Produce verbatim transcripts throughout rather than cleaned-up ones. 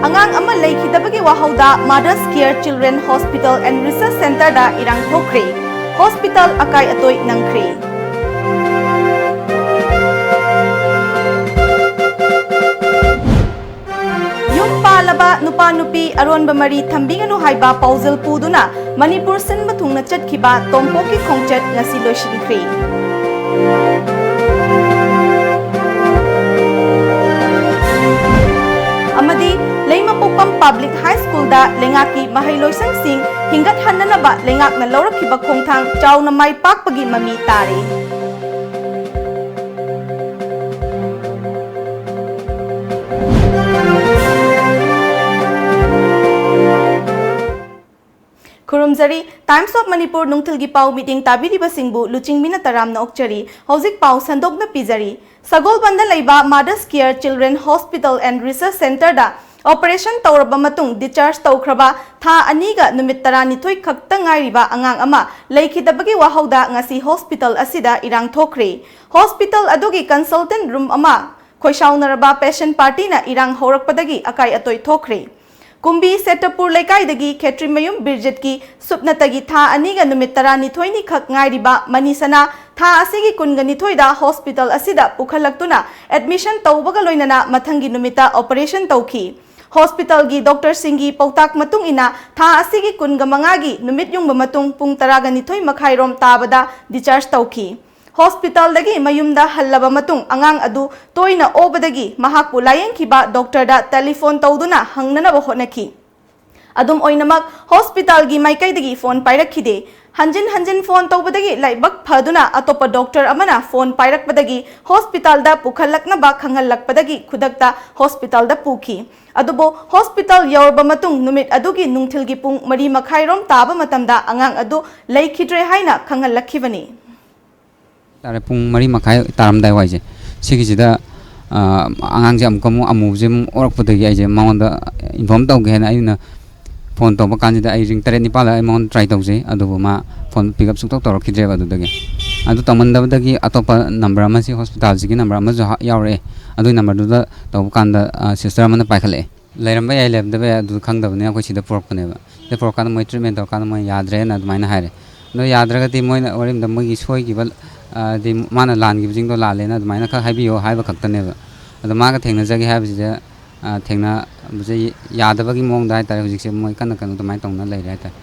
ꯑꯉꯥꯡ ꯑꯃ ꯂꯩꯈꯤꯗꯕꯒꯤ ꯋꯥꯍꯧꯗ Mother's Care Children Hospital and Research Centerꯗ ꯏꯔꯥꯡ ꯊꯣꯛꯈ꯭ꯔꯦ꯫ ꯍꯣꯁꯄꯤꯇꯥꯜ ꯑꯀꯥꯏ ꯑꯇꯣꯏ ꯅꯪꯈ꯭ꯔꯦ꯫ ꯌꯨꯝ ꯄꯥꯜꯂꯕ ꯅꯨꯄꯥ ꯅꯨꯄꯤ ꯑꯔꯣꯟꯕ ꯃꯔꯤ ꯊꯝꯕꯤꯒꯅꯨ ꯍꯥꯏꯕ ꯄꯥꯎꯖꯦꯜ ꯄꯨꯗꯨꯅ ꯃꯅꯤꯄꯨꯔ ꯁꯤꯟꯕ ꯊꯨꯡꯅ ꯆꯠꯈꯤꯕ ꯇꯣꯝꯄꯣꯛꯀꯤ ꯈꯣꯡꯆꯠ ꯉꯁꯤ ꯂꯣꯏꯁꯤꯟꯈ꯭ꯔꯦ꯫ ꯑꯃꯗꯤ ꯂꯩꯃꯄꯣꯛꯄꯝ ꯄꯕ꯭ꯂꯤꯛ ꯍꯥꯏ ꯁ꯭ꯀꯨꯜꯗ ꯂꯩꯉꯥꯛꯀꯤ ꯃꯍꯩꯂꯣꯏꯁꯪꯁꯤꯡ ꯍꯤꯡꯒꯠꯍꯟꯅꯅꯕ ꯂꯩꯉꯥꯛꯅ ꯂꯧꯔꯛꯈꯤꯕ ꯈꯣꯡꯊꯥꯡ ꯆꯥꯎꯅ ꯃꯥꯏ ꯄꯥꯛꯄꯒꯤ ꯃꯃꯤ ꯇꯥꯔꯦ꯫ ꯈꯨꯔꯨꯝꯖꯔꯤ꯫ Times of Manipur ꯅꯨꯡꯊꯤꯜꯒꯤ ꯄꯥꯎ ꯃꯤꯠꯌꯦꯡ ꯇꯥꯕꯤꯔꯤꯕꯁꯤꯡꯕꯨ ꯂꯨꯆꯤꯡꯕꯤꯅ ꯇꯔꯥꯝꯅ ꯑꯣꯛꯆꯔꯤ꯫ ꯍꯧꯖꯤꯛ ꯄꯥꯎ ꯁꯟꯗꯣꯛꯅ ꯄꯤꯖꯔꯤ꯫ ꯁꯒꯣꯜꯕꯟꯗ ꯂꯩꯕ Mother's Care Children Hospital and Research Centerꯗ operation ꯇꯧꯔꯕ ꯃꯇꯨꯡ discharge ꯇꯧꯈ꯭ꯔꯕ ꯊꯥ ꯑꯅꯤꯒ ꯅꯨꯃꯤꯠ ꯇꯔꯥꯅꯤꯊꯣꯏ ꯈꯛꯇ ꯉꯥꯏꯔꯤꯕ ꯑꯉꯥꯡ ꯑꯃ ꯂꯩꯈꯤꯗꯕꯒꯤ ꯋꯥꯍꯧꯗ ꯉꯁꯤ ꯍꯣꯁꯄꯤꯇꯥꯜ ꯑꯁꯤꯗ ꯏꯔꯥꯡ ꯊꯣꯛꯈ꯭ꯔꯦ꯫ ꯍꯣꯁꯄꯤꯇꯥꯜ ꯑꯗꯨꯒꯤ consultant room ꯑꯃ ꯈꯣꯏꯁꯥꯎꯅꯔꯕ patient partyꯅ ꯏꯔꯥꯡ ꯍꯧꯔꯛꯄꯗꯒꯤ ꯑꯀꯥꯏ ꯑꯇꯣꯏ ꯊꯣꯛꯈ꯭ꯔꯦ꯫ ꯀꯨꯝꯕꯤ ꯁꯦꯇꯄꯨꯔ ꯂꯩꯀꯥꯏꯗꯒꯤ ꯈꯦꯇ꯭ꯔꯤꯃꯌꯨꯝ ꯕꯤꯔꯖꯤꯠꯀꯤ ꯁꯨꯞꯅꯇꯒꯤ ꯊꯥ ꯑꯅꯤꯒ ꯅꯨꯃꯤꯠ ꯇꯔꯥꯅꯤꯊꯣꯏꯅꯤ ꯈꯛ ꯉꯥꯏꯔꯤꯕ ꯃꯅꯤꯁꯅꯥ ꯊꯥ ꯑꯁꯤꯒꯤ ꯀꯨꯟꯒ ꯅꯤꯊꯣꯏꯗ ꯍꯣꯁꯄꯤꯇꯥꯜ ꯑꯁꯤꯗ ꯄꯨꯈꯠꯂꯛꯇꯨꯅ admission ꯇꯧꯕꯒ ꯂꯣꯏꯅꯅ ꯃꯊꯪꯒꯤ ꯅꯨꯃꯤꯠꯇ operation ꯇꯧꯈꯤ꯫ ꯍꯣꯁꯄꯤꯇꯥꯜꯒꯤ ꯗꯣꯛꯇꯔꯁꯤꯡꯒꯤ ꯄꯥꯎꯇꯥꯛ ꯃꯇꯨꯡ ꯏꯟꯅ ꯊꯥ ꯑꯁꯤꯒꯤ ꯀꯨꯟꯒ ꯃꯉꯥꯒꯤ ꯅꯨꯃꯤꯠ ꯌꯨꯡꯕ ꯃꯇꯨꯡ ꯄꯨꯡ ꯇꯔꯥꯒ ꯅꯤꯊꯣꯏ ꯃꯈꯥꯏꯔꯣꯝ ꯇꯥꯕꯗ discharge ꯇꯧꯈꯤ꯫ ꯍꯣꯁꯄꯤꯇꯥꯜꯗꯒꯤ ꯃꯌꯨꯝꯗ ꯍꯜꯂꯕ ꯃꯇꯨꯡ ꯑꯉꯥꯡ ꯑꯗꯨ ꯇꯣꯏꯅ ꯑꯣꯕꯗꯒꯤ ꯃꯍꯥꯛꯄꯨ ꯂꯥꯌꯦꯡꯈꯤꯕ ꯗꯣꯛꯇꯔꯗ ꯇꯦꯂꯤꯐꯣꯟ ꯇꯧꯗꯨꯅ ꯍꯪꯅꯅꯕ ꯍꯣꯠꯅꯈꯤ꯫ ꯑꯗꯨꯝ ꯑꯣꯏꯅꯃꯛ, ꯍꯣꯁꯄꯤꯇꯥꯜꯒꯤ ꯃꯥꯏꯀꯩꯗꯒꯤ ꯐꯣꯟ ꯄꯥꯏꯔꯛꯈꯤꯗꯦ꯫ ꯍꯟꯖꯤꯟ ꯍꯟꯖꯤꯟ ꯐꯣꯟ ꯇꯧꯕꯗꯒꯤ ꯂꯥꯏꯕꯛ ꯐꯗꯨꯅ ꯑꯇꯣꯞꯄ ꯗꯣꯛꯇꯔ ꯑꯃꯅ ꯐꯣꯟ ꯄꯥꯏꯔꯛꯄꯗꯒꯤ ꯍꯣꯁꯄꯤꯇꯥꯜꯗ ꯄꯨꯈꯠꯂꯛꯅꯕ ꯈꯪꯍꯜꯂꯛꯄꯗꯒꯤ ꯈꯨꯗꯛꯇ ꯍꯣꯁꯄꯤꯇꯥꯜꯗ ꯄꯨꯈꯤ꯫ ꯑꯗꯨꯕꯨ ꯍꯣꯁꯄꯤꯇꯥꯜ ꯌꯧꯔꯕ ꯃꯇꯨꯡ ꯅꯨꯃꯤꯠ ꯑꯗꯨꯒꯤ ꯅꯨꯡꯊꯤꯜꯒꯤ ꯄꯨꯡ ꯃꯔꯤ ꯃꯈꯥꯏꯔꯣꯝ ꯇꯥꯕ ꯃꯇꯝꯗ ꯑꯉꯥꯡ ꯑꯗꯨ ꯂꯩꯈꯤꯗ꯭ꯔꯦ ꯍꯥꯏꯅ ꯈꯪꯍꯜꯂꯛꯈꯤꯕꯅꯤ꯫ ꯇꯥꯔꯦ, ꯄꯨꯡ ꯃꯔꯤ ꯃꯈꯥꯏ ꯇꯥꯔꯝꯗꯥꯏ ꯋꯥꯏꯁꯦ, ꯁꯤꯒꯤꯁꯤꯗ, ꯑ, ꯑꯉꯥꯡꯁꯦ ꯑꯃꯨꯛꯀ ꯑꯃꯨꯛ ꯑꯃꯨꯕꯁꯦ ꯑꯃꯨꯛ ꯑꯣꯔꯛꯄꯗꯒꯤ ꯑꯩꯁꯦ ꯃꯉꯣꯟꯗ inform ꯇꯧꯒꯦ ꯍꯥꯏꯅ ꯑꯩꯅ ꯐꯣꯟ ꯇꯧꯕ ꯀꯥꯟꯁꯤꯗ ꯑꯩ ring ꯇꯔꯦꯠ ꯅꯤꯄꯥꯜꯗ ꯑꯩ ꯃꯉꯣꯟꯗ try ꯇꯧꯖꯩ, ꯑꯗꯨꯕꯨ ꯃꯥ ꯐꯣꯟ pick up ꯁꯨꯡꯇꯧ ꯇꯧꯔꯛꯈꯤꯗ꯭ꯔꯦꯕ꯫ ꯑꯗꯨꯗꯒꯤ, ꯑꯗꯨ ꯇꯧꯃꯟꯗꯕꯗꯒꯤ ꯑꯇꯣꯞꯄ number ꯑꯃ, ꯁꯤ ꯍꯣꯁꯄꯤꯇꯥꯜꯁꯤꯒꯤ number ꯑꯃꯁꯨ ꯍꯥ-, ꯌꯥꯎꯔꯛꯑꯦ꯫ ꯑꯗꯨꯒꯤ numberꯗꯨꯗ ꯇꯧꯕ ꯀꯥꯟꯗ, ꯑ, sister ꯑꯃꯅ ꯄꯥꯏꯈꯠꯂꯛꯑꯦ꯫ ꯂꯩꯔꯝꯕ ꯌꯥꯏ, ꯂꯩꯔꯝꯗꯕ ꯌꯥꯏ, ꯑꯗꯨ ꯈꯪꯗꯕꯅꯤꯅ ꯑꯩꯈꯣꯏ ꯁꯤꯗ ꯄꯨꯔꯛꯄꯅꯦꯕ꯫ ꯁꯤꯗ ꯄꯨꯔꯛꯀꯥꯟꯗ ꯃꯣꯏ ꯇ꯭ꯔꯤꯠꯃꯦꯟ ꯇꯧꯔꯀꯥꯟꯗ ꯃꯣꯏ ꯌꯥꯗ꯭ꯔꯦꯅ ꯑꯗꯨꯃꯥꯏꯅ ꯍꯥꯏꯔꯦ꯫ ꯑꯗꯣ ꯌꯥꯗ꯭ꯔꯒꯗꯤ ꯃꯣꯏꯅ ꯋꯥꯔꯤꯝꯗ ꯃꯣꯏꯒꯤ ꯁꯣꯏꯈꯤꯕ, ꯍꯥꯏꯗꯤ ꯃꯥꯅ ꯂꯥꯟꯈꯤꯕꯁꯤꯡꯗꯣ ꯂꯥꯜꯂꯦꯅ ꯑꯗꯨꯃꯥꯏꯅ ꯈꯛ ꯍꯥꯏꯕꯤꯌꯣ ꯍꯥꯏꯕ ꯈꯛꯇꯅꯦꯕ꯫ ꯑꯗꯣ ꯃꯥꯒ ꯊꯦꯡꯅꯖꯒꯦ ꯍꯥꯏꯕꯁꯤꯗ, ꯑ, ꯊꯦꯡꯅꯕꯁꯦ ꯌꯥꯗꯕꯒꯤ ꯃꯑꯣꯡꯗ ꯍꯥꯏꯇꯥꯔꯦ, ꯍꯧꯖꯤꯛꯁꯦ ꯃꯣꯏ ꯀꯟꯅ ꯀꯟꯅ ꯑꯗꯨꯃꯥꯏꯅ ꯇꯧꯅ ꯂꯩꯔꯦ ꯍꯥꯏꯇꯥꯔꯦ꯫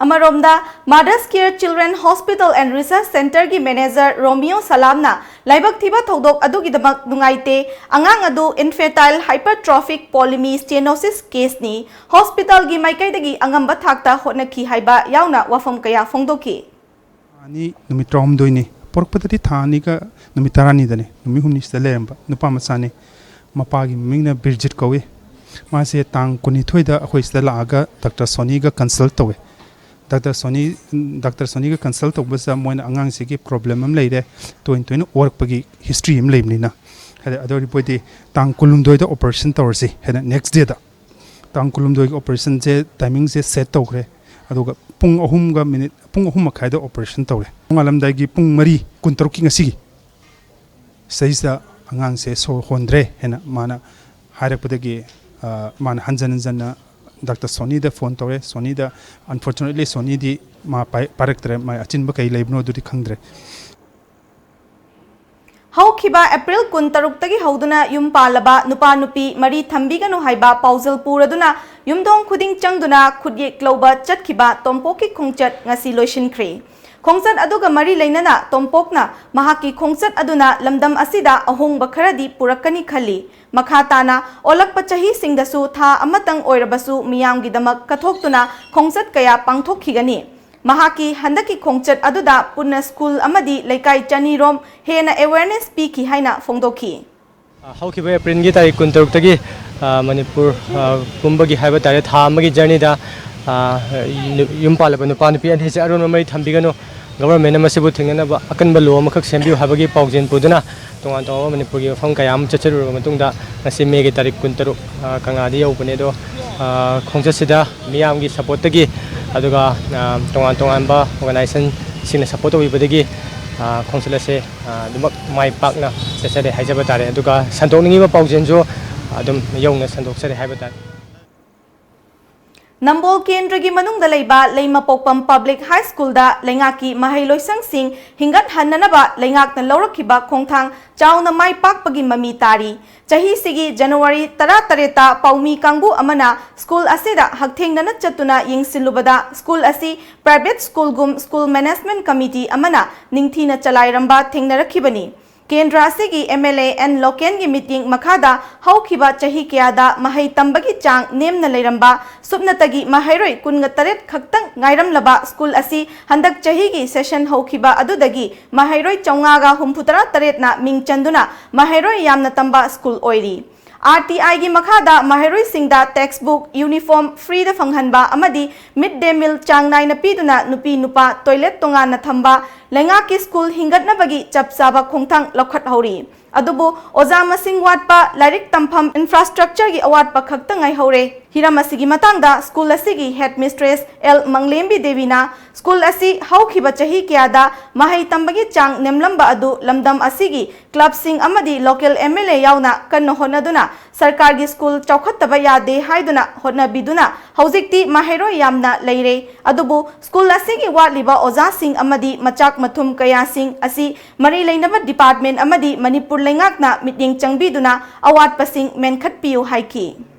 ꯑꯃꯔꯣꯝꯗ, Mothers Care Children Hospital and Research Centerꯒꯤ manager ꯔꯣꯃꯤꯌꯣ ꯁꯂꯥꯝꯅ ꯂꯥꯏꯕꯛ ꯊꯤꯕ ꯊꯧꯗꯣꯛ ꯑꯗꯨꯒꯤꯗꯃꯛ ꯅꯨꯡꯉꯥꯏꯇꯦ, ꯑꯉꯥꯡ ꯑꯗꯨ infantile hypertrophic polymyostenosis caseꯅꯤ, hospitalꯒꯤ ꯃꯥꯏꯀꯩꯗꯒꯤ ꯑꯉꯝꯕ ꯊꯥꯛꯇ ꯍꯣꯠꯅꯈꯤ ꯍꯥꯏꯕ ꯌꯥꯎꯅ ꯋꯥꯐꯝ ꯀꯌꯥ ꯐꯣꯡꯗꯣꯛꯈꯤ꯫ ꯑꯅꯤ ꯅꯨꯃꯤꯠ ꯇꯔꯥꯍꯨꯝꯗꯣꯏꯅꯤ꯫ ꯄꯣꯔꯛꯄꯗꯗꯤ ꯊꯥ ꯑꯅꯤꯒ ꯅꯨꯃꯤꯠ ꯇꯔꯥꯅꯤꯗꯅꯤ꯫ ꯅꯨꯃꯤꯠ ꯍꯨꯝꯅꯤ ꯁꯤꯗ ꯂꯩꯔꯝꯕ ꯅꯨꯄꯥ ꯃꯆꯥꯅꯤ꯫ ꯃꯄꯥꯒꯤ ꯃꯃꯤꯡꯅ ꯕꯤꯔꯖꯤꯠ ꯀꯧꯏ꯫ ꯃꯥꯁꯦ ꯇꯥꯡ ꯀꯨꯟꯅꯤꯊꯣꯏꯗ ꯑꯩꯈꯣꯏ ꯁꯤꯗ ꯂꯥꯛꯑꯒ ꯗꯥꯛꯇꯔ ꯁꯣꯅꯤꯒ consult ꯇꯧꯋꯦ꯫ ꯗꯥꯛꯇꯔ ꯁꯣꯅꯤ, ꯗꯥꯛꯇꯔ ꯁꯣꯅꯤꯒ consult ꯇꯧꯕꯁꯤꯗ ꯃꯣꯏꯅ ꯑꯉꯥꯡꯁꯤꯒꯤ problem ꯑꯃ ꯂꯩꯔꯦ, ꯇꯣꯏꯅ ꯇꯣꯏꯅ ꯑꯣꯔꯛꯄꯒꯤ history ꯑꯃ ꯂꯩꯕꯅꯤꯅ꯫ ꯍꯥꯏꯗꯤ ꯑꯗꯨ ꯑꯣꯏꯔꯗꯤ ꯇꯥꯡ ꯀꯨꯟꯍꯨꯝꯗꯣꯏꯗ operation ꯇꯧꯔꯁꯤ ꯍꯥꯏꯅ next dayꯗ ꯇꯥꯡ ꯀꯨꯟꯍꯨꯝꯗꯣꯏꯒꯤ operationꯁꯦ timingꯁꯦ set ꯇꯧꯈ꯭ꯔꯦ꯫ ꯑꯗꯨꯒ ꯄꯨꯡ ꯑꯍꯨꯝꯒ minute, ꯄꯨꯡ ꯑꯍꯨꯝ ꯃꯈꯥꯏꯗ operation ꯇꯧꯔꯦ꯫ ꯅꯣꯡꯉꯥꯜꯂꯝꯗꯥꯏꯒꯤ ꯄꯨꯡ ꯃꯔꯤ ꯀꯨꯟꯇꯔꯨꯛꯀꯤ ꯉꯁꯤꯒꯤ ꯁꯤꯗꯩꯁꯤꯗ ꯑꯉꯥꯡꯁꯦ ꯁꯣꯔ ꯍꯣꯟꯗ꯭ꯔꯦ ꯍꯥꯏꯅ ꯃꯥꯅ ꯍꯥꯏꯔꯛꯄꯗꯒꯤ, ꯑ, ꯃꯥꯅ ꯍꯟꯖꯟ ꯍꯟꯖꯟꯅ ꯗꯥꯛꯇꯔ ꯁꯣꯅꯤꯗ phone ꯇꯧꯔꯦ꯫ ꯁꯣꯅꯤꯗ, unfortunately, ꯁꯣꯅꯤꯗꯤ ꯃꯥ ꯄꯥꯏ-, ꯄꯥꯏꯔꯛꯇ꯭ꯔꯦ꯫ ꯃꯥꯏ ꯑꯆꯤꯟꯕ ꯀꯩ ꯂꯩꯕꯅꯣ ꯑꯗꯨꯗꯤ ꯈꯪꯗ꯭ꯔꯦ꯫ ꯍꯧꯈꯤꯕ April ꯀꯨꯟꯇꯔꯨꯛꯇꯒꯤ ꯍꯧꯗꯨꯅ ꯌꯨꯝ ꯄꯥꯜꯂꯕ ꯅꯨꯄꯥ ꯅꯨꯄꯤ ꯃꯔꯤ ꯊꯝꯕꯤꯒꯅꯨ ꯍꯥꯏꯕ ꯄꯥꯎꯖꯦꯜ ꯄꯨꯔꯗꯨꯅ ꯌꯨꯝꯊꯣꯡ ꯈꯨꯗꯤꯡ ꯆꯪꯗꯨꯅ ꯈꯨꯠꯌꯦꯛ ꯂꯧꯕ ꯆꯠꯈꯤꯕ ꯇꯣꯝꯄꯣꯛꯀꯤ ꯈꯣꯡꯆꯠ ꯉꯁꯤ ꯂꯣꯏꯁꯤꯟꯈ꯭ꯔꯦ꯫ ꯈꯣꯡꯆꯠ ꯑꯗꯨꯒ ꯃꯔꯤ ꯂꯩꯅꯅ ꯇꯣꯝꯄꯣꯛꯅ ꯃꯍꯥꯛꯀꯤ ꯈꯣꯡꯆꯠ ꯑꯗꯨꯅ ꯂꯝꯗꯝ ꯑꯁꯤꯗ ꯑꯍꯣꯡꯕ ꯈꯔꯗꯤ ꯄꯨꯔꯛꯀꯅꯤ ꯈꯜꯂꯤ꯫ ꯃꯈꯥ ꯇꯥꯅ ꯑꯣꯜꯂꯛꯄ ꯆꯍꯤꯁꯤꯡꯗꯁꯨ ꯊꯥ ꯑꯃꯇꯪ ꯑꯣꯏꯔꯕꯁꯨ ꯃꯤꯌꯥꯝꯒꯤꯗꯃꯛ ꯀꯠꯊꯣꯛꯇꯨꯅ ꯈꯣꯡꯆꯠ ꯀꯌꯥ ꯄꯥꯡꯊꯣꯛꯈꯤꯒꯅꯤ꯫ ꯃꯍꯥꯛꯀꯤ ꯍꯟꯗꯛꯀꯤ ꯈꯣꯡꯆꯠ ꯑꯗꯨꯗ ꯄꯨꯟꯅ ꯁ꯭ꯀꯨꯜ ꯑꯃꯗꯤ ꯂꯩꯀꯥꯏ ꯆꯅꯤꯔꯣꯝ ꯍꯦꯟꯅ awareness ꯄꯤꯈꯤ ꯍꯥꯏꯅ ꯐꯣꯡꯗꯣꯛꯈꯤ꯫ ꯑ, ꯍꯧꯈꯤꯕ Aprilꯒꯤ ꯇꯥꯔꯤꯛ ꯀꯨꯟꯇꯔꯨꯛꯇꯒꯤ, ꯑ, ꯃꯅꯤꯄꯨꯔ, ꯑ, ꯄꯨꯝꯕꯒꯤ ꯍꯥꯏꯕ ꯇꯥꯔꯦ, ꯊꯥ ꯑꯃꯒꯤ journeyꯗ, ꯑ, ꯅꯨ-, ꯌꯨꯝ ꯄꯥꯜꯂꯕ ꯅꯨꯄꯥ ꯅꯨꯄꯤ ꯑꯅꯤꯁꯦ ꯑꯔꯣꯟꯕ ꯃꯔꯤ ꯊꯝꯕꯤꯒꯅꯨ, governmentꯅ ꯃꯁꯤꯕꯨ ꯊꯦꯡꯅꯅꯕ ꯑꯀꯟꯕ law ꯑꯃꯈꯛ ꯁꯦꯝꯕꯤꯌꯨ ꯍꯥꯏꯕꯒꯤ ꯄꯥꯎꯖꯦꯜ ꯄꯨꯗꯨꯅ ꯇꯣꯉꯥꯟ ꯇꯣꯉꯥꯟꯕ ꯃꯅꯤꯄꯨꯔꯒꯤ ꯃꯐꯝ ꯀꯌꯥ ꯑꯃ ꯆꯠꯆꯔꯨꯔꯕ ꯃꯇꯨꯡꯗ ꯉꯁꯤ Mayꯒꯤ ꯇꯥꯔꯤꯛ ꯀꯨꯟꯇꯔꯨꯛ, ꯑ, ꯀꯪꯂꯥꯗ ꯌꯧꯕꯅꯦ꯫ ꯑꯗꯣ, ꯑ, ꯈꯣꯡꯆꯠꯁꯤꯗ ꯃꯤꯌꯥꯝꯒꯤ supportꯇꯒꯤ, ꯑꯗꯨꯒ, ꯑ, ꯇꯣꯉꯥꯟ ꯇꯣꯉꯥꯟꯕ organizationꯁꯤꯡꯅ support ꯇꯧꯕꯤꯕꯗꯒꯤ ꯑ, ꯈꯣꯡꯆꯠ ꯑꯁꯦ, ꯑ, ꯑꯗꯨꯃꯛ ꯃꯥꯏ ꯄꯥꯛꯅ ꯆꯠꯆꯔꯦ ꯍꯥꯏꯖꯕ ꯇꯥꯔꯦ꯫ ꯑꯗꯨꯒ ꯁꯟꯗꯣꯛꯅꯤꯡꯉꯤꯕ ꯄꯥꯎꯖꯦꯜꯁꯨ ꯑꯗꯨꯝ ꯌꯧꯅ ꯁꯟꯗꯣꯛꯆꯔꯦ ꯍꯥꯏꯕ ꯇꯥꯔꯦ꯫ ꯅꯝꯕꯣꯜ ꯀꯦꯟꯗ꯭ꯔꯒꯤ ꯃꯅꯨꯡꯗ ꯂꯩꯕ ꯂꯩꯃꯄꯣꯛꯄꯝ ꯄꯕ꯭ꯂꯤꯛ ꯍꯥꯏ ꯁ꯭ꯀꯨꯜꯗ ꯂꯩꯉꯥꯛꯀꯤ ꯃꯍꯩ ꯂꯣꯏꯁꯪꯁꯤꯡ ꯍꯤꯡꯒꯠꯍꯟꯅꯅꯕ ꯂꯩꯉꯥꯛꯅ ꯂꯧꯔꯛꯈꯤꯕ ꯈꯣꯡꯊꯥꯡ ꯆꯥꯎꯅ ꯃꯥꯏ ꯄꯥꯛꯄꯒꯤ ꯃꯃꯤ ꯇꯥꯔꯤ꯫ ꯆꯍꯤꯁꯤꯒꯤ ꯖꯅꯋꯥꯔꯤ ꯇꯔꯥꯇꯔꯦꯠꯇ ꯄꯥꯎꯃꯤ ꯀꯥꯡꯕꯨ ꯑꯃꯅ ꯁ꯭ꯀꯨꯜ ꯑꯁꯤꯗ ꯍꯛꯊꯦꯡꯅꯅ ꯆꯠꯇꯨꯅ ꯌꯦꯡꯁꯤꯜꯂꯨꯕꯗ ꯁ꯭ꯀꯨꯜ ꯑꯁꯤ ꯄ꯭ꯔꯥꯏꯚꯦꯠ ꯁ꯭ꯀꯨꯜꯒꯨꯝ ꯁ꯭ꯀꯨꯜ ꯃꯦꯅꯦꯖꯃꯦꯟꯠ ꯀꯃꯤꯇꯤ ꯑꯃꯅ ꯅꯤꯡꯊꯤꯅ ꯆꯂꯥꯏꯔꯝꯕ ꯊꯦꯡꯅꯔꯛꯈꯤꯕꯅꯤ꯫ ꯀꯦꯟꯗ꯭ꯔ ꯑꯁꯤꯒꯤ ꯑꯦꯝ ꯑꯦꯜ ꯑꯦ ꯑꯦꯟ ꯂꯣꯀꯦꯟꯒꯤ ꯃꯤꯠꯌꯦꯡ ꯃꯈꯥꯗ ꯍꯧꯈꯤꯕ ꯆꯍꯤ ꯀꯌꯥꯗ ꯃꯍꯩ ꯇꯝꯕꯒꯤ ꯆꯥꯡ ꯅꯦꯝꯅ ꯂꯩꯔꯝꯕ ꯁꯨꯞꯅꯇꯒꯤ ꯃꯍꯩꯔꯣꯏ ꯀꯨꯟꯒ ꯇꯔꯦꯠ ꯈꯛꯇꯪ ꯉꯥꯏꯔꯝꯂꯕ ꯁ꯭ꯀꯨꯜ ꯑꯁꯤ ꯍꯟꯗꯛ ꯆꯍꯤꯒꯤ ꯁꯦꯁꯟ ꯍꯧꯈꯤꯕ ꯑꯗꯨꯗꯒꯤ ꯃꯍꯩꯔꯣꯏ ꯆꯥꯝꯃꯉꯥꯒ ꯍꯨꯝꯐꯨꯇꯔꯥ ꯇꯔꯦꯠꯅ ꯃꯤꯡ ꯆꯟꯗꯨꯅ ꯃꯍꯩꯔꯣꯏ ꯌꯥꯝꯅ ꯇꯝꯕ ꯁ꯭ꯀꯨꯜ ꯑꯣꯏꯔꯤ꯫ ꯑꯥꯔ ꯇꯤ ꯑꯥꯏꯒꯤ ꯃꯈꯥꯗ ꯃꯍꯩꯔꯣꯏꯁꯤꯡꯗ ꯇꯦꯛꯁꯕꯨꯛ, ꯌꯨꯅꯤꯐꯣꯔꯝ ꯐ꯭ꯔꯤꯗ ꯐꯪꯍꯟꯕ ꯑꯃꯗꯤ ꯃꯤꯗ ꯗꯦ ꯃꯤꯜ ꯆꯥꯡ ꯅꯥꯏꯅ ꯄꯤꯗꯨꯅ ꯅꯨꯄꯤ ꯅꯨꯄꯥ ꯇꯣꯏꯂꯦꯠ ꯇꯣꯉꯥꯟꯅ ꯊꯝꯕ, ꯂꯩꯉꯥꯛꯀꯤ ꯁ꯭ꯀꯨꯜ ꯍꯤꯡꯒꯠꯅꯕꯒꯤ ꯆꯞ ꯆꯥꯕ ꯈꯣꯡꯊꯥꯡ ꯂꯧꯈꯠꯍꯧꯔꯤ꯫ ꯑꯗꯨꯕꯨ ꯑꯣꯖꯥ ꯃꯁꯤꯡ ꯋꯥꯠꯄ, ꯂꯥꯏꯔꯤꯛ ꯇꯝꯐꯝ ꯏꯟꯐ꯭ꯔꯥꯁ꯭ꯇ꯭ꯔꯛꯆꯔꯒꯤ ꯑꯋꯥꯠꯄ ꯈꯛꯇ ꯉꯥꯏꯍꯧꯔꯦ꯫ ꯍꯤꯔꯝ ꯑꯁꯤꯒꯤ ꯃꯇꯥꯡꯗ ꯁ꯭ꯀꯨꯜ ꯑꯁꯤꯒꯤ ꯍꯦꯗ ꯃꯤꯁꯇ꯭ꯔꯦꯁ ꯑꯦꯜ ꯃꯪꯂꯦꯝꯕꯤ ꯗꯦꯕꯤꯅ ꯁ꯭ꯀꯨꯜ ꯑꯁꯤ ꯍꯧꯈꯤꯕ ꯆꯍꯤ ꯀꯌꯥꯗ ꯃꯍꯩ ꯇꯝꯕꯒꯤ ꯆꯥꯡ ꯅꯦꯝꯂꯝꯕ ꯑꯗꯨ ꯂꯝꯗꯝ ꯑꯁꯤꯒꯤ ꯀ꯭ꯂꯕꯁꯤꯡ ꯑꯃꯗꯤ ꯂꯣꯀꯦꯜ ꯑꯦꯝ ꯑꯦꯜ ꯑꯦ ꯌꯥꯎꯅ ꯀꯟꯅ ꯍꯣꯠꯅꯗꯨꯅ ꯁꯔꯀꯥꯔꯒꯤ ꯁ꯭ꯀꯨꯜ ꯆꯥꯎꯈꯠꯇꯕ ꯌꯥꯗꯦ ꯍꯥꯏꯗꯨꯅ ꯍꯣꯠꯅꯕꯤꯗꯨꯅ ꯍꯧꯖꯤꯛꯇꯤ ꯃꯍꯩꯔꯣꯏ ꯌꯥꯝꯅ ꯂꯩꯔꯦ꯫ ꯑꯗꯨꯕꯨ ꯁ꯭ꯀꯨꯜ ꯑꯁꯤꯒꯤ ꯋꯥꯠꯂꯤꯕ ꯑꯣꯖꯥꯁꯤꯡ ꯑꯃꯗꯤ ꯃꯆꯥꯛ ꯃꯊꯨꯝ ꯀꯌꯥꯁꯤꯡ ꯑꯁꯤ ꯃꯔꯤ ꯂꯩꯅꯕ ꯗꯤꯄꯥꯔꯠꯃꯦꯟꯠ ꯑꯃꯗꯤ ꯃꯅꯤꯄꯨꯔ ꯂꯩꯉꯥꯛꯅ ꯃꯤꯠꯌꯦꯡ ꯆꯪꯕꯤꯗꯨꯅ ꯑꯋꯥꯠꯄꯁꯤꯡ ꯃꯦꯟꯈꯠꯄꯤꯌꯨ ꯍꯥꯏꯈꯤ꯫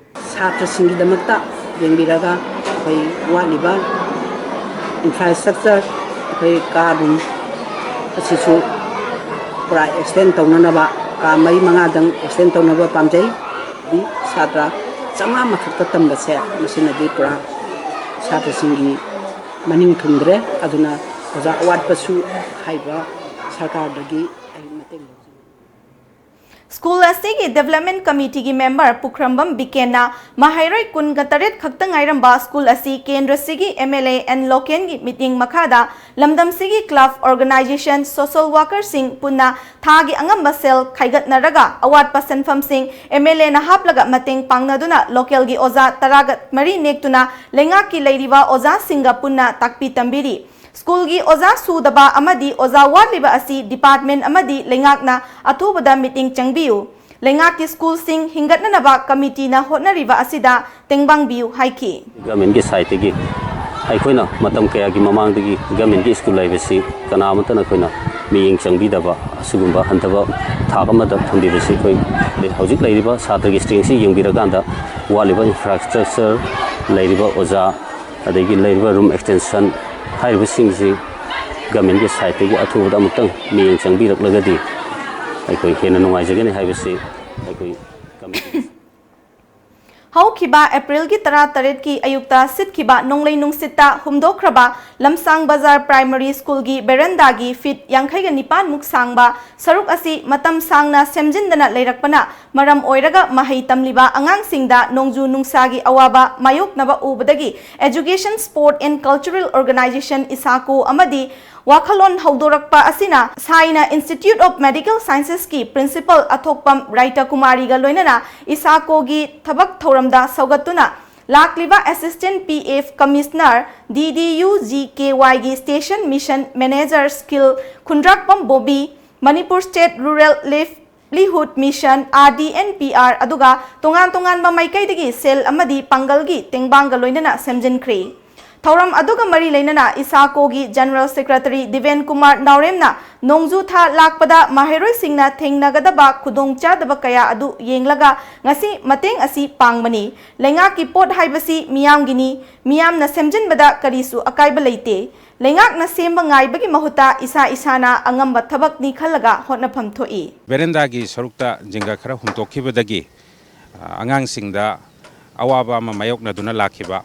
ꯁꯥꯇ꯭ꯔꯁꯤꯡꯒꯤꯗꯃꯛꯇ ꯌꯦꯡꯕꯤꯔꯒ ꯑꯩꯈꯣꯏ ꯋꯥꯠꯂꯤꯕ ꯏꯟꯐ꯭ꯔꯥꯁ꯭ꯇ꯭ꯔꯛꯆꯔ, ꯑꯩꯈꯣꯏ ꯀꯥ ꯔꯨꯝ ꯑꯁꯤꯁꯨ ꯄꯨꯔꯥ ꯑꯦꯛꯁꯇꯦꯟ ꯇꯧꯅꯅꯕ, ꯀꯥ ꯃꯔꯤ ꯃꯉꯥꯗꯪ ꯑꯦꯛꯁꯇꯦꯟ ꯇꯧꯅꯕ ꯄꯥꯝꯖꯩ꯫ ꯗꯤ ꯁꯥꯇ꯭ꯔ ꯆꯥꯝꯃꯉꯥ ꯃꯊꯛꯇ ꯇꯝꯕꯁꯦ, ꯃꯁꯤꯅꯗꯤ ꯄꯨꯔꯥ ꯁꯥꯇ꯭ꯔꯁꯤꯡꯒꯤ ꯃꯅꯤꯡ ꯊꯨꯡꯗ꯭ꯔꯦ꯫ ꯑꯗꯨꯅ ꯑꯣꯖꯥ ꯑꯋꯥꯠꯄꯁꯨ ꯍꯥꯏꯕ ꯁꯔꯀꯥꯔꯗꯒꯤ ꯑꯩ ꯃꯇꯦꯡ ꯂꯧꯖꯩ꯫ ꯁ꯭ꯀꯨꯜ ꯑꯁꯤꯒꯤ ꯗꯦꯕꯂꯞꯃꯦꯟꯠ ꯀꯃꯤꯇꯤꯒꯤ ꯃꯦꯝꯕꯔ ꯄꯨꯈ꯭ꯔꯝꯕꯝ ꯕꯤꯀꯦꯟꯅ ꯃꯍꯩꯔꯣꯏ ꯀꯨꯟꯒ ꯇꯔꯦꯠ ꯈꯛꯇ ꯉꯥꯏꯔꯝꯕ ꯁ꯭ꯀꯨꯜ ꯑꯁꯤ ꯀꯦꯟꯗ꯭ꯔꯁꯤꯒꯤ ꯑꯦꯝ ꯑꯦꯜ ꯑꯦ ꯑꯦꯟ ꯂꯣꯀꯦꯟꯒꯤ ꯃꯤꯠꯌꯦꯡ ꯃꯈꯥꯗ ꯂꯝꯗꯝꯁꯤꯒꯤ ꯀ꯭ꯂꯕ, ꯑꯣꯔꯒꯅꯥꯏꯖꯦꯁꯟ, ꯁꯣꯁꯤꯌꯦꯜ ꯋꯥꯔꯀꯔꯁꯤꯡ ꯄꯨꯟꯅ ꯊꯥꯒꯤ ꯑꯉꯝꯕ ꯁꯦꯜ ꯈꯥꯏꯒꯠꯅꯔꯒ ꯑꯋꯥꯠꯄ ꯁꯦꯟꯐꯝꯁꯤꯡ ꯑꯦꯝ ꯑꯦꯜ ꯑꯦꯅ ꯍꯥꯞꯂꯒ ꯃꯇꯦꯡ ꯄꯥꯡꯅꯗꯨꯅ ꯂꯣꯀꯦꯜꯒꯤ ꯑꯣꯖꯥ ꯇꯔꯥꯒ ꯃꯔꯤ ꯅꯦꯛꯇꯨꯅ ꯂꯩꯉꯥꯛꯀꯤ ꯂꯩꯔꯤꯕ ꯑꯣꯖꯥꯁꯤꯡꯒ ꯄꯨꯟꯅ ꯇꯥꯛꯄꯤ ꯇꯝꯕꯤꯔꯤ꯫ ꯁ꯭ꯀꯨꯜꯒꯤ ꯑꯣꯖꯥ ꯁꯨꯗꯕ ꯑꯃꯗꯤ ꯑꯣꯖꯥ ꯋꯥꯠꯂꯤꯕ ꯑꯁꯤ ꯗꯤꯄꯥꯔꯠꯃꯦꯟ ꯑꯃꯗꯤ ꯂꯩꯉꯥꯛꯅ ꯑꯊꯨꯕꯗ ꯃꯤꯠꯌꯦꯡ ꯆꯪꯕꯤꯌꯨ꯫ ꯂꯩꯉꯥꯛꯀꯤ ꯁ꯭ꯀꯨꯜꯁꯤꯡ ꯍꯤꯡꯒꯠꯅꯅꯕ ꯀꯃꯤꯇꯤꯅ ꯍꯣꯠꯅꯔꯤꯕ ꯑꯁꯤꯗ ꯇꯦꯡꯕꯥꯡꯕꯤꯌꯨ ꯍꯥꯏꯈꯤ꯫ ꯒꯃꯦꯟꯒꯤ ꯁꯥꯏꯠꯇꯒꯤ ꯑꯩꯈꯣꯏꯅ ꯃꯇꯝ ꯀꯌꯥꯒꯤ ꯃꯃꯥꯡꯗꯒꯤ ꯒꯃꯦꯟꯒꯤ ꯁ꯭ꯀꯨꯜ ꯍꯥꯏꯕꯁꯤ ꯀꯅꯥ ꯑꯃꯠꯇꯅ ꯑꯩꯈꯣꯏꯅ ꯃꯤꯠꯌꯦꯡ ꯆꯪꯕꯤꯗꯕ ꯑꯁꯤꯒꯨꯝꯕ ꯍꯟꯊꯕ ꯊꯥꯛ ꯑꯃꯗ ꯊꯝꯕꯤꯕꯁꯤ ꯑꯩꯈꯣꯏ ꯍꯧꯖꯤꯛ ꯂꯩꯔꯤꯕ ꯁꯥꯇ꯭ꯔꯒꯤ ꯁ꯭ꯇꯔꯦꯡꯁꯤ ꯌꯦꯡꯕꯤꯔꯀꯥꯟꯗ ꯋꯥꯠꯂꯤꯕ ꯏꯟꯐ꯭ꯔꯥꯁ꯭ꯇ꯭ꯔꯛꯆꯔ, ꯂꯩꯔꯤꯕ ꯑꯣꯖꯥ, ꯑꯗꯒꯤ ꯂꯩꯔꯤꯕ ꯔꯨꯝ ꯑꯦꯛꯁꯇꯦꯟꯁꯟ ꯍꯥꯏꯔꯤꯕꯁꯤꯡꯁꯤ ꯒꯃꯦꯟꯒꯤ ꯁꯥꯏꯠꯇꯒꯤ ꯑꯊꯨꯕꯗ ꯑꯃꯨꯛꯇꯪ ꯃꯤꯠꯌꯦꯡ ꯆꯪꯕꯤꯔꯛꯂꯒꯗꯤ ꯑꯩꯈꯣꯏ ꯍꯦꯟꯅ ꯅꯨꯡꯉꯥꯏꯖꯒꯅꯤ ꯍꯥꯏꯕꯁꯤ ꯑꯩꯈꯣꯏ ꯀꯃꯤꯇꯤ ꯍꯧꯈꯤꯕ ꯑꯦꯄ꯭ꯔꯤꯜꯒꯤ ꯇꯔꯥꯇꯔꯦꯠꯀꯤ ꯑꯌꯨꯛꯇ ꯁꯤꯠꯈꯤꯕ ꯅꯣꯡꯂꯩ ꯅꯨꯡꯁꯤꯠꯇ ꯍꯨꯝꯗꯣꯛꯈ꯭ꯔꯕ ꯂꯝꯁꯥꯡ ꯕꯖꯥꯔ ꯄ꯭ꯔꯥꯏꯃꯔꯤ ꯁ꯭ꯀꯨꯜꯒꯤ ꯕꯦꯔꯟꯗꯥꯒꯤ ꯐꯤꯠ ꯌꯥꯡꯈꯩꯒ ꯅꯤꯄꯥꯟ ꯃꯨꯛ ꯁꯥꯡꯕ ꯁꯔꯨꯛ ꯑꯁꯤ ꯃꯇꯝ ꯁꯥꯡꯅ ꯁꯦꯝꯖꯤꯟꯗꯅ ꯂꯩꯔꯛꯄꯅ ꯃꯔꯝ ꯑꯣꯏꯔꯒ ꯃꯍꯩ ꯇꯝꯂꯤꯕ ꯑꯉꯥꯡꯁꯤꯡꯗ ꯅꯣꯡꯖꯨ ꯅꯨꯡꯁꯥꯒꯤ ꯑꯋꯥꯕ ꯃꯥꯌꯣꯛꯅꯕ ꯎꯕꯗꯒꯤ Education, Sport and Cultural Organisation, ꯏꯁꯥꯀꯣ ꯑꯃꯗꯤ ꯋꯥꯈꯜꯂꯣꯟ ꯍꯧꯗꯣꯔꯛꯄ ꯑꯁꯤꯅ ꯁꯥꯏꯅ Institute of Medical Sciences ꯀꯤ Principal ꯑꯊꯣꯛꯄꯝ ꯔꯥꯏꯇ ꯀꯨꯃꯥꯔꯤꯒ ꯂꯣꯏꯅꯅ ꯏꯁꯥꯀꯣꯒꯤ ꯊꯕꯛ ꯊꯧꯔꯝꯗ ꯁꯧꯒꯠꯇꯨꯅ ꯂꯥꯛꯂꯤꯕ Assistant P F Commissioner D D U G K Y ꯒꯤ Station Mission Manager Skill ꯈꯨꯟꯗ꯭ꯔꯥꯛꯄꯝ Bobby, Manipur State Rural Livelihood Mission, R D N P R, ꯑꯗꯨꯒ ꯇꯣꯉꯥꯟ ꯇꯣꯉꯥꯟꯕ ꯃꯥꯏꯀꯩꯗꯒꯤ ꯁꯦꯜ ꯑꯃꯗꯤ ꯄꯥꯡꯒꯜꯒꯤ ꯇꯦꯡꯕꯥꯡꯒ ꯂꯣꯏꯅꯅ ꯁꯦꯝꯖꯤꯟꯈ꯭ꯔꯦ꯫ ꯊꯧꯔꯝ ꯑꯗꯨꯒ ꯃꯔꯤ ꯂꯩꯅꯅ ꯏꯁꯥꯀꯣꯒꯤ General Secretary ꯗꯤꯕꯦꯟ ꯀꯨꯃꯥꯔ ꯅꯥꯎꯔꯦꯝꯅ ꯅꯣꯡꯖꯨ ꯊꯥ ꯂꯥꯛꯄꯗ ꯃꯍꯩꯔꯣꯏꯁꯤꯡꯅ ꯊꯦꯡꯅꯒꯗꯕ ꯈꯨꯗꯣꯡꯆꯥꯗꯕ ꯀꯌꯥ ꯑꯗꯨ ꯌꯦꯡꯂꯒ ꯉꯁꯤ ꯃꯇꯦꯡ ꯑꯁꯤ ꯄꯥꯡꯕꯅꯤ꯫ ꯂꯩꯉꯥꯛꯀꯤ ꯄꯣꯠ ꯍꯥꯏꯕꯁꯤ ꯃꯤꯌꯥꯝꯒꯤꯅꯤ, ꯃꯤꯌꯥꯝꯅ ꯁꯦꯝꯖꯤꯟꯕꯗ ꯀꯔꯤꯁꯨ ꯑꯀꯥꯏꯕ ꯂꯩꯇꯦ꯫ ꯂꯩꯉꯥꯛꯅ ꯁꯦꯝꯕ ꯉꯥꯏꯕꯒꯤ ꯃꯍꯨꯠꯇ ꯏꯁꯥ ꯏꯁꯥꯅ ꯑꯉꯝꯕ ꯊꯕꯛꯅꯤ ꯈꯜꯂꯒ ꯍꯣꯠꯅꯐꯝ ꯊꯣꯛꯏ꯫ ꯕꯦꯔꯦꯟꯗꯥꯒꯤ ꯁꯔꯨꯛꯇ ꯖꯤꯡꯒ ꯈꯔ ꯍꯨꯝꯇꯣꯛꯈꯤꯕꯗꯒꯤ, ꯑ, ꯑꯉꯥꯡꯁꯤꯡꯗ ꯑꯋꯥꯕ ꯑꯃ ꯃꯥꯌꯣꯛꯅꯗꯨꯅ ꯂꯥꯛꯈꯤꯕ,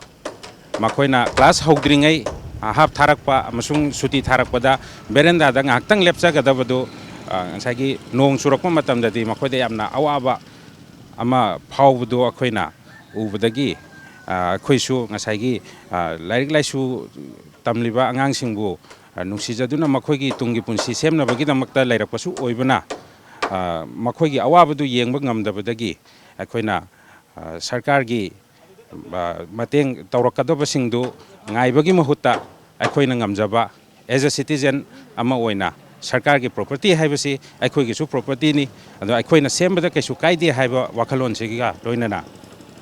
ꯃꯈꯣꯏꯅ ꯀ꯭ꯂꯥꯁ ꯍꯧꯗ꯭ꯔꯤꯉꯩ, ꯑ, ꯍꯥꯞ ꯊꯥꯔꯛꯄ ꯑꯃꯁꯨꯡ ꯁꯨꯇꯤ ꯊꯥꯔꯛꯄꯗ ꯕꯦꯔꯦꯟꯗꯥꯗ ꯉꯥꯏꯍꯥꯛꯇꯪ ꯂꯦꯞꯆꯒꯗꯕꯗꯨ, ꯑ, ꯉꯁꯥꯏꯒꯤ ꯅꯣꯡ ꯆꯨꯔꯛꯄ ꯃꯇꯝꯗꯗꯤ ꯃꯈꯣꯏꯗ ꯌꯥꯝꯅ ꯑꯋꯥꯕ ꯑꯃ ꯐꯥꯎꯕꯗꯨ ꯑꯩꯈꯣꯏꯅ ꯎꯕꯗꯒꯤ, ꯑ, ꯑꯩꯈꯣꯏꯁꯨ ꯉꯁꯥꯏꯒꯤ, ꯑ, ꯂꯥꯏꯔꯤꯛ ꯂꯥꯏꯁꯨ ꯇꯝꯂꯤꯕ ꯑꯉꯥꯡꯁꯤꯡꯕꯨ, ꯑ, ꯅꯨꯡꯁꯤꯖꯗꯨꯅ ꯃꯈꯣꯏꯒꯤ ꯇꯨꯡꯒꯤ ꯄꯨꯟꯁꯤ ꯁꯦꯝꯅꯕꯒꯤꯗꯃꯛꯇ ꯂꯩꯔꯛꯄꯁꯨ ꯑꯣꯏꯕꯅ, ꯑ, ꯃꯈꯣꯏꯒꯤ ꯑꯋꯥꯕꯗꯨ ꯌꯦꯡꯕ ꯉꯝꯗꯕꯗꯒꯤ ꯑꯩꯈꯣꯏꯅ, ꯑ, ꯁꯔꯀꯥꯔꯒꯤ, ꯑ, ꯃꯇꯦꯡ ꯇꯧꯔꯛꯀꯗꯕꯁꯤꯡꯗꯨ ꯉꯥꯏꯕꯒꯤ ꯃꯍꯨꯠꯇ ꯑꯩꯈꯣꯏꯅ ꯉꯝꯖꯕ, as a citizen ꯑꯃ ꯑꯣꯏꯅ, ꯁꯔꯀꯥꯔꯒꯤ property ꯍꯥꯏꯕꯁꯤ ꯑꯩꯈꯣꯏꯒꯤꯁꯨ propertyꯅꯤ꯫ ꯑꯗꯣ ꯑꯩꯈꯣꯏꯅ ꯁꯦꯝꯕꯗ ꯀꯩꯁꯨ ꯀꯥꯏꯗꯦ ꯍꯥꯏꯕ ꯋꯥꯈꯜꯂꯣꯟꯁꯤꯒ ꯂꯣꯏꯅꯅ,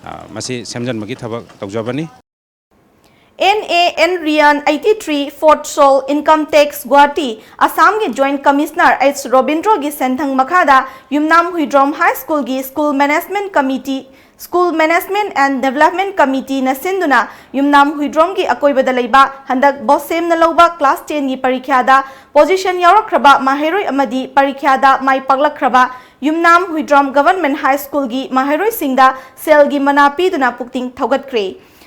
ꯑ, ꯃꯁꯤ ꯁꯦꯝꯖꯤꯟꯕꯒꯤ ꯊꯕꯛ ꯇꯧꯖꯕꯅꯤ꯫ N A N Rian eighty three, ꯐꯣꯔꯠ ꯁꯣꯜ, ꯏꯟꯀꯝ ꯇꯦꯛꯁ, ꯒꯨꯋꯥꯍꯥꯇꯤ, ꯑꯁꯥꯝꯒꯤ ꯖꯣꯏꯟꯠ ꯀꯃꯤꯁꯅꯔ ꯑꯩꯆ ꯔꯣꯕꯤꯟꯗ꯭ꯔꯣꯒꯤ ꯁꯦꯟꯊꯪ ꯃꯈꯥꯗ ꯌꯨꯝꯅꯥꯝ ꯍꯨꯏꯗ꯭ꯔꯣꯝ ꯍꯥꯏ ꯁ꯭ꯀꯨꯜꯒꯤ school management committee, school management and development ꯀꯃꯤꯇꯤꯅ ꯁꯤꯟꯗꯨꯅ ꯌꯨꯝꯅꯥꯝ ꯍꯨꯏꯗ꯭ꯔꯣꯝꯒꯤ ꯑꯀꯣꯏꯕꯗ ꯂꯩꯕ ꯍꯟꯗꯛ ꯕꯣꯁꯦꯝꯅ ꯂꯧꯕ ꯀ꯭ꯂꯥꯁ ꯇꯦꯟꯒꯤ ꯄꯔꯤꯈ꯭ꯌꯥꯗ ꯄꯣꯖꯤꯁꯟ ꯌꯥꯎꯔꯛꯈ꯭ꯔꯕ ꯃꯍꯩꯔꯣꯏ ꯑꯃꯗꯤ ꯄꯔꯤꯈ꯭ꯌꯥꯗ ꯃꯥꯏ ꯄꯥꯛꯂꯛꯈ꯭ꯔꯕ ꯌꯨꯝꯅꯥꯝ ꯍꯨꯏꯗ꯭ꯔꯣꯝ ꯒꯚꯔꯟꯃꯦꯟꯠ ꯍꯥꯏ ꯁ꯭ꯀꯨꯜꯒꯤ ꯃꯍꯩꯔꯣꯏꯁꯤꯡꯗ ꯁꯦꯜꯒꯤ ꯃꯅꯥ ꯄꯤꯗꯨꯅ ꯄꯨꯛꯅꯤꯡ ꯊꯧꯒꯠꯈ꯭ꯔꯦ꯫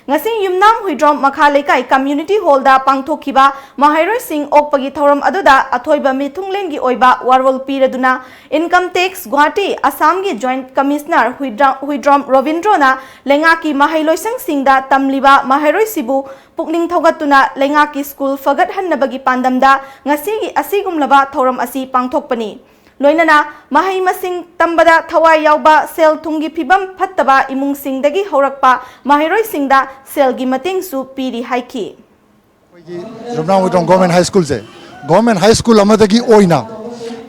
ꯉꯁꯤ ꯌꯨꯝꯅꯥꯝ ꯍꯨꯏꯗ꯭ꯔꯣꯝ ꯃꯈꯥ ꯂꯩꯀꯥꯏ ꯀꯝꯃ꯭ꯌꯨꯅꯤꯇꯤ ꯍꯣꯜꯗ ꯄꯥꯡꯊꯣꯛꯈꯤꯕ ꯃꯍꯩꯔꯣꯏꯁꯤꯡ ꯑꯣꯛꯄꯒꯤ ꯊꯧꯔꯝ ꯑꯗꯨꯗ ꯑꯊꯣꯏꯕ ꯃꯤꯊꯨꯡꯂꯦꯟꯒꯤ ꯑꯣꯏꯕ ꯋꯥꯔꯣꯜ ꯄꯤꯔꯗꯨꯅ ꯏꯟꯀꯝ ꯇꯦꯛꯁ ꯒꯨꯋꯥꯍꯥꯇꯤ, ꯑꯁꯥꯝꯒꯤ ꯖꯣꯏꯟꯠ ꯀꯃꯤꯁꯅꯔ ꯍꯨꯏꯗ꯭ꯔꯥ-, ꯍꯨꯏꯗ꯭ꯔꯣꯝ ꯔꯣꯕꯤꯟꯗ꯭ꯔꯣꯅ ꯂꯩꯉꯥꯛꯀꯤ ꯃꯍꯩꯂꯣꯏꯁꯪꯁꯤꯡꯗ ꯇꯝꯂꯤꯕ ꯃꯍꯩꯔꯣꯏꯁꯤꯕꯨ ꯄꯨꯛꯅꯤꯡ ꯊꯧꯒꯠꯇꯨꯅ ꯂꯩꯉꯥꯛꯀꯤ ꯁ꯭ꯀꯨꯜ ꯐꯒꯠꯍꯟꯅꯕꯒꯤ ꯄꯥꯟꯗꯝꯗ ꯉꯁꯤꯒꯤ ꯑꯁꯤꯒꯨꯝꯂꯕ ꯊꯧꯔꯝ ꯑꯁꯤ ꯄꯥꯡꯊꯣꯛꯄꯅꯤ꯫ ꯂꯣꯏꯅꯅ ꯃꯍꯩ ꯃꯁꯤꯡ ꯇꯝꯕꯗ ꯊꯋꯥꯏ ꯌꯥꯎꯕ, ꯁꯦꯜ ꯊꯨꯝꯒꯤ ꯐꯤꯕꯝ ꯐꯠꯇꯕ ꯏꯃꯨꯡꯁꯤꯡꯗꯒꯤ ꯍꯧꯔꯛꯄ ꯃꯍꯩꯔꯣꯏꯁꯤꯡꯗ ꯁꯦꯜꯒꯤ ꯃꯇꯦꯡꯁꯨ ꯄꯤꯔꯤ ꯍꯥꯏꯈꯤ꯫ ꯑꯩꯈꯣꯏꯒꯤ ꯌꯨꯝꯅꯥꯝ ꯍꯨꯏꯗ꯭ꯔꯣꯝ ꯒꯣꯔꯃꯦꯟ ꯍꯥꯏ ꯁ꯭ꯀꯨꯜꯁꯦ, ꯒꯣꯔꯃꯦꯟ ꯍꯥꯏ ꯁ꯭ꯀꯨꯜ ꯑꯃꯗꯒꯤ ꯑꯣꯏꯅ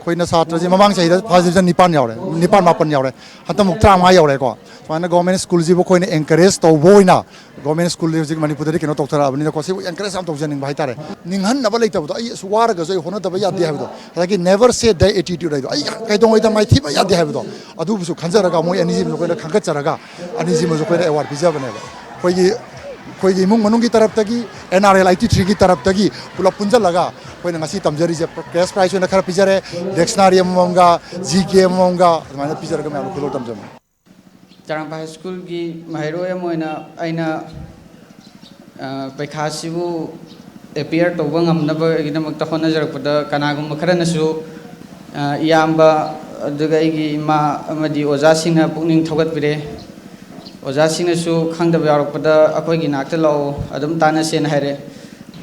ꯑꯩꯈꯣꯏꯅ ꯁꯥꯇ꯭ꯔꯁꯦ ꯃꯃꯥꯡ ꯆꯍꯤꯗ ꯐꯥꯔꯁ ꯗꯤꯕꯤꯖꯟ ꯅꯤꯄꯥꯟ ꯌꯥꯎꯔꯦ, ꯅꯤꯄꯥꯟ ꯃꯥꯄꯟ ꯌꯥꯎꯔꯦ, ꯍꯟꯗꯛꯃꯨꯛ ꯇꯔꯥꯃꯉꯥ ꯌꯧꯔꯦꯀꯣ꯫ ꯁꯨꯃꯥꯏꯅ ꯒꯣꯔꯃꯦꯟ ꯁ꯭ꯀꯨꯜꯁꯤꯕꯨ ꯑꯩꯈꯣꯏꯅ ꯑꯦꯟꯀꯔꯦꯖ ꯇꯧꯕ ꯑꯣꯏꯅ, ꯒꯣꯔꯃꯦꯟ ꯁ꯭ꯀꯨꯜꯁꯦ ꯍꯧꯖꯤꯛ ꯃꯅꯤꯄꯨꯔꯗꯗꯤ ꯀꯩꯅꯣ ꯇꯧꯊꯔꯛꯑꯕꯅꯤꯅꯀꯣ, ꯁꯤꯕꯨ ꯑꯦꯟꯀꯔꯦꯖ ꯌꯥꯝ ꯇꯧꯖꯅꯤꯡꯕ ꯍꯥꯏꯇꯥꯔꯦ꯫ ꯅꯤꯡꯍꯟꯅꯕ ꯂꯩꯇꯕꯗꯣ, ꯑꯩ ꯑꯁꯨꯛ ꯋꯥꯔꯒꯁꯨ ꯑꯩ ꯍꯣꯠꯅꯗꯕ ꯌꯥꯗꯦ ꯍꯥꯏꯕꯗꯣ, ꯑꯗꯒꯤ never say die attitude ꯍꯥꯏꯗꯣ, ꯑꯩ ꯀꯩꯗꯧꯉꯩꯗ ꯃꯥꯏꯊꯤꯕ ꯌꯥꯗꯦ ꯍꯥꯏꯕꯗꯣ, ꯑꯗꯨꯕꯨꯁꯨ ꯈꯟꯖꯔꯒ ꯃꯣꯏ ꯑꯅꯤꯁꯤꯃꯁꯨ ꯑꯩꯈꯣꯏꯅ ꯈꯟꯒꯠꯆꯔꯒ ꯑꯅꯤꯁꯤꯃꯁꯨ ꯑꯩꯈꯣꯏꯅ ꯑꯦꯋꯥꯔꯗ ꯄꯤꯖꯕꯅꯦꯕ꯫ ꯑꯩꯈꯣꯏꯒꯤ ꯑꯩꯈꯣꯏꯒꯤ ꯏꯃꯨꯡ ꯃꯅꯨꯡꯒꯤ ꯇꯔꯞꯇꯒꯤ, ꯑꯦꯟ ꯑꯥꯔ ꯑꯦꯜ ꯑꯥꯏꯠꯇꯤ ꯊ꯭ꯔꯤꯒꯤ ꯇꯔꯞꯇꯒꯤ ꯄꯨꯂꯞ ꯄꯨꯟꯁꯤꯜꯂꯒ ꯑꯩꯈꯣꯏꯅ ꯉꯁꯤ ꯇꯝꯖꯔꯤꯁꯦ꯫ ꯀꯦꯁ ꯄ꯭ꯔꯥꯏꯖ ꯑꯣꯏꯅ ꯈꯔ ꯄꯤꯖꯔꯦ, ꯗꯤꯛꯁꯅꯥꯔꯤ ꯑꯃꯃꯝꯒ, ꯖꯤ ꯀꯦ ꯑꯃꯃꯝꯒ ꯑꯗꯨꯃꯥꯏꯅ ꯄꯤꯖꯔꯒ ꯃꯌꯥꯝꯗ ꯈꯨꯗꯣꯜ ꯇꯝꯖꯕꯅꯤ꯫ ꯆꯔꯥꯡꯄꯥꯠ ꯍꯥꯏ ꯁ꯭ꯀꯨꯜꯒꯤ ꯃꯍꯩꯔꯣꯏ ꯑꯃ ꯑꯣꯏꯅ ꯑꯩꯅ, ꯑ, ꯄꯩꯈꯥꯁꯤꯕꯨ ꯑꯦꯄꯤꯌꯔ ꯇꯧꯕ ꯉꯝꯅꯕꯒꯤꯗꯃꯛꯇ ꯍꯣꯠꯅꯖꯔꯛꯄꯗ ꯀꯅꯥꯒꯨꯝꯕ ꯈꯔꯅꯁꯨ, ꯑ, ꯏꯌꯥꯝꯕ ꯑꯗꯨꯒ ꯑꯩꯒꯤ ꯏꯃꯥ ꯑꯃꯗꯤ ꯑꯣꯖꯥꯁꯤꯡꯅ ꯄꯨꯛꯅꯤꯡ ꯊꯧꯒꯠꯄꯤꯔꯦ꯫ ꯑꯣꯖꯥꯁꯤꯡꯅꯁꯨ ꯈꯪꯗꯕ ꯌꯥꯎꯔꯛꯄꯗ ꯑꯩꯈꯣꯏꯒꯤ ꯅꯥꯛꯇ ꯂꯥꯛꯑꯣ, ꯑꯗꯨꯝ ꯇꯥꯟꯅꯁꯦꯅ ꯍꯥꯏꯔꯦ꯫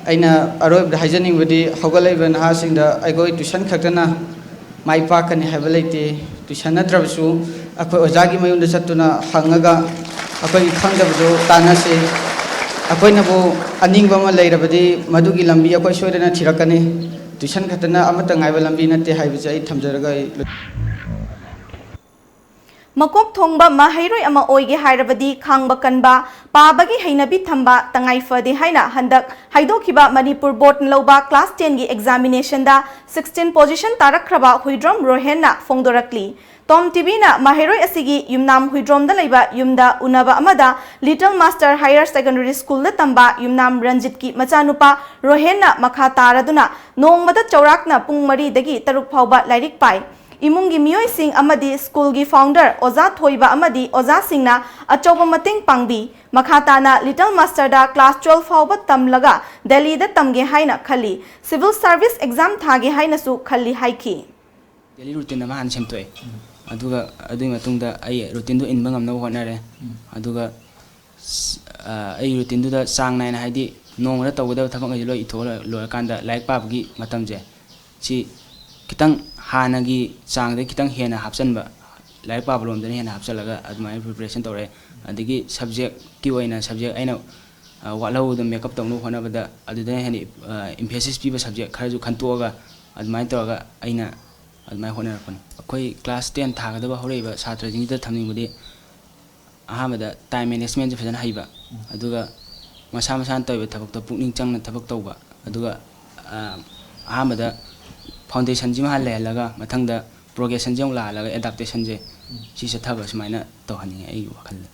ꯑꯩꯅ ꯑꯔꯣꯏꯕꯗ ꯍꯥꯏꯖꯅꯤꯡꯕꯗꯤ ꯍꯧꯒꯠꯂꯛꯏꯕ ꯅꯍꯥꯁꯤꯡꯗ ꯑꯩꯈꯣꯏ ꯇ꯭ꯌꯨꯁꯟ ꯈꯛꯇꯅ ꯃꯥꯏ ꯄꯥꯛꯀꯅꯤ ꯍꯥꯏꯕ ꯂꯩꯇꯦ꯫ ꯇ꯭ꯌꯨꯁꯟ ꯅꯠꯇ꯭ꯔꯕꯁꯨ ꯑꯩꯈꯣꯏ ꯑꯣꯖꯥꯒꯤ ꯃꯌꯨꯝꯗ ꯆꯠꯇꯨꯅ ꯍꯪꯉꯒ ꯑꯩꯈꯣꯏꯒꯤ ꯈꯪꯗꯕꯗꯨ ꯇꯥꯟꯅꯁꯤ꯫ ꯑꯩꯈꯣꯏꯅꯕꯨ ꯑꯅꯤꯡꯕ ꯑꯃ ꯂꯩꯔꯕꯗꯤ ꯃꯗꯨꯒꯤ ꯂꯝꯕꯤ ꯑꯩꯈꯣꯏ ꯁꯣꯏꯗꯅ ꯊꯤꯔꯛꯀꯅꯤ꯫ Tuition ꯈꯛꯇꯅ ꯑꯃꯠꯇ ꯉꯥꯏꯕ ꯂꯝꯕꯤ ꯅꯠꯇꯦ ꯍꯥꯏꯕꯁꯦ ꯑꯩ ꯊꯝꯖꯔꯒ ꯑꯩ ꯂꯣꯏ- ꯃꯀꯣꯛ ꯊꯣꯡꯕ ꯃꯍꯩꯔꯣꯏ ꯑꯃ ꯑꯣꯏꯒꯦ ꯍꯥꯏꯔꯕꯗꯤ ꯈꯥꯡꯕ ꯀꯟꯕ, ꯄꯥꯕꯒꯤ ꯍꯩꯅꯕꯤ ꯊꯝꯕ ꯇꯉꯥꯏ ꯐꯗꯦ ꯍꯥꯏꯅ ꯍꯟꯗꯛ ꯍꯥꯏꯗꯣꯛꯈꯤꯕ ꯃꯅꯤꯄꯨꯔ ꯕꯣꯔꯗꯅ ꯂꯧꯕ class tenꯒꯤ examinationꯗ sixteen position ꯇꯥꯔꯛꯈ꯭ꯔꯕ Huidrom ꯔꯣꯍꯦꯟꯅ ꯐꯣꯡꯗꯣꯔꯛꯂꯤ꯫ Tom TVꯅ ꯃꯍꯩꯔꯣꯏ ꯑꯁꯤꯒꯤ ꯌꯨꯝꯅꯥꯝ ꯍꯨꯏꯗ꯭ꯔꯣꯝꯗ ꯂꯩꯕ ꯌꯨꯝꯗ ꯎꯅꯕ ꯑꯃꯗ Little Master Higher Secondary Schoolꯗ ꯇꯝꯕ ꯌꯨꯝꯅꯥꯝ ꯔꯟꯖꯤꯠꯀꯤ ꯃꯆꯥꯅꯨꯄꯥ ꯔꯣꯍꯦꯟꯅ ꯃꯈꯥ ꯇꯥꯔꯗꯨꯅ ꯅꯣꯡꯃꯗ ꯆꯥꯎꯔꯥꯛꯅ ꯄꯨꯡ ꯃꯔꯤꯗꯒꯤ ꯇꯔꯨꯛ ꯐꯥꯎꯕ ꯂꯥꯏꯔꯤꯛ ꯄꯥꯏ꯫ ꯏꯃꯨꯡꯒꯤ ꯃꯤꯑꯣꯏꯁꯤꯡ ꯑꯃꯗꯤ ꯁ꯭ꯀꯨꯜꯒꯤ founder ꯑꯣꯖꯥ ꯊꯣꯏꯕ ꯑꯃꯗꯤ ꯑꯣꯖꯥꯁꯤꯡꯅ ꯑꯆꯧꯕ ꯃꯇꯦꯡ ꯄꯥꯡꯕꯤ꯫ ꯃꯈꯥ ꯇꯥꯅ Little Masterꯗ class twelve ꯐꯥꯎꯕ ꯇꯝꯂꯒ ꯗꯦꯜꯂꯤꯗ ꯇꯝꯒꯦ ꯍꯥꯏꯅ ꯈꯜꯂꯤ꯫ Civil Service exam ꯊꯥꯒꯦ ꯍꯥꯏꯅꯁꯨ ꯈꯜꯂꯤ ꯍꯥꯏꯈꯤ꯫ Daily routine ꯑꯃ ꯍꯥꯟꯅ ꯁꯦꯝꯗꯣꯛꯑꯦ꯫ ꯑꯗꯨꯒ ꯑꯗꯨꯒꯤ ꯃꯇꯨꯡꯗ ꯑꯩ routineꯗꯨ ꯏꯟꯕ ꯉꯝꯅꯕ ꯍꯣꯠꯅꯔꯦ꯫ ꯑꯗꯨꯒ ꯑꯩ routinedꯨꯗ ꯆꯥꯡ ꯅꯥꯏꯅ, ꯍꯥꯏꯗꯤ ꯅꯣꯡꯃꯗ ꯇꯧꯒꯗꯕ ꯊꯕꯛꯈꯩꯁꯦ ꯂꯣꯏ ꯏꯊꯣꯛꯑ ꯂꯣꯏꯔꯀꯥꯟꯗ ꯂꯥꯏꯔꯤꯛ ꯄꯥꯕꯒꯤ ꯃꯇꯝꯁꯦ ꯁꯤ ꯈꯤꯇꯪ ꯍꯥꯟꯅꯒꯤ ꯆꯥꯡꯗꯒꯤ ꯈꯤꯇꯪ ꯍꯦꯟꯅ ꯍꯥꯞꯆꯤꯟꯕ, ꯂꯥꯏꯔꯤꯛ ꯄꯥꯕ ꯂꯣꯝꯗꯅ ꯍꯦꯟꯅ ꯍꯥꯞꯆꯤꯜꯂꯒ ꯑꯗꯨꯃꯥꯏꯅ preparation ꯇꯧꯔꯛꯑꯦ꯫ ꯑꯗꯒꯤ subjectꯀꯤ ꯑꯣꯏꯅ subject ꯑꯩꯅ ꯋꯥꯠꯍꯧꯕꯗꯣ make up ꯇꯧꯅꯕ ꯍꯣꯠꯅꯕꯗ ꯑꯗꯨꯗꯅ ꯍꯦꯟꯅ emphasis ꯄꯤꯕ subject ꯈꯔꯁꯨ ꯈꯟꯇꯣꯛꯑꯒ ꯑꯗꯨꯃꯥꯏꯅ ꯇꯧꯔꯒ ꯑꯩꯅ ꯑꯗꯨꯃꯥꯏꯅ ꯍꯣꯠꯅꯔꯛꯄꯅꯤ꯫ ꯑꯩꯈꯣꯏ class ten ꯊꯥꯒꯗꯕ ꯍꯧꯔꯛꯏꯕ ꯁꯥꯇ꯭ꯔꯁꯤꯡꯁꯤꯗ ꯊꯝꯅꯤꯡꯕꯗꯤ ꯑꯍꯥꯟꯕꯗ time managementꯁꯦ ꯐꯖꯅ ꯍꯩꯕ, ꯑꯗꯨꯒ ꯃꯁꯥ ꯃꯁꯥꯅ ꯇꯧꯔꯤꯕ ꯊꯕꯛꯇ ꯄꯨꯛꯅꯤꯡ ꯆꯪꯅ ꯊꯕꯛ ꯇꯧꯕ, ꯑꯗꯨꯒ ꯑꯍꯥꯟꯕꯗ foundationꯁꯤꯃ ꯍꯥꯟꯅ ꯂꯩꯍꯜꯂꯒ ꯃꯊꯪꯗ progressionꯁꯦ ꯑꯃꯨꯛ ꯂꯥꯛꯍꯜꯂꯒ adaptationꯁꯦ ꯁꯤ ꯆꯠꯊꯕ ꯁꯨꯃꯥꯏꯅ ꯇꯧꯍꯟꯅꯤꯡꯉꯦ ꯑꯩꯒꯤ ꯋꯥꯈꯜꯗ꯫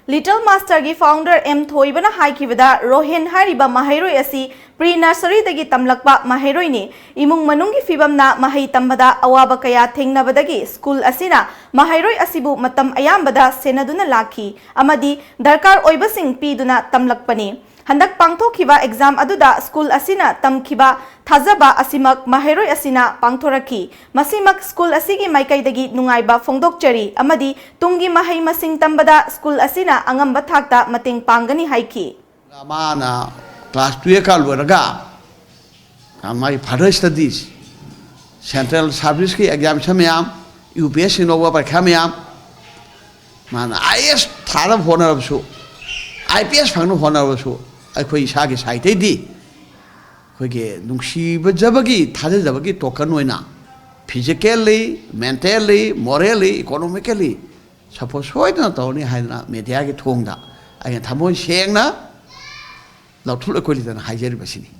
Little Masterꯒꯤ founder M ꯊꯣꯏꯕꯅ ꯍꯥꯏꯈꯤꯕꯗ, ꯔꯣꯍꯦꯟ ꯍꯥꯏꯔꯤꯕ ꯃꯍꯩꯔꯣꯏ ꯑꯁꯤ pre nurseryꯗꯒꯤ ꯇꯝꯂꯛꯄ ꯃꯍꯩꯔꯣꯏꯅꯤ꯫ ꯏꯃꯨꯡ ꯃꯅꯨꯡꯒꯤ ꯐꯤꯕꯝꯅ ꯃꯍꯩ ꯇꯝꯕꯗ ꯑꯋꯥꯕ ꯀꯌꯥ ꯊꯦꯡꯅꯕꯗꯒꯤ school ꯑꯁꯤꯅ ꯃꯍꯩꯔꯣꯏ ꯑꯁꯤꯕꯨ ꯃꯇꯝ ꯑꯌꯥꯝꯕꯗ ꯁꯦꯟꯅꯗꯨꯅ ꯂꯥꯛꯈꯤ ꯑꯃꯗꯤ ꯗꯔꯀꯥꯔ ꯑꯣꯏꯕꯁꯤꯡ ꯄꯤꯗꯨꯅ ꯇꯝꯂꯛꯄꯅꯤ꯫ ꯍꯟꯗꯛ ꯄꯥꯡꯊꯣꯛꯈꯤꯕ exam ꯑꯗꯨꯗ school ꯑꯁꯤꯅ ꯊꯝꯈꯤꯕ ꯊꯥꯖꯕ ꯑꯁꯤꯃꯛ ꯃꯍꯩꯔꯣꯏ ꯑꯁꯤꯅ ꯄꯥꯡꯊꯣꯔꯛꯈꯤ꯫ ꯃꯁꯤꯃꯛ school ꯑꯁꯤꯒꯤ ꯃꯥꯏꯀꯩꯗꯒꯤ ꯅꯨꯡꯉꯥꯏꯕ ꯐꯣꯡꯗꯣꯛꯆꯔꯤ ꯑꯃꯗꯤ ꯇꯨꯡꯒꯤ ꯃꯍꯩ ꯃꯁꯤꯡ ꯇꯝꯕꯗ school ꯑꯁꯤꯅ ꯑꯉꯝꯕ ꯊꯥꯛꯇ ꯃꯇꯦꯡ ꯄꯥꯡꯒꯅꯤ ꯍꯥꯏꯈꯤ꯫ ꯃꯥꯅ class twelve ꯀ ꯂꯣꯏꯔꯒ ꯃꯥꯒꯤ further studies, central service ꯀꯤ examination ꯃꯌꯥꯝ, UPSC ꯅꯧꯕ ꯄꯔꯤꯈ꯭ꯌꯥ ꯃꯌꯥꯝ, ꯃꯥꯅ IAS ꯊꯥꯅꯕ ꯍꯣꯠꯅꯔꯕꯁꯨ, ꯑꯥꯏ ꯄꯤ ꯑꯦꯁ ꯐꯪꯅꯕ ꯍꯣꯠꯅꯔꯕꯁꯨ ꯑꯩꯈꯣꯏ ꯏꯁꯥꯒꯤ ꯁꯥꯏꯠꯇꯩꯗꯤ ꯑꯩꯈꯣꯏꯒꯤ ꯅꯨꯡꯁꯤꯕꯖꯕꯒꯤ, ꯊꯥꯖꯖꯕꯒꯤ ꯇꯣꯀꯟ ꯑꯣꯏꯅ physically, mentally, morally, economically support ꯁꯣꯏꯗꯅ ꯇꯧꯔꯅꯤ ꯍꯥꯏꯗꯅ ꯃꯦꯗꯤꯌꯥꯒꯤ ꯊꯣꯡꯗ ꯑꯩꯅ ꯊꯃꯣꯏ ꯁꯦꯡꯅ ꯂꯧꯊꯣꯛ ꯂꯣꯏꯊꯣꯛꯇꯅ ꯍꯥꯏꯖꯔꯤꯕꯁꯤꯅꯤ꯫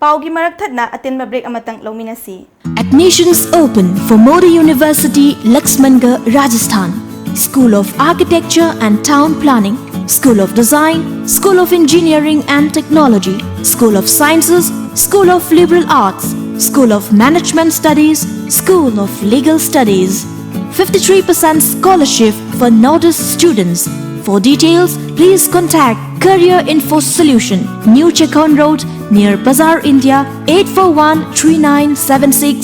ꯄꯥꯎꯒꯤ ꯃꯔꯛ ꯊꯠꯅ ꯑꯇꯦꯟꯕ ꯕ꯭ꯔꯦꯛ ꯑꯃꯇꯪ ꯂꯧꯃꯤꯟꯅꯁꯤ꯫ Admissions open for Modi University, Laxmangarh, Rajasthan. School of Architecture and Town Planning, School of Design, School of Engineering and Technology, School of Sciences, School of Liberal Arts, School of Management Studies, School of Legal Studies. fifty-three percent scholarship for Northeast students. For details, please contact Career Info Solution, New Checkon Road, near Bazaar India, eight four one three nine seven six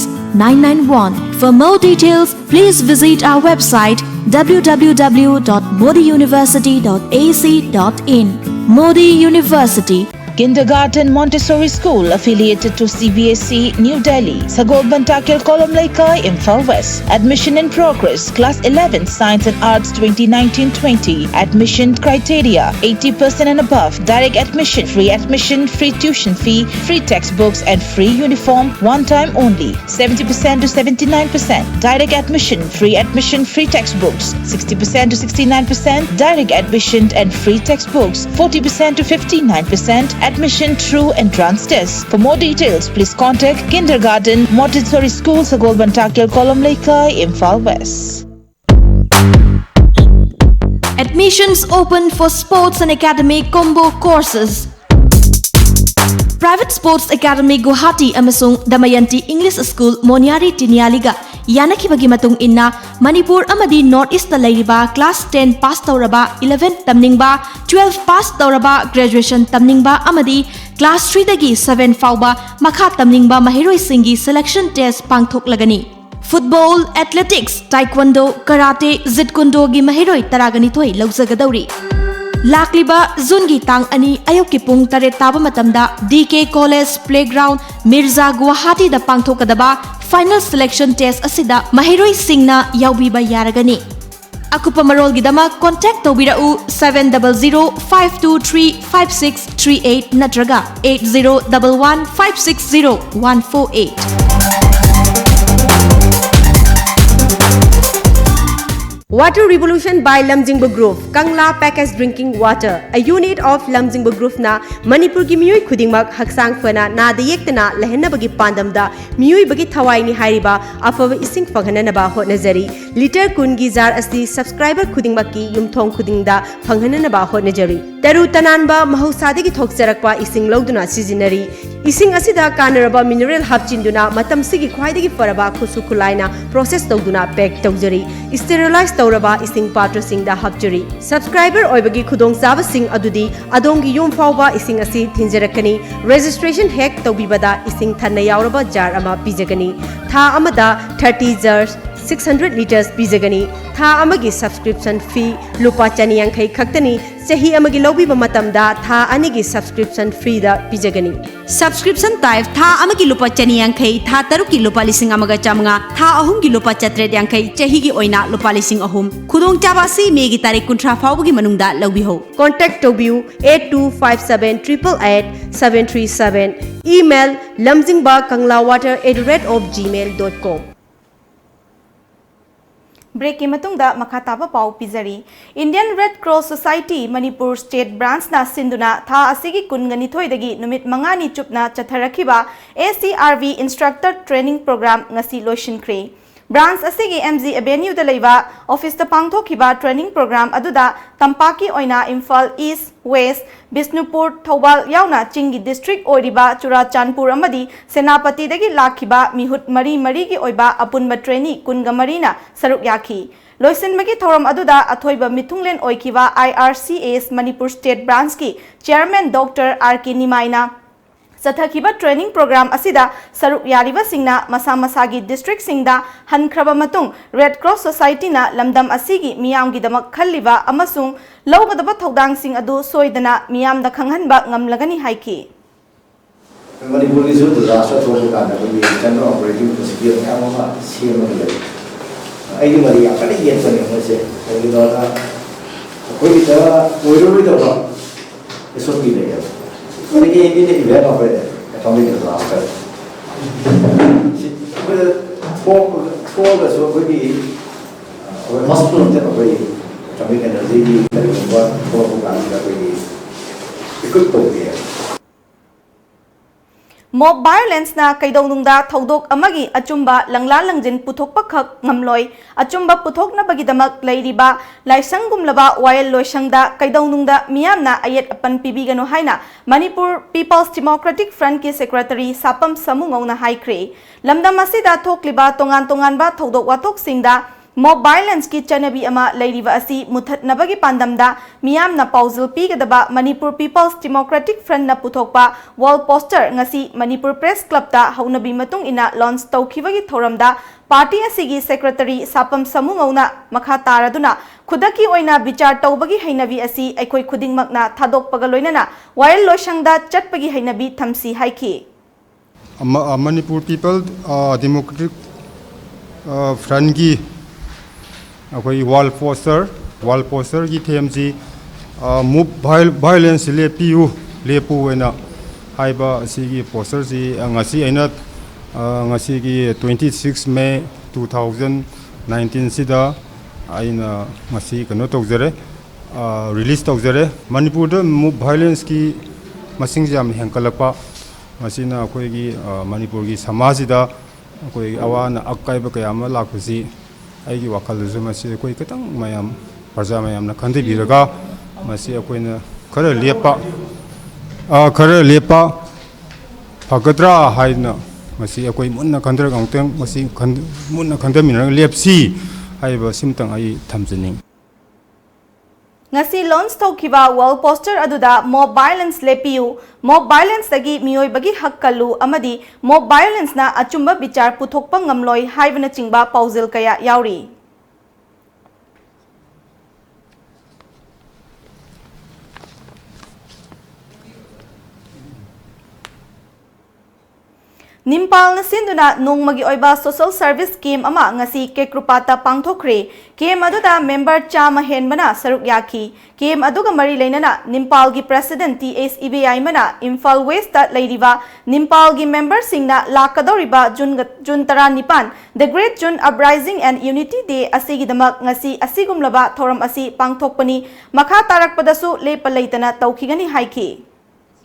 nine nine one. For more details, please visit our website www.modiuniversity.ac.in. Modi University. Kindergarten Montessori School affiliated to C B S E, New Delhi, Sagol Bantakil Kolom Leikai, Imphal West. Admission in progress. Class eleven Science and Arts twenty nineteen twenty. Admission criteria: eighty percent and above. Direct admission, free admission, free tuition fee, free textbooks and free uniform, one time only. seventy percent to seventy-nine percent. Direct admission, free admission, free textbooks. sixty percent to sixty-nine percent. Direct admission and free textbooks. forty percent to fifty-nine percent. Admission through entrance test. For more details, please contact Kindergarten Montessori School, Sagol Bantakil Kolom Leikai, Imphal West. Admissions open for sports and academic combo courses. Private Sports Academy Guwahati ꯑꯃꯁꯨꯡ ꯗꯃꯌꯟꯇꯤ English School ꯃꯣꯅꯤꯌꯥꯔꯤ ꯇꯤꯅꯤꯌꯥꯂꯤꯒ ꯌꯥꯅꯈꯤꯕꯒꯤ ꯃꯇꯨꯡ ꯏꯟꯅ ꯃꯅꯤꯄꯨꯔ ꯑꯃꯗꯤ North East ꯂꯩꯔꯤꯕ class ten pass ꯇꯧꯔꯕ, eleven ꯇꯝꯅꯤꯡꯕ, twelve pass ꯇꯧꯔꯕ, graduation ꯇꯝꯅꯤꯡꯕ ꯑꯃꯗꯤ class three ꯗꯒꯤ seven ꯐꯥꯎꯕ ꯃꯈꯥ ꯇꯝꯅꯤꯡꯕ ꯃꯍꯩꯔꯣꯏꯁꯤꯡꯒꯤ selection test ꯄꯥꯡꯊꯣꯛꯂꯒꯅꯤ꯫ Football, Athletics, Taekwondo, Karate, Jeet Kune Do ꯒꯤ ꯃꯍꯩꯔꯣꯏ ꯇꯔꯥꯒ ꯅꯤꯊꯣꯏ ꯂꯧꯖꯒꯗꯧꯔꯤ꯫ ꯂꯥꯛꯂꯤꯕ June ꯒꯤ ꯇꯥꯡ ꯑꯅꯤ ꯑꯌꯨꯛꯀꯤ ꯄꯨꯡ ꯇꯔꯦꯠ ꯇꯥꯕ ꯃꯇꯝꯗ D K College Playground, Mirza, ꯒꯨꯋꯥꯍꯥꯇꯤꯗ ꯄꯥꯡꯊꯣꯛꯀꯗꯕ final selection test ꯑꯁꯤꯗ ꯃꯍꯩꯔꯣꯏꯁꯤꯡꯅ ꯌꯥꯎꯕꯤꯕ ꯌꯥꯔꯒꯅꯤ꯫ ꯑꯀꯨꯞꯄ ꯃꯔꯣꯜꯒꯤꯗꯃꯛ contact ꯇꯧꯕꯤꯔꯛꯎ seven double zero five two three five six three eight ꯅꯠꯇ꯭ꯔꯒ eight zero double one five six zero one four eight꯫ Water Revolution by Lamjingba Group, Kangla Packaged Drinking Water, a unit of Lamjingba Groupꯅ ꯃꯅꯤꯄꯨꯔꯒꯤ ꯃꯤꯑꯣꯏ ꯈꯨꯗꯤꯡꯃꯛ ꯍꯛꯆꯥꯡ ꯐꯅ ꯅꯥꯗ ꯌꯦꯛꯇꯅ ꯂꯩꯍꯟꯅꯕꯒꯤ ꯄꯥꯟꯗꯝꯗ ꯃꯤꯑꯣꯏꯕꯒꯤ ꯊꯋꯥꯏꯅꯤ ꯍꯥꯏꯔꯤꯕ ꯑꯐꯕ ꯏꯁꯤꯡ ꯐꯪꯍꯟꯅꯅꯕ ꯍꯣꯠꯅꯖꯔꯤ꯫ Litre ꯀꯨꯟꯒꯤ jar ꯑꯁꯤ subscriber ꯈꯨꯗꯤꯡꯃꯛꯀꯤ ꯌꯨꯝꯊꯣꯡ ꯈꯨꯗꯤꯡꯗ ꯐꯪꯍꯟꯅꯅꯕ ꯍꯣꯠꯅꯖꯔꯤ꯫ ꯇꯔꯨ ꯇꯅꯥꯟꯕ ꯃꯍꯧꯁꯥꯗꯒꯤ ꯊꯣꯛꯆꯔꯛꯄ ꯏꯁꯤꯡ ꯂꯧꯗꯨꯅ ꯁꯤꯖꯤꯟꯅꯔꯤ꯫ ꯏꯁꯤꯡ ꯑꯁꯤꯗ ꯀꯥꯟꯅꯔꯕ mineral ꯍꯥꯞꯆꯤꯟꯗꯨꯅ ꯃꯇꯝꯁꯤꯒꯤ ꯈ꯭ꯋꯥꯏꯗꯒꯤ ꯐꯔꯕ ꯈꯨꯠꯁꯨ ꯈꯨꯠꯂꯥꯏꯅ process ꯇꯧꯗꯨꯅ pack ꯇꯧꯖꯔꯤ꯫ Sterilize ꯇꯧꯔꯕ ꯏꯁꯤꯡ ꯄꯥꯇ꯭ꯔꯁꯤꯡꯗ ꯍꯥꯞꯆꯔꯤ꯫ Subscriber ꯑꯣꯏꯕꯒꯤ ꯈꯨꯗꯣꯡꯆꯥꯕꯁꯤꯡ ꯑꯗꯨꯗꯤ ꯑꯗꯣꯝꯒꯤ ꯌꯨꯝ ꯐꯥꯎꯕ ꯏꯁꯤꯡ ꯑꯁꯤ ꯊꯤꯟꯖꯔꯛꯀꯅꯤ꯫ Registration ꯍꯦꯛ ꯇꯧꯕꯤꯕꯗ ꯏꯁꯤꯡ ꯊꯟꯅ ꯌꯥꯎꯔꯕ jar ꯑꯃ ꯄꯤꯖꯒꯅꯤ꯫ ꯊꯥ ꯑꯃꯗ thirty jars, six hundred litres ꯄꯤꯖꯒꯅꯤ꯫ ꯊꯥ ꯑꯃꯒꯤ subscription fee ꯂꯨꯄꯥ ꯆꯅꯤ ꯌꯥꯡꯈꯩ ꯈꯛꯇꯅꯤ꯫ ꯆꯍꯤ ꯑꯃꯒꯤ ꯂꯧꯕꯤꯕ ꯃꯇꯝꯗ ꯊꯥ ꯑꯅꯤꯒꯤ subscription freeꯗ ꯄꯤꯖꯒꯅꯤ꯫ Subscription type ꯊꯥ ꯑꯃꯒꯤ ꯂꯨꯄꯥ ꯆꯅꯤ ꯌꯥꯡꯈꯩ, ꯊꯥ ꯇꯔꯨꯛꯀꯤ ꯂꯨꯄꯥ ꯂꯤꯁꯤꯡ ꯑꯃꯒ ꯆꯥꯃꯉꯥ, ꯊꯥ ꯑꯍꯨꯝꯒꯤ ꯂꯨꯄꯥ ꯆꯥꯇ꯭ꯔꯦꯠ ꯌꯥꯡꯈꯩ, ꯆꯍꯤꯒꯤ ꯑꯣꯏꯅ ꯂꯨꯄꯥ ꯂꯤꯁꯤꯡ ꯑꯍꯨꯝ꯫ ꯈꯨꯗꯣꯡꯆꯥꯕ ꯑꯁꯤ ꯃꯦꯒꯤ ꯇꯥꯔꯤꯛ ꯀꯨꯟꯊ꯭ꯔꯥ ꯐꯥꯎꯕꯒꯤ ꯃꯅꯨꯡꯗ ꯂꯧꯕꯤꯍꯧ꯫ Contact ꯇꯧꯕꯤꯌꯨ eight two five seven triple eight seven three seven, email lamjingba kangla water at the rate of gmail dot com꯫ Breakꯀꯤ ꯃꯇꯨꯡꯗ ꯃꯈꯥ ꯇꯥꯕ ꯄꯥꯎ ꯄꯤꯖꯔꯤ꯫ Indian Red Cross Society Manipur State Branchꯅ ꯁꯤꯟꯗꯨꯅ ꯊꯥ ꯑꯁꯤꯒꯤ ꯀꯨꯟꯒ ꯅꯤꯊꯣꯏꯗꯒꯤ ꯅꯨꯃꯤꯠ ꯃꯉꯥꯅꯤ ꯆꯨꯞꯅ ꯆꯠꯊꯔꯛꯈꯤꯕ A C R V Instructor Training Program ꯉꯁꯤ ꯂꯣꯏꯁꯤꯟꯈ꯭ꯔꯦ꯫ Branch ꯑꯁꯤꯒꯤ M G Avenueꯗ ꯂꯩꯕ officeꯇ ꯄꯥꯡꯊꯣꯛꯈꯤꯕ training program ꯑꯗꯨꯗ ꯇꯝꯄꯥꯛꯀꯤ ꯑꯣꯏꯅ ꯏꯝꯐꯥꯜ East, West, ꯕꯤꯁꯅꯨꯄꯨꯔ, ꯊꯧꯕꯥꯜ ꯌꯥꯎꯅ ꯆꯤꯡꯒꯤ district ꯑꯣꯏꯔꯤꯕ ꯆꯨꯔꯥꯆꯥꯟꯄꯨꯔ ꯑꯃꯗꯤ ꯁꯦꯅꯥꯄꯇꯤꯗꯒꯤ ꯂꯥꯛꯈꯤꯕ ꯃꯤꯍꯨꯠ ꯃꯔꯤ ꯃꯔꯤꯒꯤ ꯑꯣꯏꯕ ꯑꯄꯨꯟꯕ trainee ꯀꯨꯟꯒ ꯃꯔꯤꯅ ꯁꯔꯨꯛ ꯌꯥꯈꯤ꯫ ꯂꯣꯏꯁꯤꯟꯕꯒꯤ ꯊꯧꯔꯝ ꯑꯗꯨꯗ ꯑꯊꯣꯏꯕ ꯃꯤꯊꯨꯡꯂꯦꯟ ꯑꯣꯏꯈꯤꯕ I R C S Manipur State Branchꯀꯤ Chairman Doctor R K ꯅꯤꯃꯥꯏꯅ ꯆꯠꯊꯈꯤꯕ training program ꯑꯁꯤꯗ ꯁꯔꯨꯛ ꯌꯥꯔꯤꯕꯁꯤꯡꯅ ꯃꯁꯥ ꯃꯁꯥꯒꯤ districtꯁꯤꯡꯗ ꯍꯟꯈ꯭ꯔꯕ ꯃꯇꯨꯡ Red Cross Societyꯅ ꯂꯝꯗꯝ ꯑꯁꯤꯒꯤ ꯃꯤꯌꯥꯝꯒꯤꯗꯃꯛ ꯈꯜꯂꯤꯕ ꯑꯃꯁꯨꯡ ꯂꯧꯒꯗꯕ ꯊꯧꯗꯥꯡꯁꯤꯡ ꯑꯗꯨ ꯁꯣꯏꯗꯅ ꯃꯤꯌꯥꯝꯗ ꯈꯪꯍꯟꯕ ꯉꯝꯂꯒꯅꯤ ꯍꯥꯏꯈꯤ꯫ ꯃꯅꯤꯄꯨꯔꯒꯤꯁꯨ disaster ꯊꯣꯛꯄ ꯀꯥꯟꯗ ꯑꯩꯈꯣꯏꯒꯤ general operating procedure ꯃꯌꯥꯝ ꯑꯃ ꯁꯦꯝꯃꯒ ꯂꯩ꯫ ꯑ, ꯑꯩꯒꯤ ꯃꯔꯤ ꯌꯥꯝ ꯀꯟꯅ ꯌꯦꯠꯄꯅꯦ ꯃꯣꯏꯁꯦ꯫ ꯀꯩꯒꯤꯅꯣꯗ ꯑꯩꯈꯣꯏꯒꯤꯗ ꯑꯣꯏꯔꯔꯣꯏꯗꯕ ꯑꯦꯁ ꯑꯣ ꯄꯤ ꯂꯩꯌꯦꯕ꯫ ꯑꯗꯒꯤ ꯑꯩꯅ ꯏꯚꯦꯟ ꯑꯣꯐ ꯑꯦꯀꯥꯎꯟꯇꯤꯡ ꯂꯥꯛꯇꯔꯦ꯫ ꯁꯤ ꯑꯩꯈꯣꯏꯗ ꯊꯣꯛ-, ꯊꯣꯛꯑꯒꯁꯨ ꯑꯩꯈꯣꯏꯒꯤ, ꯑꯩꯈꯣꯏ ꯍꯣꯁꯄꯤꯇꯥꯜ ꯅꯠꯇꯦꯕ, ꯑꯩꯈꯣꯏꯒꯤ ꯑꯦꯀꯥꯎꯟꯇꯤꯡ ꯑꯦꯅꯔꯖꯤꯒꯤ ꯀꯔꯤꯒꯨꯝꯕ ꯊꯣꯛꯂꯛꯄ ꯀꯥꯟꯁꯤꯗ ꯑꯩꯈꯣꯏꯒꯤ ꯏꯀ꯭ꯋꯤꯞ ꯇꯧꯗꯦꯕ꯫ ꯃꯣꯕ ꯚꯥꯏꯑꯣꯂꯦꯟꯁꯅ ꯀꯩꯗꯧꯅꯨꯡꯗ ꯊꯧꯗꯣꯛ ꯑꯃꯒꯤ ꯑꯆꯨꯝꯕ ꯂꯪꯂꯥ ꯂꯪꯖꯤꯟ ꯄꯨꯊꯣꯛꯄꯈꯛ ꯉꯝꯂꯣꯏ, ꯑꯆꯨꯝꯕ ꯄꯨꯊꯣꯛꯅꯕꯒꯤꯗꯃꯛ ꯂꯩꯔꯤꯕ ꯂꯥꯏꯁꯪꯒꯨꯝꯂꯕ ꯋꯥꯌꯦꯜ ꯂꯣꯏꯁꯪꯗ ꯀꯩꯗꯧꯅꯨꯡꯗ ꯃꯤꯌꯥꯝꯅ ꯑꯌꯦꯠ ꯑꯄꯟ ꯄꯤꯕꯤꯒꯅꯨ ꯍꯥꯏꯅ ꯃꯅꯤꯄꯨꯔ ꯄꯤꯄꯜꯁ ꯗꯤꯃꯣꯀ꯭ꯔꯦꯇꯤꯛ ꯐ꯭ꯔꯟꯠꯀꯤ ꯁꯦꯀ꯭ꯔꯦꯇꯔꯤ ꯁꯥꯄꯝ ꯁꯥꯃꯨꯉꯧꯅ ꯍꯥꯏꯈ꯭ꯔꯦ꯫ ꯂꯝꯗꯝ ꯑꯁꯤꯗ ꯊꯣꯛꯂꯤꯕ ꯇꯣꯉꯥꯟ ꯇꯣꯉꯥꯟꯕ ꯊꯧꯗꯣꯛ ꯋꯥꯊꯣꯛꯁꯤꯡꯗ ꯃꯣꯕ ꯚꯥꯏꯑꯣꯂꯦꯟꯁꯀꯤ ꯆꯠꯅꯕꯤ ꯑꯃ ꯂꯩꯔꯤꯕ ꯑꯁꯤ ꯃꯨꯊꯠꯅꯕꯒꯤ ꯄꯥꯟꯗꯝꯗ ꯃꯤꯌꯥꯝꯅ ꯄꯥꯎꯖꯦꯜ ꯄꯤꯒꯗꯕ ꯃꯅꯤꯄꯨꯔ ꯄꯤꯄꯜꯁ ꯗꯤꯃꯣꯀ꯭ꯔꯦꯇꯤꯛ ꯐ꯭ꯔꯟꯠꯅ ꯄꯨꯊꯣꯛꯄ ꯋꯥꯜ ꯄꯣꯁꯇꯔ ꯉꯁꯤ ꯃꯅꯤꯄꯨꯔ ꯄ꯭ꯔꯦꯁ ꯀ꯭ꯂꯕꯇ ꯍꯧꯅꯕꯤ ꯃꯇꯨꯡ ꯏꯟꯅ ꯂꯣꯟꯆ ꯇꯧꯈꯤꯕꯒꯤ ꯊꯧꯔꯝꯗ ꯄꯥꯔꯇꯤ ꯑꯁꯤꯒꯤ ꯁꯦꯀ꯭ꯔꯦꯇꯔꯤ ꯁꯥꯄꯝ ꯁꯥꯃꯨꯉꯧꯅ ꯃꯈꯥ ꯇꯥꯔꯗꯨꯅ ꯈꯨꯗꯛꯀꯤ ꯑꯣꯏꯅ ꯕꯤꯆꯥꯔ ꯇꯧꯕꯒꯤ ꯍꯩꯅꯕꯤ ꯑꯁꯤ ꯑꯩꯈꯣꯏ ꯈꯨꯗꯤꯡꯃꯛꯅ ꯊꯥꯗꯣꯛꯄꯒ ꯂꯣꯏꯅꯅ ꯋꯥꯌꯦꯜ ꯂꯣꯏꯁꯪꯗ ꯆꯠꯄꯒꯤ ꯍꯩꯅꯕꯤ ꯊꯝꯁꯤ ꯍꯥꯏꯈꯤ꯫ ꯑꯃ-, ꯑ, ꯃꯅꯤꯄꯨꯔ ꯄꯤꯄꯜ, ꯑ, ꯗꯦꯃꯣꯀ꯭ꯔꯦꯇꯤꯛ, ꯑ, ꯐ꯭ꯔꯟꯠꯀꯤ ꯑꯩꯈꯣꯏ ꯋꯥꯜ ꯄꯣꯁꯇꯔ, ꯋꯥꯜ ꯄꯣꯁꯇꯔꯒꯤ ꯊꯦꯝꯁꯤ, ꯑ, "ꯃꯨꯚ ꯚꯥꯏ-, ꯚꯥꯏꯑꯣꯂꯦꯟꯁ ꯂꯦꯞꯄꯤꯌꯨ, ꯂꯦꯞꯄꯨ" ꯍꯥꯏꯅ ꯍꯥꯏꯕ ꯑꯁꯤꯒꯤ ꯄꯣꯁꯇꯔꯁꯤ, ꯑ, ꯉꯁꯤ ꯑꯩꯅ, ꯑ, ꯉꯁꯤꯒꯤ twenty six May two thousand nineteen ꯁꯤꯗ ꯑꯩꯅ ꯉꯁꯤ ꯀꯩꯅꯣ ꯇꯧꯖꯔꯦ, ꯑ, ꯔꯤꯂꯤꯖ ꯇꯧꯖꯔꯦ꯫ ꯃꯅꯤꯄꯨꯔꯗ ꯃꯨꯚ ꯚꯥꯏꯑꯣꯂꯦꯟꯁꯀꯤ ꯃꯁꯤꯡꯁꯦ ꯌꯥꯝ ꯍꯦꯟꯒꯠꯂꯛꯄ, ꯃꯁꯤꯅ ꯑꯩꯈꯣꯏꯒꯤ, ꯑ, ꯃꯅꯤꯄꯨꯔꯒꯤ ꯁꯃꯥꯖꯁꯤꯗ ꯑꯩꯈꯣꯏ ꯑꯋꯥ ꯑꯅꯥ ꯑꯀꯥꯏꯕ ꯀꯌꯥ ꯑꯃ ꯂꯥꯛꯄꯁꯤ ꯑꯩꯒꯤ ꯋꯥꯈꯜꯗꯁꯨ ꯃꯁꯤ ꯑꯩꯈꯣꯏ ꯈꯤꯇꯪ ꯃꯌꯥꯝ, ꯄ꯭ꯔꯖꯥ ꯃꯌꯥꯝꯅ ꯈꯟꯊꯕꯤꯔꯒ ꯃꯁꯤ ꯑꯩꯈꯣꯏꯅ ꯈꯔ ꯂꯦꯞꯄ, ꯑ, ꯈꯔ ꯂꯦꯞꯄ ꯐꯒꯗ꯭ꯔꯥ ꯍꯥꯏꯅ ꯃꯁꯤ ꯑꯩꯈꯣꯏ ꯃꯨꯟꯅ ꯈꯟꯊꯔꯒ ꯑꯃꯨꯛꯇꯪ ꯃꯁꯤ ꯈꯟ-, ꯃꯨꯟꯅ ꯈꯟꯊꯃꯤꯟꯅꯔꯒ ꯂꯦꯞꯁꯤ ꯍꯥꯏꯕ ꯁꯤꯃꯇꯪ ꯑꯩ ꯊꯝꯖꯅꯤꯡꯏ꯫ ꯉꯁꯤ ꯂꯣꯟꯆ ꯇꯧꯈꯤꯕ ꯋꯥꯜ ꯄꯣꯁꯇꯔ ꯑꯗꯨꯗ "ꯃꯣꯕ ꯚꯥꯏꯑꯣꯂꯦꯟꯁ ꯂꯦꯞꯄꯤꯌꯨ", "ꯃꯣꯕ ꯚꯥꯏꯑꯣꯂꯦꯟꯁꯇꯒꯤ ꯃꯤꯑꯣꯏꯕꯒꯤ ꯍꯛ ꯀꯜꯂꯨ" ꯑꯃꯗꯤ "ꯃꯣꯕ ꯚꯥꯏꯑꯣꯂꯦꯟꯁꯅ ꯑꯆꯨꯝꯕ ꯕꯤꯆꯥꯔ ꯄꯨꯊꯣꯛꯄ ꯉꯝꯂꯣꯏ" ꯍꯥꯏꯕꯅꯆꯤꯡꯕ ꯄꯥꯎꯖꯦꯜ ꯀꯌꯥ ꯌꯥꯎꯔꯤ꯫ ꯅꯤꯝꯄꯥꯜꯅ ꯁꯤꯟꯗꯨꯅ ꯅꯣꯡꯃꯒꯤ ꯑꯣꯏꯕ social service camp ꯑꯃ ꯉꯁꯤ ꯀꯦꯀ꯭ꯔꯨꯄꯥꯠꯇ ꯄꯥꯡꯊꯣꯛꯈ꯭ꯔꯦ꯫ Camp ꯑꯗꯨꯗ member ꯆꯥꯝꯃ ꯍꯦꯟꯕꯅ ꯁꯔꯨꯛ ꯌꯥꯈꯤ꯫ Camp ꯑꯗꯨꯒ ꯃꯔꯤ ꯂꯩꯅꯅ ꯅꯤꯝꯄꯥꯜꯒꯤ president ꯇꯤ ꯑꯦꯁ ꯏꯕꯦꯌꯥꯏꯃꯅ ꯏꯝꯐꯥꯜ West ꯇ ꯂꯩꯔꯤꯕ ꯅꯤꯝꯄꯥꯜꯒꯤ member ꯁꯤꯡꯅ ꯂꯥꯛꯀꯗꯧꯔꯤꯕ June, June ꯇꯔꯥꯅꯤꯄꯥꯟ, The Great June Uprising and Unity Day ꯑꯁꯤꯒꯤꯗꯃꯛ ꯉꯁꯤ ꯑꯁꯤꯒꯨꯝꯂꯕ ꯊꯧꯔꯝ ꯑꯁꯤ ꯄꯥꯡꯊꯣꯛꯄꯅꯤ꯫ ꯃꯈꯥ ꯇꯥꯔꯛꯄꯗꯁꯨ ꯂꯦꯞꯄ ꯂꯩꯇꯅ ꯇꯧꯈꯤꯒꯅꯤ ꯍꯥꯏꯈꯤ꯫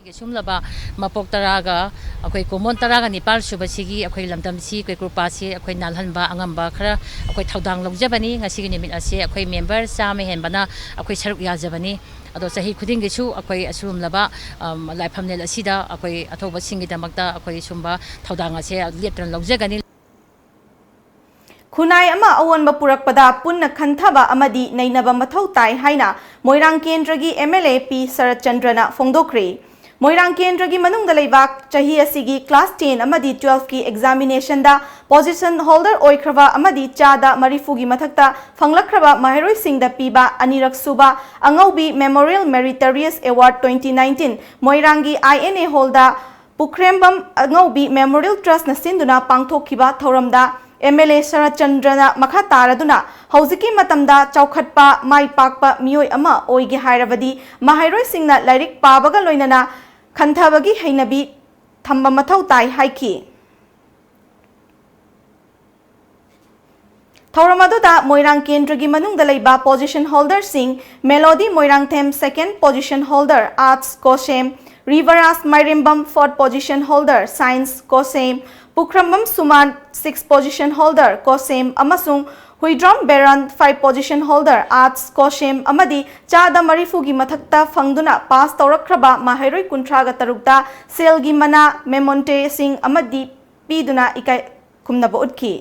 ꯁꯤꯒꯤ ꯁꯨꯝꯂꯕ ꯃꯄꯣꯛ ꯇꯔꯥꯒ ꯑꯩꯈꯣꯏ ꯀꯨꯝꯑꯣꯟ ꯇꯔꯥꯒ ꯅꯤꯄꯥꯜ ꯁꯨꯕꯁꯤꯒꯤ ꯑꯩꯈꯣꯏ ꯂꯝꯗꯝꯁꯤ, ꯑꯩꯈꯣꯏ ꯀ꯭ꯔꯨꯄꯥꯁꯤ ꯑꯩꯈꯣꯏ ꯅꯥꯜꯍꯟꯕ ꯑꯉꯝꯕ ꯈꯔ ꯑꯩꯈꯣꯏ ꯊꯧꯗꯥꯡ ꯂꯧꯖꯕꯅꯤ꯫ ꯉꯁꯤꯒꯤ ꯅꯨꯃꯤꯠ ꯑꯁꯤ ꯑꯩꯈꯣꯏ member ꯆꯥꯝꯃ ꯍꯦꯟꯕꯅ ꯑꯩꯈꯣꯏ ꯁꯔꯨꯛ ꯌꯥꯖꯕꯅꯤ꯫ ꯑꯗꯣ ꯆꯍꯤ ꯈꯨꯗꯤꯡꯒꯤꯁꯨ ꯑꯩꯈꯣꯏ ꯑꯁꯤꯒꯨꯝꯂꯕ, ꯑꯝ, ꯂꯥꯏꯐꯝꯂꯦꯟ ꯑꯁꯤꯗ ꯑꯩꯈꯣꯏ ꯑꯊꯧꯕꯁꯤꯡꯒꯤꯗꯃꯛꯇ ꯑꯩꯈꯣꯏ ꯁꯨꯝꯕ ꯊꯧꯗꯥꯡ ꯑꯁꯦ ꯂꯦꯞꯇꯅ ꯂꯧꯖꯒꯅꯤ꯫ ꯈꯨꯟꯅꯥꯏ ꯑꯃ ꯑꯑꯣꯟꯕ ꯄꯨꯔꯛꯄꯗ ꯄꯨꯟꯅ ꯈꯟꯊꯕ ꯑꯃꯗꯤ ꯅꯩꯅꯕ ꯃꯊꯧ ꯇꯥꯏ ꯍꯥꯏꯅ ꯃꯣꯏꯔꯥꯡ ꯀꯦꯟꯗ꯭ꯔꯒꯤ M L A ꯄꯤ ꯁꯔꯠꯆꯟꯗ꯭ꯔꯅ ꯐꯣꯡꯗꯣꯛꯈ꯭ꯔꯦ꯫ ꯃꯣꯏꯔꯥꯡ ꯀꯦꯟꯗ꯭ꯔꯒꯤ ꯃꯅꯨꯡꯗ ꯂꯩꯕ ꯆꯍꯤ ꯑꯁꯤꯒꯤ class ten ꯑꯃꯗꯤ twelve ꯀꯤ examination ꯗ position holder ꯑꯣꯏꯈ꯭ꯔꯕ ꯑꯃꯗꯤ ꯆꯥꯗ ꯃꯔꯤꯐꯨꯒꯤ ꯃꯊꯛꯇ ꯐꯪꯂꯛꯈ꯭ꯔꯕ ꯃꯍꯩꯔꯣꯏꯁꯤꯡꯗ ꯄꯤꯕ ꯑꯅꯤꯔꯛ ꯁꯨꯕ ꯑꯉꯧꯕꯤ Memorial Meritorious Award twenty nineteen ꯃꯣꯏꯔꯥꯡꯒꯤ I N A hall the ꯄꯨꯈ꯭ꯔꯦꯝꯕꯝ ꯑꯉꯧꯕꯤ Memorial Trust ꯅ ꯁꯤꯟꯗꯨꯅ ꯄꯥꯡꯊꯣꯛꯈꯤꯕ ꯊꯧꯔꯝꯗ M L A ꯁꯔꯠꯆꯟꯗ꯭ꯔꯅ ꯃꯈꯥ ꯇꯥꯔꯗꯨꯅ ꯍꯧꯖꯤꯛꯀꯤ ꯃꯇꯝꯗ ꯆꯥꯎꯈꯠꯄ, ꯃꯥꯏ ꯄꯥꯛꯄ ꯃꯤꯑꯣꯏ ꯑꯃ ꯑꯣꯏꯒꯦ ꯍꯥꯏꯔꯕꯗꯤ ꯃꯍꯩꯔꯣꯏꯁꯤꯡꯅ ꯂꯥꯏꯔꯤꯛ ꯄꯥꯕꯒ ꯂꯣꯏꯅꯅ ꯈꯟꯊꯕꯒꯤ ꯍꯩꯅꯕꯤ ꯊꯝꯕ ꯃꯊꯧ ꯇꯥꯏ ꯍꯥꯏꯈꯤ꯫ ꯊꯧꯔꯝ ꯑꯗꯨꯗ ꯃꯣꯏꯔꯥꯡ ꯀꯦꯟꯗ꯭ꯔꯒꯤ ꯃꯅꯨꯡꯗ ꯂꯩꯕ position holder ꯁꯤꯡ, melody Moirangthem second position holder, Arts, COSEM, ꯔꯤꯕꯔꯥꯖ ꯃꯥꯏꯔꯦꯝꯕꯝ fourth position holder, Science, COSEM, ꯄꯨꯈ꯭ꯔꯝꯕꯝ ꯁꯨꯃꯥꯟ sixth position holder, COSEM, ꯑꯃꯁꯨꯡ Huidrom ꯕꯦꯔꯟ five position holder, Arts, COSEM, ꯑꯃꯗꯤ ꯆꯥꯗ ꯃꯔꯤꯐꯨꯒꯤ ꯃꯊꯛꯇ ꯐꯪꯗꯨꯅ pass ꯇꯧꯔꯛꯈ꯭ꯔꯕ ꯃꯍꯩꯔꯣꯏ ꯀꯨꯟꯊ꯭ꯔꯥꯒ ꯇꯔꯨꯛꯇ ꯁꯦꯜꯒꯤ ꯃꯅꯥ, memento ꯁꯤꯡ ꯑꯃꯗꯤ ꯄꯤꯗꯨꯅ ꯏꯀꯥꯏ ꯈꯨꯝꯅꯕ ꯎꯠꯈꯤ꯫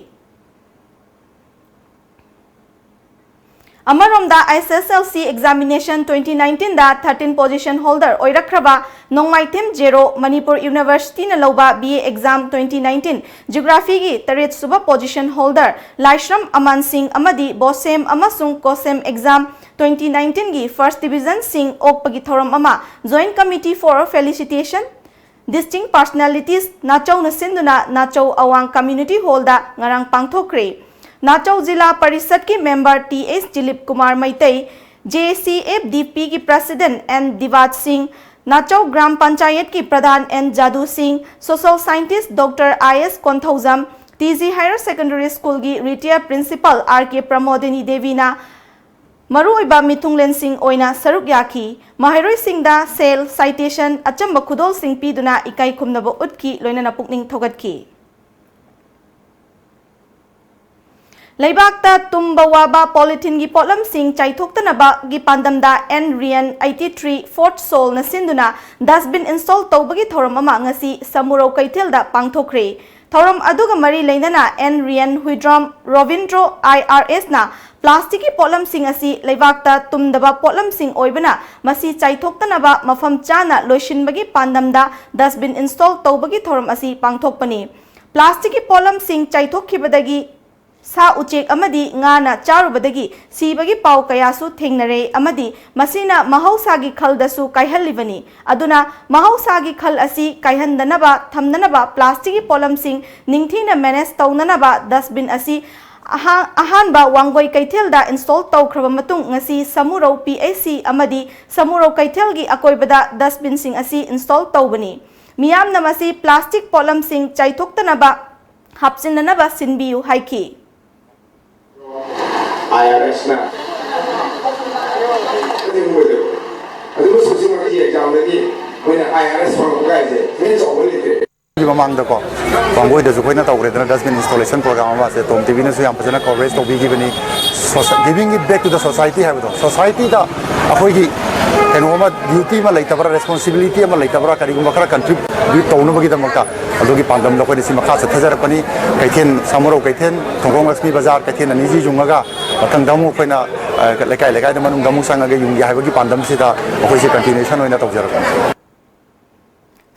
ꯑꯃꯔꯣꯝꯗ, S S L C examination twenty nineteen ꯗ thirteen position holder ꯑꯣꯏꯔꯛꯈ꯭ꯔꯕ ꯅꯣꯡꯃꯥꯏꯊꯦꯝ ꯖꯦꯔꯣ, ꯃꯅꯤꯄꯨꯔ University ꯅ ꯂꯧꯕ B A exam twenty nineteen Geography ꯒꯤ ꯇꯔꯦꯠ ꯁꯨꯕ position holder ꯂꯥꯏꯁ꯭ꯔꯝ ꯑꯃꯥꯟ ꯁꯤꯡ ꯑꯃꯗꯤ ꯕꯣꯁꯦꯝ ꯑꯃꯁꯨꯡ ꯀꯣꯁꯦꯝ exam twenty nineteen ꯒꯤ first division ꯁꯤꯡ ꯑꯣꯛꯄꯒꯤ ꯊꯧꯔꯝ ꯑꯃ Joint Committee for Felicitation Distinct Personalities ꯅꯥꯆꯧꯅ ꯁꯤꯟꯗꯨꯅ ꯅꯥꯆꯧ ꯑꯋꯥꯡ Community Hall ꯗ ꯉꯔꯥꯡ ꯄꯥꯡꯊꯣꯛꯈ꯭ꯔꯦ꯫ ꯅꯥꯆꯧ ꯖꯤꯂꯥ ꯄꯔꯤꯁꯠꯀꯤ member T S Jilip Kumar Meitei, J C F D P ꯒꯤ president ꯑꯦꯟ ꯗꯤꯕꯥꯠ ꯁꯤꯡ, ꯅꯥꯆꯧ ꯒ꯭ꯔꯥꯝ ꯄꯟꯆꯥꯌꯠꯀꯤ ꯄ꯭ꯔꯙꯥꯟ and ꯖꯥꯗꯨ Singh, social scientist doctor I S Konthoujam, T G Higher Secondary School ꯒꯤ retired principal R K Pramodini ꯗꯦꯕꯤꯅ ꯃꯔꯨꯑꯣꯏꯕ ꯃꯤꯊꯨꯡꯂꯦꯟꯁꯤꯡ ꯑꯣꯏꯅ ꯁꯔꯨꯛ ꯌꯥꯈꯤ꯫ ꯃꯍꯩꯔꯣꯏꯁꯤꯡꯗ ꯁꯦꯜ, citation, ꯑꯆꯝꯕ ꯈꯨꯗꯣꯜꯁꯤꯡ ꯄꯤꯗꯨꯅ ꯏꯀꯥꯏ ꯈꯨꯝꯅꯕ ꯎꯠꯈꯤ, ꯂꯣꯏꯅꯅ ꯄꯨꯛꯅꯤꯡ ꯊꯧꯒꯠꯈꯤ꯫ ꯂꯩꯕꯥꯛꯇ ꯇꯨꯝꯕ ꯋꯥꯕ polythene ꯒꯤ ꯄꯣꯠꯂꯝꯁꯤꯡ ꯆꯥꯏꯊꯣꯛꯇꯅꯕꯒꯤ ꯄꯥꯟꯗꯝꯗ and ꯔꯤꯌꯟ eighty three Fourth Soul ꯅ ꯁꯤꯟꯗꯨꯅ dustbin install ꯇꯧꯕꯒꯤ ꯊꯧꯔꯝ ꯑꯃ ꯉꯁꯤ ꯁꯃꯨꯔꯧ ꯀꯩꯊꯦꯜꯗ ꯄꯥꯡꯊꯣꯛꯈ꯭ꯔꯦ꯫ ꯊꯧꯔꯝ ꯑꯗꯨꯒ ꯃꯔꯤ ꯂꯩꯅꯅ N Rian Huidrom Robindro I R ꯑꯦꯁꯅ plastic ꯀꯤ ꯄꯣꯠꯂꯝꯁꯤꯡ ꯑꯁꯤ ꯂꯩꯕꯥꯛꯇ ꯇꯨꯝꯗꯕ ꯄꯣꯠꯂꯝꯁꯤꯡ ꯑꯣꯏꯕꯅ ꯃꯁꯤ ꯆꯥꯏꯊꯣꯛꯇꯅꯕ ꯃꯐꯝ ꯆꯥꯅ ꯂꯣꯏꯁꯤꯟꯕꯒꯤ ꯄꯥꯟꯗꯝꯗ dustbin install ꯇꯧꯕꯒꯤ ꯊꯧꯔꯝ ꯑꯁꯤ ꯄꯥꯡꯊꯣꯛꯄꯅꯤ꯫ Plastic ꯀꯤ ꯄꯣꯠꯂꯝꯁꯤꯡ ꯆꯥꯏꯊꯣꯛꯈꯤꯕꯗꯒꯤ ꯁꯥ ꯎꯆꯦꯛ ꯑꯃꯗꯤ ꯉꯥꯅ ꯆꯥꯔꯨꯕꯗꯒꯤ ꯁꯤꯕꯒꯤ ꯄꯥꯎ ꯀꯌꯥꯁꯨ ꯊꯦꯡꯅꯔꯦ ꯑꯃꯗꯤ ꯃꯁꯤꯅ ꯃꯍꯧꯁꯥꯒꯤ ꯈꯜꯗꯁꯨ ꯀꯥꯏꯍꯜꯂꯤꯕꯅꯤ꯫ ꯑꯗꯨꯅ ꯃꯍꯧꯁꯥꯒꯤ ꯈꯜ ꯑꯁꯤ ꯀꯥꯏꯍꯟꯗꯅꯕ ꯊꯝꯅꯅꯕ plastic ꯀꯤ ꯄꯣꯠꯂꯝꯁꯤꯡ ꯅꯤꯡꯊꯤꯅ manage ꯇꯧꯅꯅꯕ dustbin ꯑꯁꯤ ꯑꯍꯥ-, ꯑꯍꯥꯟꯕ ꯋꯥꯡꯒꯣꯏ ꯀꯩꯊꯦꯜꯗ install ꯇꯧꯈ꯭ꯔꯕ ꯃꯇꯨꯡ ꯉꯁꯤ ꯁꯃꯨꯔꯧ ꯄꯤ ꯑꯩꯆ ꯁꯤ ꯑꯃꯗꯤ ꯁꯃꯨꯔꯧ ꯀꯩꯊꯦꯜꯒꯤ ꯑꯀꯣꯏꯕꯗ dustbin ꯁꯤꯡ ꯑꯁꯤ install ꯇꯧꯕꯅꯤ꯫ ꯃꯤꯌꯥꯝꯅ ꯃꯁꯤ plastic ꯄꯣꯠꯂꯝꯁꯤꯡ ꯆꯥꯏꯊꯣꯛꯇꯅꯕ ꯍꯥꯞꯆꯤꯟꯅꯅꯕ ꯁꯤꯟꯕꯤꯌꯨ ꯍꯥꯏꯈꯤ꯫ ꯑꯥꯏ ꯑꯥꯔ ꯑꯦꯁꯅ ꯑꯗꯨꯕꯨ ꯍꯧꯖꯤꯛꯃꯛꯀꯤ ꯑꯦꯛꯖꯥꯝꯗꯒꯤ ꯑꯩꯈꯣꯏꯅ ꯑꯥꯏ ꯑꯥꯔ ꯑꯦꯁ ꯐꯪꯕ ꯀꯥꯏꯁꯦ ꯍꯦꯟꯅ ꯆꯥꯎꯕ ꯂꯩꯇ꯭ꯔꯦ꯫ ꯃꯃꯥꯡꯗꯀꯣ, ꯋꯥꯡꯒꯣꯏꯗꯁꯨ ꯑꯩꯈꯣꯏꯅ ꯇꯧꯈ꯭ꯔꯦꯗꯅ dustbin installation program ꯑꯃ, ꯁꯦ ꯇꯣꯝ ꯇꯤꯚꯤꯅꯁꯨ ꯌꯥꯝ ꯐꯖꯅ coverage ꯇꯧꯕꯤꯈꯤꯕꯅꯤ꯫ Soci-, giving it back to the society ꯍꯥꯏꯕꯗꯣ, society ꯗ ꯑꯩꯈꯣꯏꯒꯤ ꯀꯩꯅꯣ ꯑꯃ, duty ꯑꯃ ꯂꯩꯇꯕ꯭ꯔꯥ, responsibility ꯑꯃ ꯂꯩꯇꯕ꯭ꯔꯥ, ꯀꯔꯤꯒꯨꯝꯕ ꯈꯔ contribute ꯇꯧꯅꯕꯒꯤꯗꯃꯛꯇ ꯑꯗꯨꯒꯤ ꯄꯥꯟꯗꯝꯗ ꯑꯩꯈꯣꯏꯅ ꯁꯤ ꯃꯈꯥ ꯆꯠꯊꯖꯔꯛꯄꯅꯤ꯫ ꯀꯩꯊꯦꯜ, ꯁꯥꯃꯨꯔꯧ ꯀꯩꯊꯦꯜ, ꯊꯣꯡꯈꯣꯡ ꯂꯛꯁꯃꯤ ꯕꯖꯥꯔ ꯀꯩꯊꯦꯜ ꯑꯅꯤꯁꯤ ꯌꯨꯡꯉꯒ ꯃꯊꯪꯗ ꯑꯃꯨꯛ ꯑꯩꯈꯣꯏꯅ, ꯑ, ꯂꯩꯀꯥꯏ ꯂꯩꯀꯥꯏꯗ ꯃꯅꯨꯡꯗ ꯑꯃꯨꯛ ꯆꯪꯉꯒ ꯌꯨꯡꯒꯦ ꯍꯥꯏꯕꯒꯤ ꯄꯥꯟꯗꯝꯁꯤꯗ ꯑꯩꯈꯣꯏꯁꯤ continuation ꯑꯣꯏꯅ ꯇꯧꯖꯔꯛꯄꯅꯤ꯫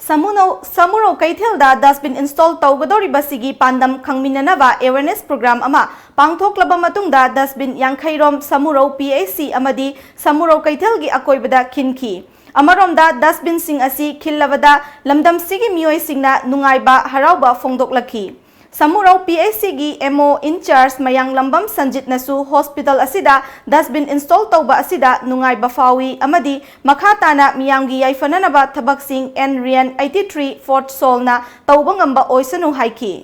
ꯁꯃꯨꯅꯧ-, ꯁꯃꯨꯔꯧ ꯀꯩꯊꯦꯜꯗ dustbin install ꯇꯧꯒꯗꯧꯔꯤꯕꯁꯤꯒꯤ ꯄꯥꯟꯗꯝ ꯈꯪꯃꯤꯟꯅꯅꯕ awareness program ꯑꯃ ꯄꯥꯡꯊꯣꯛꯂꯕ ꯃꯇꯨꯡꯗ dustbin ꯌꯥꯡꯈꯩ ꯔꯣꯝ ꯁꯃꯨꯔꯧ ꯄꯤ ꯑꯩꯆ ꯁꯤ ꯑꯃꯗꯤ ꯁꯃꯨꯔꯧ ꯀꯩꯊꯦꯜꯒꯤ ꯑꯀꯣꯏꯕꯗ ꯈꯤꯟꯈꯤ꯫ ꯑꯃꯔꯣꯝꯗ, dustbinꯁꯤꯡ ꯑꯁꯤ ꯈꯤꯜꯂꯕꯗ ꯂꯝꯗꯝꯁꯤꯒꯤ ꯃꯤꯑꯣꯏꯁꯤꯡꯅ ꯅꯨꯡꯉꯥꯏꯕ, ꯍꯔꯥꯎꯕ ꯐꯣꯡꯗꯣꯛꯂꯛꯈꯤ꯫ Samurou PHCꯒꯤ MO in charge Mayanglambam ꯁꯟꯖꯤꯠꯅꯁꯨ hospital ꯑꯁꯤꯗ dustbin install ꯇꯧꯕ ꯑꯁꯤꯗ ꯅꯨꯡꯉꯥꯏꯕ ꯐꯥꯎꯏ ꯑꯃꯗꯤ ꯃꯈꯥ ꯇꯥꯅ ꯃꯤꯌꯥꯝꯒꯤ ꯌꯥꯏꯐꯅꯅꯕ ꯊꯕꯛꯁꯤꯡ N Ryan eighty three Fort Solꯅ ꯇꯧꯕ ꯉꯝꯕ ꯑꯣꯏꯁꯅꯨ ꯍꯥꯏꯈꯤ꯫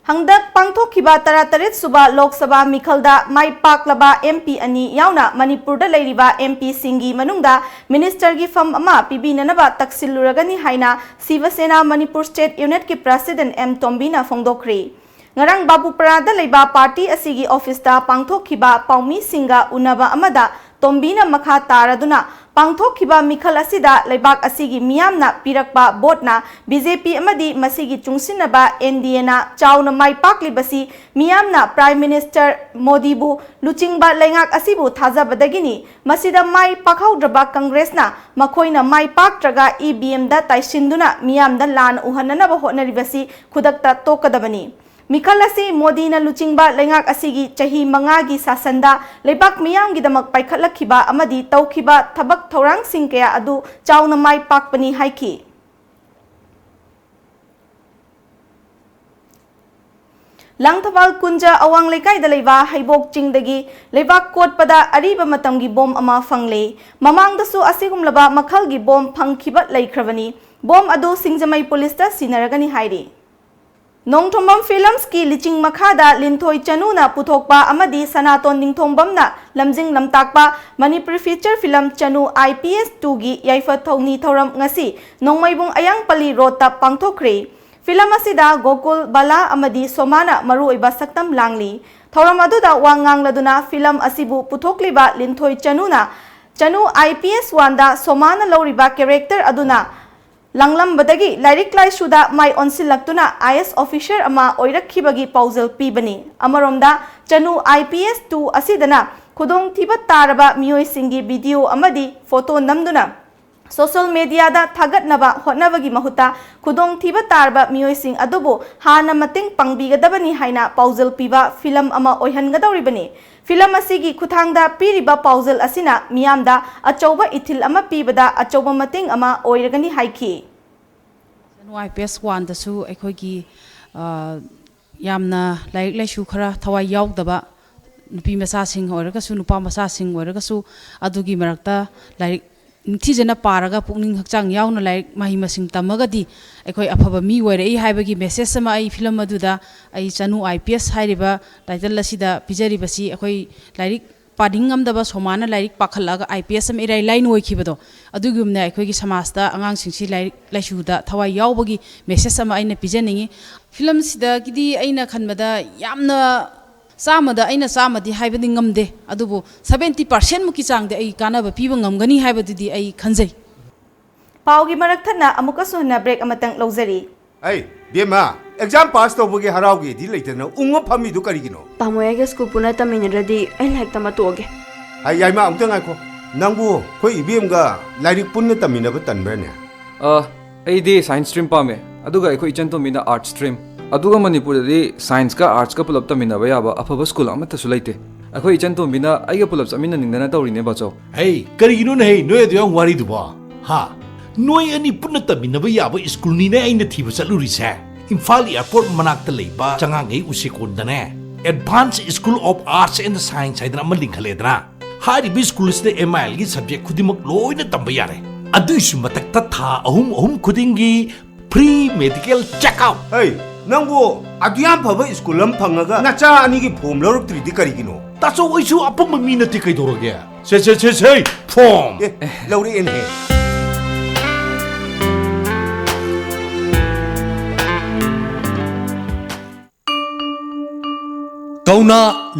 ꯍꯟꯗꯛ ꯄꯥꯡꯊꯣꯛꯈꯤꯕ ꯇꯔꯥꯇꯔꯦꯠ ꯁꯨꯕ ꯂꯣꯛ ꯁꯚꯥ ꯃꯤꯈꯜꯗ ꯃꯥꯏ ꯄꯥꯛꯂꯕ MP ꯑꯅꯤ ꯌꯥꯎꯅ ꯃꯅꯤꯄꯨꯔꯗ ꯂꯩꯔꯤꯕ MPꯁꯤꯡꯒꯤ ꯃꯅꯨꯡꯗ ministerꯒꯤ ꯐꯝ ꯑꯃ ꯄꯤꯕꯤꯅꯅꯕ ꯇꯛꯁꯤꯜꯂꯨꯔꯒꯅꯤ ꯍꯥꯏꯅ ꯁꯤꯕ ꯁꯦꯅꯥ ꯃꯅꯤꯄꯨꯔ state unitꯀꯤ president M ꯇꯣꯝꯕꯤꯅ ꯐꯣꯡꯗꯣꯛꯈ꯭ꯔꯦ꯫ ꯉꯔꯥꯡ ꯕꯥꯕꯨꯄꯔꯥꯗ ꯂꯩꯕ party ꯑꯁꯤꯒꯤ officeꯇ ꯄꯥꯡꯊꯣꯛꯈꯤꯕ ꯄꯥꯎꯃꯤꯁꯤꯡꯒ ꯎꯅꯕ ꯑꯃꯗ ꯇꯣꯝꯕꯤꯅ ꯃꯈꯥ ꯇꯥꯔꯗꯨꯅ, ꯄꯥꯡꯊꯣꯛꯈꯤꯕ ꯃꯤꯈꯜ ꯑꯁꯤꯗ ꯂꯩꯕꯥꯛ ꯑꯁꯤꯒꯤ ꯃꯤꯌꯥꯝꯅ ꯄꯤꯔꯛꯄ voteꯅ BJP ꯑꯃꯗꯤ ꯃꯁꯤꯒꯤ ꯆꯨꯡꯁꯤꯟꯅꯕ NDAꯅ ꯆꯥꯎꯅ ꯃꯥꯏ ꯄꯥꯛꯂꯤꯕꯁꯤ ꯃꯤꯌꯥꯝꯅ Prime Minister ꯃꯣꯗꯤꯕꯨ ꯂꯨꯆꯤꯡꯕ ꯂꯩꯉꯥꯛ ꯑꯁꯤꯕꯨ ꯊꯥꯖꯕꯗꯒꯤꯅꯤ꯫ ꯃꯁꯤꯗ ꯃꯥꯏ ꯄꯥꯛꯍꯧꯗ꯭ꯔꯕ ꯀꯪꯒ꯭ꯔꯦꯁꯅ ꯃꯈꯣꯏꯅ ꯃꯥꯏ ꯄꯥꯛꯇ꯭ꯔꯒ EVMꯗ ꯇꯥꯏꯁꯤꯟꯗꯨꯅ ꯃꯤꯌꯥꯝꯗ ꯂꯥꯟ ꯎꯍꯟꯅꯅꯕ ꯍꯣꯠꯅꯔꯤꯕꯁꯤ ꯈꯨꯗꯛꯇ ꯇꯣꯛꯀꯗꯕꯅꯤ꯫ ꯃꯤꯈꯜ ꯑꯁꯤ ꯃꯣꯗꯤꯅ ꯂꯨꯆꯤꯡꯕ ꯂꯩꯉꯥꯛ ꯑꯁꯤꯒꯤ ꯆꯍꯤ ꯃꯉꯥꯒꯤ ꯁꯥꯁꯟꯗ ꯂꯩꯕꯥꯛ ꯃꯤꯌꯥꯝꯒꯤꯗꯃꯛ ꯄꯥꯏꯈꯠꯂꯛꯈꯤꯕ ꯑꯃꯗꯤ ꯇꯧꯈꯤꯕ ꯊꯕꯛ ꯊꯧꯔꯥꯡꯁꯤꯡ ꯀꯌꯥ ꯑꯗꯨ ꯆꯥꯎꯅ ꯃꯥꯏ ꯄꯥꯛꯄꯅꯤ ꯍꯥꯏꯈꯤ꯫ ꯂꯥꯡꯊꯕꯥꯜ ꯀꯨꯟꯖ ꯑꯋꯥꯡ ꯂꯩꯀꯥꯏꯗ ꯂꯩꯕ ꯍꯩꯕꯣꯛ ꯆꯤꯡꯗꯒꯤ ꯂꯩꯕꯥꯛ ꯀꯣꯠꯄꯗ ꯑꯔꯤꯕ ꯃꯇꯝꯒꯤ ꯕꯣꯝ ꯑꯃ ꯐꯪꯂꯦ꯫ ꯃꯃꯥꯡꯗꯁꯨ ꯑꯁꯤꯒꯨꯝꯂꯕ ꯃꯈꯜꯒꯤ ꯕꯣꯝ ꯐꯪꯈꯤꯕ ꯂꯩꯈ꯭ꯔꯕꯅꯤ꯫ ꯕꯣꯝ ꯑꯗꯨ ꯁꯤꯡꯖꯃꯩ ꯄꯨꯂꯤꯁꯇ ꯁꯤꯟꯅꯔꯒꯅꯤ ꯍꯥꯏꯔꯤ꯫ ꯅꯣꯡꯊꯣꯝꯕꯝ Filmsꯀꯤ ꯂꯤꯆꯤꯡ ꯃꯈꯥꯗ ꯂꯤꯟꯊꯣꯏ ꯆꯅꯨꯅ ꯄꯨꯊꯣꯛꯄ ꯑꯃꯗꯤ ꯁꯅꯥꯇꯣꯟ ꯅꯤꯡꯊꯣꯡꯕꯝꯅ ꯂꯝꯖꯤꯡ ꯂꯝꯇꯥꯛꯄ ꯃꯅꯤꯄꯨꯔꯤ feature film ꯆꯅꯨ IPS twoꯒꯤ ꯌꯥꯏꯐ ꯊꯧꯅꯤ ꯊꯧꯔꯝ ꯉꯁꯤ ꯅꯣꯡꯃꯩꯕꯨꯡ ꯑꯌꯥꯡꯄꯜꯂꯤ roadꯇ ꯄꯥꯡꯊꯣꯛꯈ꯭ꯔꯦ꯫ Film ꯑꯁꯤꯗ ꯒꯣꯀꯨꯜ, ꯕꯂꯥ ꯑꯃꯗꯤ ꯁꯣꯃꯥꯅ ꯃꯔꯨꯑꯣꯏꯕ ꯁꯛꯇꯝ ꯂꯥꯡꯂꯤ꯫ ꯊꯧꯔꯝ ꯑꯗꯨꯗ ꯋꯥ ꯉꯥꯡꯂꯗꯨꯅ film ꯑꯁꯤꯕꯨ ꯄꯨꯊꯣꯛꯂꯤꯕ ꯂꯤꯟꯊꯣꯏ ꯆꯅꯨꯅ ꯆꯅꯨ IPS oneꯗ ꯁꯣꯃꯥꯅ ꯂꯧꯔꯤꯕ character ꯑꯗꯨꯅ ꯂꯥꯡꯂꯝꯕꯗꯒꯤ ꯂꯥꯏꯔꯤꯛ ꯂꯥꯏꯁꯨꯗ ꯃꯥꯏ ꯑꯣꯟꯁꯤꯜꯂꯛꯇꯨꯅ IAS officer ꯑꯃ ꯑꯣꯏꯔꯛꯈꯤꯕꯒꯤ ꯄꯥꯎꯖꯦꯜ ꯄꯤꯕꯅꯤ꯫ ꯑꯃꯔꯣꯝꯗ, ꯆꯅꯨ IPS two ꯑꯁꯤꯗꯅ ꯈꯨꯗꯣꯡꯊꯤꯕ ꯇꯥꯔꯕ ꯃꯤꯑꯣꯏꯁꯤꯡꯒꯤ video ꯑꯃꯗꯤ photo ꯅꯝꯗꯨꯅ social mediaꯗ ꯊꯥꯒꯠꯅꯕ ꯍꯣꯠꯅꯕꯒꯤ ꯃꯍꯨꯠꯇ ꯈꯨꯗꯣꯡꯊꯤꯕ ꯇꯥꯔꯕ ꯃꯤꯑꯣꯏꯁꯤꯡ ꯑꯗꯨꯕꯨ ꯍꯥꯟꯅ ꯃꯇꯦꯡ ꯄꯥꯡꯕꯤꯒꯗꯕꯅꯤ ꯍꯥꯏꯅ ꯄꯥꯎꯖꯦꯜ ꯄꯤꯕ film ꯑꯃ ꯑꯣꯏꯍꯟꯒꯗꯧꯔꯤꯕꯅꯤ꯫ ꯐꯤꯂꯝ ꯑꯁꯤꯒꯤ ꯈꯨꯠꯊꯥꯡꯗ ꯄꯤꯔꯤꯕ ꯄꯥꯎꯖꯦꯜ ꯑꯁꯤꯅ ꯃꯤꯌꯥꯝꯗ ꯑꯆꯧꯕ ꯏꯊꯤꯜ ꯑꯃ ꯄꯤꯕꯗ ꯑꯆꯧꯕ ꯃꯇꯦꯡ ꯑꯃ ꯑꯣꯏꯔꯒꯅꯤ ꯍꯥꯏꯈꯤ꯫ ꯆꯅꯨ ꯑꯥꯏ ꯄꯤ ꯑꯦꯁ ꯋꯥꯟꯗꯁꯨ ꯑꯩꯈꯣꯏꯒꯤ, ꯑ, ꯌꯥꯝꯅ ꯂꯥꯏꯔꯤꯛ ꯂꯥꯏꯁꯨ ꯈꯔ ꯊꯋꯥꯏ ꯌꯥꯎꯗꯕ ꯅꯨꯄꯤ ꯃꯆꯥꯁꯤꯡ ꯑꯣꯏꯔꯒꯁꯨ, ꯅꯨꯄꯥ ꯃꯆꯥꯁꯤꯡ ꯑꯣꯏꯔꯒꯁꯨ, ꯑꯗꯨꯒꯤ ꯃꯔꯛꯇ ꯂꯥꯏꯔꯤꯛ ꯅꯤꯡꯊꯤꯖꯅ ꯄꯥꯔꯒ, ꯄꯨꯛꯅꯤꯡ ꯍꯛꯆꯥꯡ ꯌꯥꯎꯅ ꯂꯥꯏꯔꯤꯛ ꯃꯍꯩ ꯃꯁꯤꯡ ꯇꯝꯃꯒꯗꯤ ꯑꯩꯈꯣꯏ ꯑꯐꯕ ꯃꯤ ꯑꯣꯏꯔꯛꯏ ꯍꯥꯏꯕꯒꯤ ꯃꯦꯁꯦꯖ ꯑꯃ ꯑꯩ ꯐꯤꯂꯝ ꯑꯗꯨꯗ, ꯑꯩ ꯆꯅꯨ ꯑꯥꯏ ꯄꯤ ꯑꯦꯁ ꯍꯥꯏꯔꯤꯕ ꯇꯥꯏꯇꯜ ꯑꯁꯤꯗ ꯄꯤꯖꯔꯤꯕꯁꯤ, ꯑꯩꯈꯣꯏ ꯂꯥꯏꯔꯤꯛ ꯄꯥꯅꯤꯡꯉꯝꯗꯕ ꯁꯣꯃꯥꯅ ꯂꯥꯏꯔꯤꯛ ꯄꯥꯈꯠꯂꯛꯑꯒ ꯑꯥꯏ ꯄꯤ ꯑꯦꯁ ꯑꯃ ꯏꯔꯥꯏ ꯂꯥꯏꯅ ꯑꯣꯏꯈꯤꯕꯗꯣ, ꯑꯗꯨꯒꯨꯝꯅ ꯑꯩꯈꯣꯏꯒꯤ ꯁꯃꯥꯖꯇ ꯑꯉꯥꯡꯁꯤꯡꯁꯤ ꯂꯥꯏꯔꯤꯛ ꯂꯥꯏꯁꯨꯗ ꯊꯋꯥꯏ ꯌꯥꯎꯕꯒꯤ ꯃꯦꯁꯦꯖ ꯑꯃ ꯑꯩꯅ ꯄꯤꯖꯅꯤꯡꯉꯤ꯫ ꯐꯤꯂꯝꯁꯤꯗꯒꯤꯗꯤ ꯑꯩꯅ ꯈꯟꯕꯗ ꯌꯥꯝꯅ, ꯆꯥꯝꯃꯗ ꯑꯩꯅ ꯆꯥꯝꯃꯗꯤ ꯍꯥꯏꯕꯗꯤ ꯉꯝꯗꯦ, ꯑꯗꯨꯕꯨ ꯁꯕꯦꯟꯇꯤ ꯄꯥꯔꯁꯦꯟꯃꯨꯛꯀꯤ ꯆꯥꯡꯗꯤ ꯑꯩ ꯀꯥꯟꯅꯕ ꯄꯤꯕ ꯉꯝꯒꯅꯤ ꯍꯥꯏꯕꯗꯨꯗꯤ ꯑꯩ ꯈꯟꯖꯩ꯫ ꯄꯥꯎꯒꯤ ꯃꯔꯛ ꯊꯠꯅ ꯑꯃꯨꯛꯀꯁꯨ ꯍꯟꯅ ꯕ꯭ꯔꯦꯛ ꯑꯃꯇꯪ ꯂꯧꯖꯔꯤ꯫ ꯑꯩ, ꯕꯦꯝꯃ, ꯑꯦꯛꯖꯥꯝ ꯄꯥꯁ ꯇꯧꯕꯒꯤ ꯍꯔꯥꯎꯒꯦꯗꯤ ꯂꯩꯇꯅ ꯎꯪꯉ ꯐꯝꯃꯤꯗꯨ ꯀꯔꯤꯒꯤꯅꯣ? ꯇꯥꯃꯣ ꯑꯩꯒ ꯁ꯭ꯀꯨꯜ ꯄꯨꯟꯅ ꯇꯝꯃꯤꯟꯅꯗ꯭ꯔꯗꯤ ꯑꯩ ꯂꯥꯏꯔꯤꯛ ꯇꯝꯕ ꯇꯣꯛꯑꯒꯦ꯫ ꯍꯥꯏ, ꯌꯥꯏꯃ, ꯑꯃꯨꯛꯇ ꯉꯥꯏꯈꯣ꯫ ꯅꯪꯕꯨ ꯑꯩꯈꯣꯏ ꯏꯕꯦꯝꯒ ꯂꯥꯏꯔꯤꯛ ꯄꯨꯟꯅ ꯇꯝꯃꯤꯟꯅꯕ ꯇꯟꯕ꯭ꯔꯅꯦ? ꯑ, ꯑꯩꯗꯤ ꯁꯥꯏꯟꯁ ꯁ꯭ꯇ꯭ꯔꯤꯝ ꯄꯥꯝꯃꯦ, ꯑꯗꯨꯒ ꯑꯩꯈꯣꯏ ꯏꯆꯟꯇꯣꯝꯕꯤꯅ ꯑꯥꯔꯠꯁ ꯁ꯭ꯇ꯭ꯔꯤꯝ꯫ ꯑꯗꯨꯒ ꯃꯅꯤꯄꯨꯔꯗꯗꯤ ꯁꯥꯏꯟꯁꯀ ꯑꯥꯔꯠꯁꯀ ꯄꯨꯂꯞ ꯇꯝꯃꯤꯟꯅꯕ ꯌꯥꯕ ꯑꯐꯕ ꯁ꯭ꯀꯨꯜ ꯑꯃꯠꯇꯁꯨ ꯂꯩꯇꯦ꯫ ꯑꯩꯈꯣꯏ ꯏꯆꯟꯇꯣꯝꯕꯤꯅ ꯑꯩꯒ ꯄꯨꯂꯞ ꯆꯠꯃꯤꯟꯅꯅꯤꯡꯗꯅ ꯇꯧꯔꯤꯅꯦ, ꯕꯥꯆꯧ꯫ ꯍꯩ, ꯀꯔꯤꯒꯤꯅꯣꯅꯦ ꯍꯩ, ꯅꯣꯏ ꯑꯗꯨ ꯌꯥꯝ ꯋꯥꯔꯤꯗꯨꯕꯣ? ꯍꯥ? ꯅꯣꯏ ꯑꯅꯤ ꯄꯨꯟꯅ ꯇꯝꯃꯤꯟꯅꯕ ꯌꯥꯕ ꯁ꯭ꯀꯨꯜꯅꯤꯅꯦ ꯑꯩꯅ ꯊꯤꯕ ꯆꯠꯂꯨꯔꯤꯁꯦ꯫ ꯏꯝꯐꯥꯜ ꯑꯦꯌꯔꯄꯣꯔꯠ ꯃꯅꯥꯛꯇ ꯂꯩꯕ ꯆꯉꯥꯡꯒꯩ ꯎꯆꯦꯀꯣꯟꯗꯅꯦ, Advanced School of Arts and Science ꯍꯥꯏꯗꯅ ꯑꯃ ꯂꯤꯡꯈꯠꯂꯦꯗꯅ꯫ ꯍꯥꯏꯔꯤꯕ ꯁ꯭ꯀꯨꯜ ꯑꯁꯤꯗ ꯑꯦꯝ ꯑꯥꯏ ꯑꯦꯜꯒꯤ ꯁꯕꯖꯦꯛ ꯈꯨꯗꯤꯡꯃꯛ ꯂꯣꯏꯅ ꯇꯝꯕ ꯌꯥꯔꯦ꯫ ꯑꯗꯨꯒꯤꯁꯨ ꯃꯊꯛꯇ ꯊꯥ ꯑꯍꯨꯝ ꯑꯍꯨꯝ ꯈꯨꯗꯤꯡꯒꯤ free medical check up꯫ ꯍꯩ, ꯅꯪꯕꯨ ꯑꯗꯨ ꯌꯥꯝ ꯐꯕ ꯁ꯭ꯀꯨꯜ ꯑꯃ ꯐꯪꯉꯒ ꯅꯆꯥ ꯑꯅꯤꯒꯤ ꯐꯣꯝ ꯂꯧꯔꯛꯇ꯭ꯔꯤꯗꯤ ꯀꯔꯤꯒꯤꯅꯣ? ꯇꯥꯆꯧ, ꯑꯩꯁꯨ ꯑꯄꯪꯕ ꯃꯤ ꯅꯠꯇꯦ, ꯀꯩꯗꯧꯔꯒꯦ? ꯁꯦ, ꯁꯦ, ꯁꯦ, ꯁꯦ, ꯐꯣꯝ! ꯑꯦ, ꯂꯧꯔꯛꯑꯦꯅꯦꯍꯦ꯫ ꯀꯧꯅꯥ,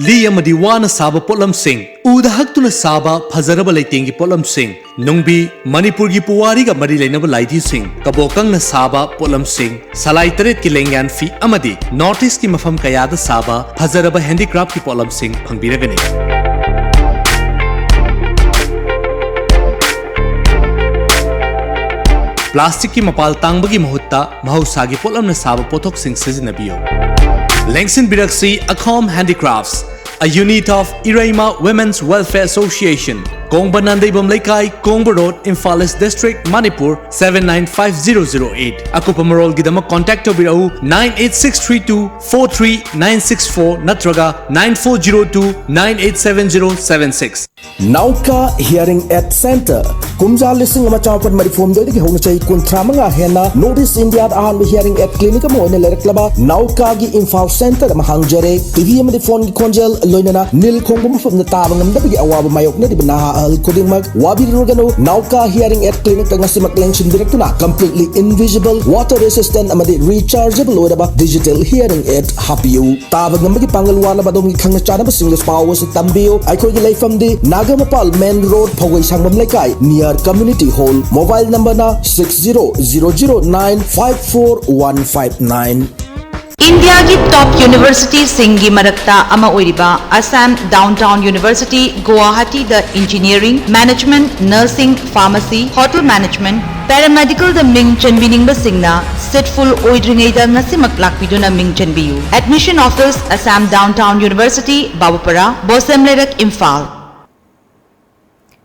ꯂꯤ ꯑꯃꯗꯤ ꯋꯥꯅ ꯁꯥꯕ ꯄꯣꯠꯂꯝꯁꯤꯡ, ꯎꯗ ꯍꯛꯇꯨꯅ ꯁꯥꯕ ꯐꯖꯔꯕ ꯂꯩꯇꯦꯡꯒꯤ ꯄꯣꯠꯂꯝꯁꯤꯡ, ꯅꯨꯡꯕꯤ, ꯃꯅꯤꯄꯨꯔꯒꯤ ꯄꯨꯋꯥꯔꯤꯒ ꯃꯔꯤ ꯂꯩꯅꯕ ꯂꯥꯏꯙꯤꯁꯤꯡ, ꯀꯕꯣꯀꯪꯅ ꯁꯥꯕ ꯄꯣꯠꯂꯝꯁꯤꯡ, ꯁꯂꯥꯏ ꯇꯔꯦꯠꯀꯤ ꯂꯦꯡꯌꯥꯟ ꯐꯤ ꯑꯃꯗꯤ ꯅꯣꯔꯠ ꯏꯁꯀꯤ ꯃꯐꯝ ꯀꯌꯥꯗ ꯁꯥꯕ ꯐꯖꯔꯕ ꯍꯦꯟꯗꯤꯀ꯭ꯔꯥꯐꯀꯤ ꯄꯣꯠꯂꯝꯁꯤꯡ ꯐꯪꯕꯤꯔꯒꯅꯤ꯫ ꯄ꯭ꯂꯥꯁꯇꯤꯛꯀꯤ ꯃꯄꯥꯜ ꯇꯥꯡꯕꯒꯤ ꯃꯍꯨꯠꯇ ꯃꯍꯧꯁꯥꯒꯤ ꯄꯣꯠꯂꯝꯅ ꯁꯥꯕ ꯄꯣꯠꯊꯣꯛꯁꯤꯡ ꯁꯤꯖꯤꯟꯅꯕꯤꯌꯨ꯫ ꯂꯦꯡꯁꯤꯟꯕꯤꯔꯛꯁꯤ ꯑꯈꯣꯝ ꯍꯦꯟꯗꯤꯀ꯭ꯔꯥꯐꯠꯁ, A unit of Ireima Women's Welfare Association, Kongba Nandeibam Leikai, Kongba Road, Imphal East District, Manipur, seven nine five zero zero eight. ꯑꯀꯨꯞꯄ ꯃꯔꯣꯜꯒꯤꯗꯃꯛ contact ꯇꯧꯕꯤꯔꯛꯎ nine eight six three two four three nine six four ꯅꯠꯇ꯭ꯔꯒ nine four zero two nine eight seven zero seven six. ꯅꯥꯎꯀꯥ hearing ꯑꯦꯗ centre. ꯀꯨꯝꯖꯥ ꯂꯤꯁꯤꯡ ꯑꯃ ꯆꯥꯃꯥꯄꯟ ꯃꯔꯤꯐꯨ ꯍꯨꯝꯗꯣꯏꯗꯒꯤ ꯍꯧꯅ ꯆꯍꯤ ꯀꯨꯟꯊ꯭ꯔꯥ ꯃꯉꯥ ꯍꯦꯟꯅ ꯅꯣꯔꯠ ꯏꯁ ꯏꯟꯗꯤꯌꯥꯗ ꯑꯍꯥꯟꯕ ꯍꯤꯌꯔꯤꯡ ꯑꯦꯗ ꯀ꯭ꯂꯤꯅꯤꯛ ꯑꯃ ꯑꯣꯏꯅ ꯂꯩꯔꯛꯂꯕ ꯅꯥꯎꯀꯥꯒꯤ ꯏꯝꯐꯥꯜ ꯁꯦꯟꯇꯔ ꯑꯃ ꯍꯥꯡꯖꯔꯦ꯫ ꯇꯤꯚꯤ ꯑꯃꯗꯤ ꯐꯣꯟꯒꯤ ꯈꯣꯟꯖꯦꯜ, ꯂꯣꯏꯅꯅ ꯅꯤꯜ ꯈꯣꯡꯕ ꯃꯐꯝꯗ ꯇꯥꯕ ꯉꯝꯗꯕꯒꯤ ꯑꯋꯥꯕ ꯃꯥꯌꯣꯛꯅꯔꯤꯕ ꯅꯍꯥ ꯑꯍꯜ ꯈꯨꯗꯤꯡꯃꯛ ꯋꯥꯕꯤꯔꯨꯔꯒꯅꯨ꯫ ꯅꯥꯎꯀꯥ ꯍꯤꯌꯔꯤꯡ ꯑꯦꯗ ꯀ꯭ꯂꯤꯅꯤꯛꯇ ꯉꯁꯤꯃꯛ ꯂꯦꯡꯁꯤꯟꯕꯤꯔꯛꯇꯨꯅ completely invisible, water resistant ꯑꯃꯗꯤ rechargeable ꯑꯣꯏꯔꯕ digital hearing aid ꯍꯥꯞꯄꯤꯌꯨ꯫ ꯇꯥꯕ ꯉꯝꯕꯒꯤ ꯄꯥꯡꯒꯜ ꯋꯥꯠꯂꯕ ꯑꯗꯣꯝꯒꯤ ꯈꯪꯅ ꯆꯥꯟꯅꯕꯁꯤꯡꯗꯁꯨ ꯄꯥꯎ ꯑꯁꯤ ꯇꯝꯕꯤꯌꯨ꯫ ꯑꯩꯈꯣꯏꯒꯤ ꯂꯩꯐꯝꯗꯤ ꯅꯥꯒꯥꯃꯄꯥꯜ ꯃꯦꯟ ꯔꯣꯗ, ꯐꯧꯒꯩ ꯁꯪꯕꯝ ꯂꯩꯀꯥꯏ, near community hall꯫ ꯃꯣꯕꯥꯏꯜ ꯅꯝꯕꯔꯅ six zero zero zero nine five four one five nine꯫ ꯏꯟꯗꯤꯌꯥꯒꯤ ꯇꯣꯞ ꯌꯨꯅꯤꯚꯔꯁꯤꯇꯤꯁꯤꯡꯒꯤ ꯃꯔꯛꯇ ꯑꯃ ꯑꯣꯏꯔꯤꯕ ꯑꯁꯥꯝ ꯗꯥꯎꯟꯇꯥꯎꯟ ꯌꯨꯅꯤꯚꯔꯁꯤꯇꯤ ꯒꯨꯋꯥꯍꯥꯇꯤꯗ engineering, management, nursing, pharmacy, hotel management, ꯄꯦꯔꯥꯃꯦꯗꯤꯀꯜꯗ ꯃꯤꯡ ꯆꯟꯕꯤꯅꯤꯡꯕꯁꯤꯡꯅ ꯁꯤꯠ ꯐꯨꯜ ꯑꯣꯏꯗ꯭ꯔꯤꯉꯩꯗ ꯉꯁꯤꯃꯛ ꯂꯥꯛꯄꯤꯗꯨꯅ ꯃꯤꯡ ꯆꯟꯕꯤꯌꯨ꯫ Admission office, Assam Downtown University, ꯕꯥꯕꯨꯄꯥꯔꯥ, ꯕꯣꯁꯦꯝ ꯂꯩꯔꯛ, ꯏꯝꯐꯥꯜ꯫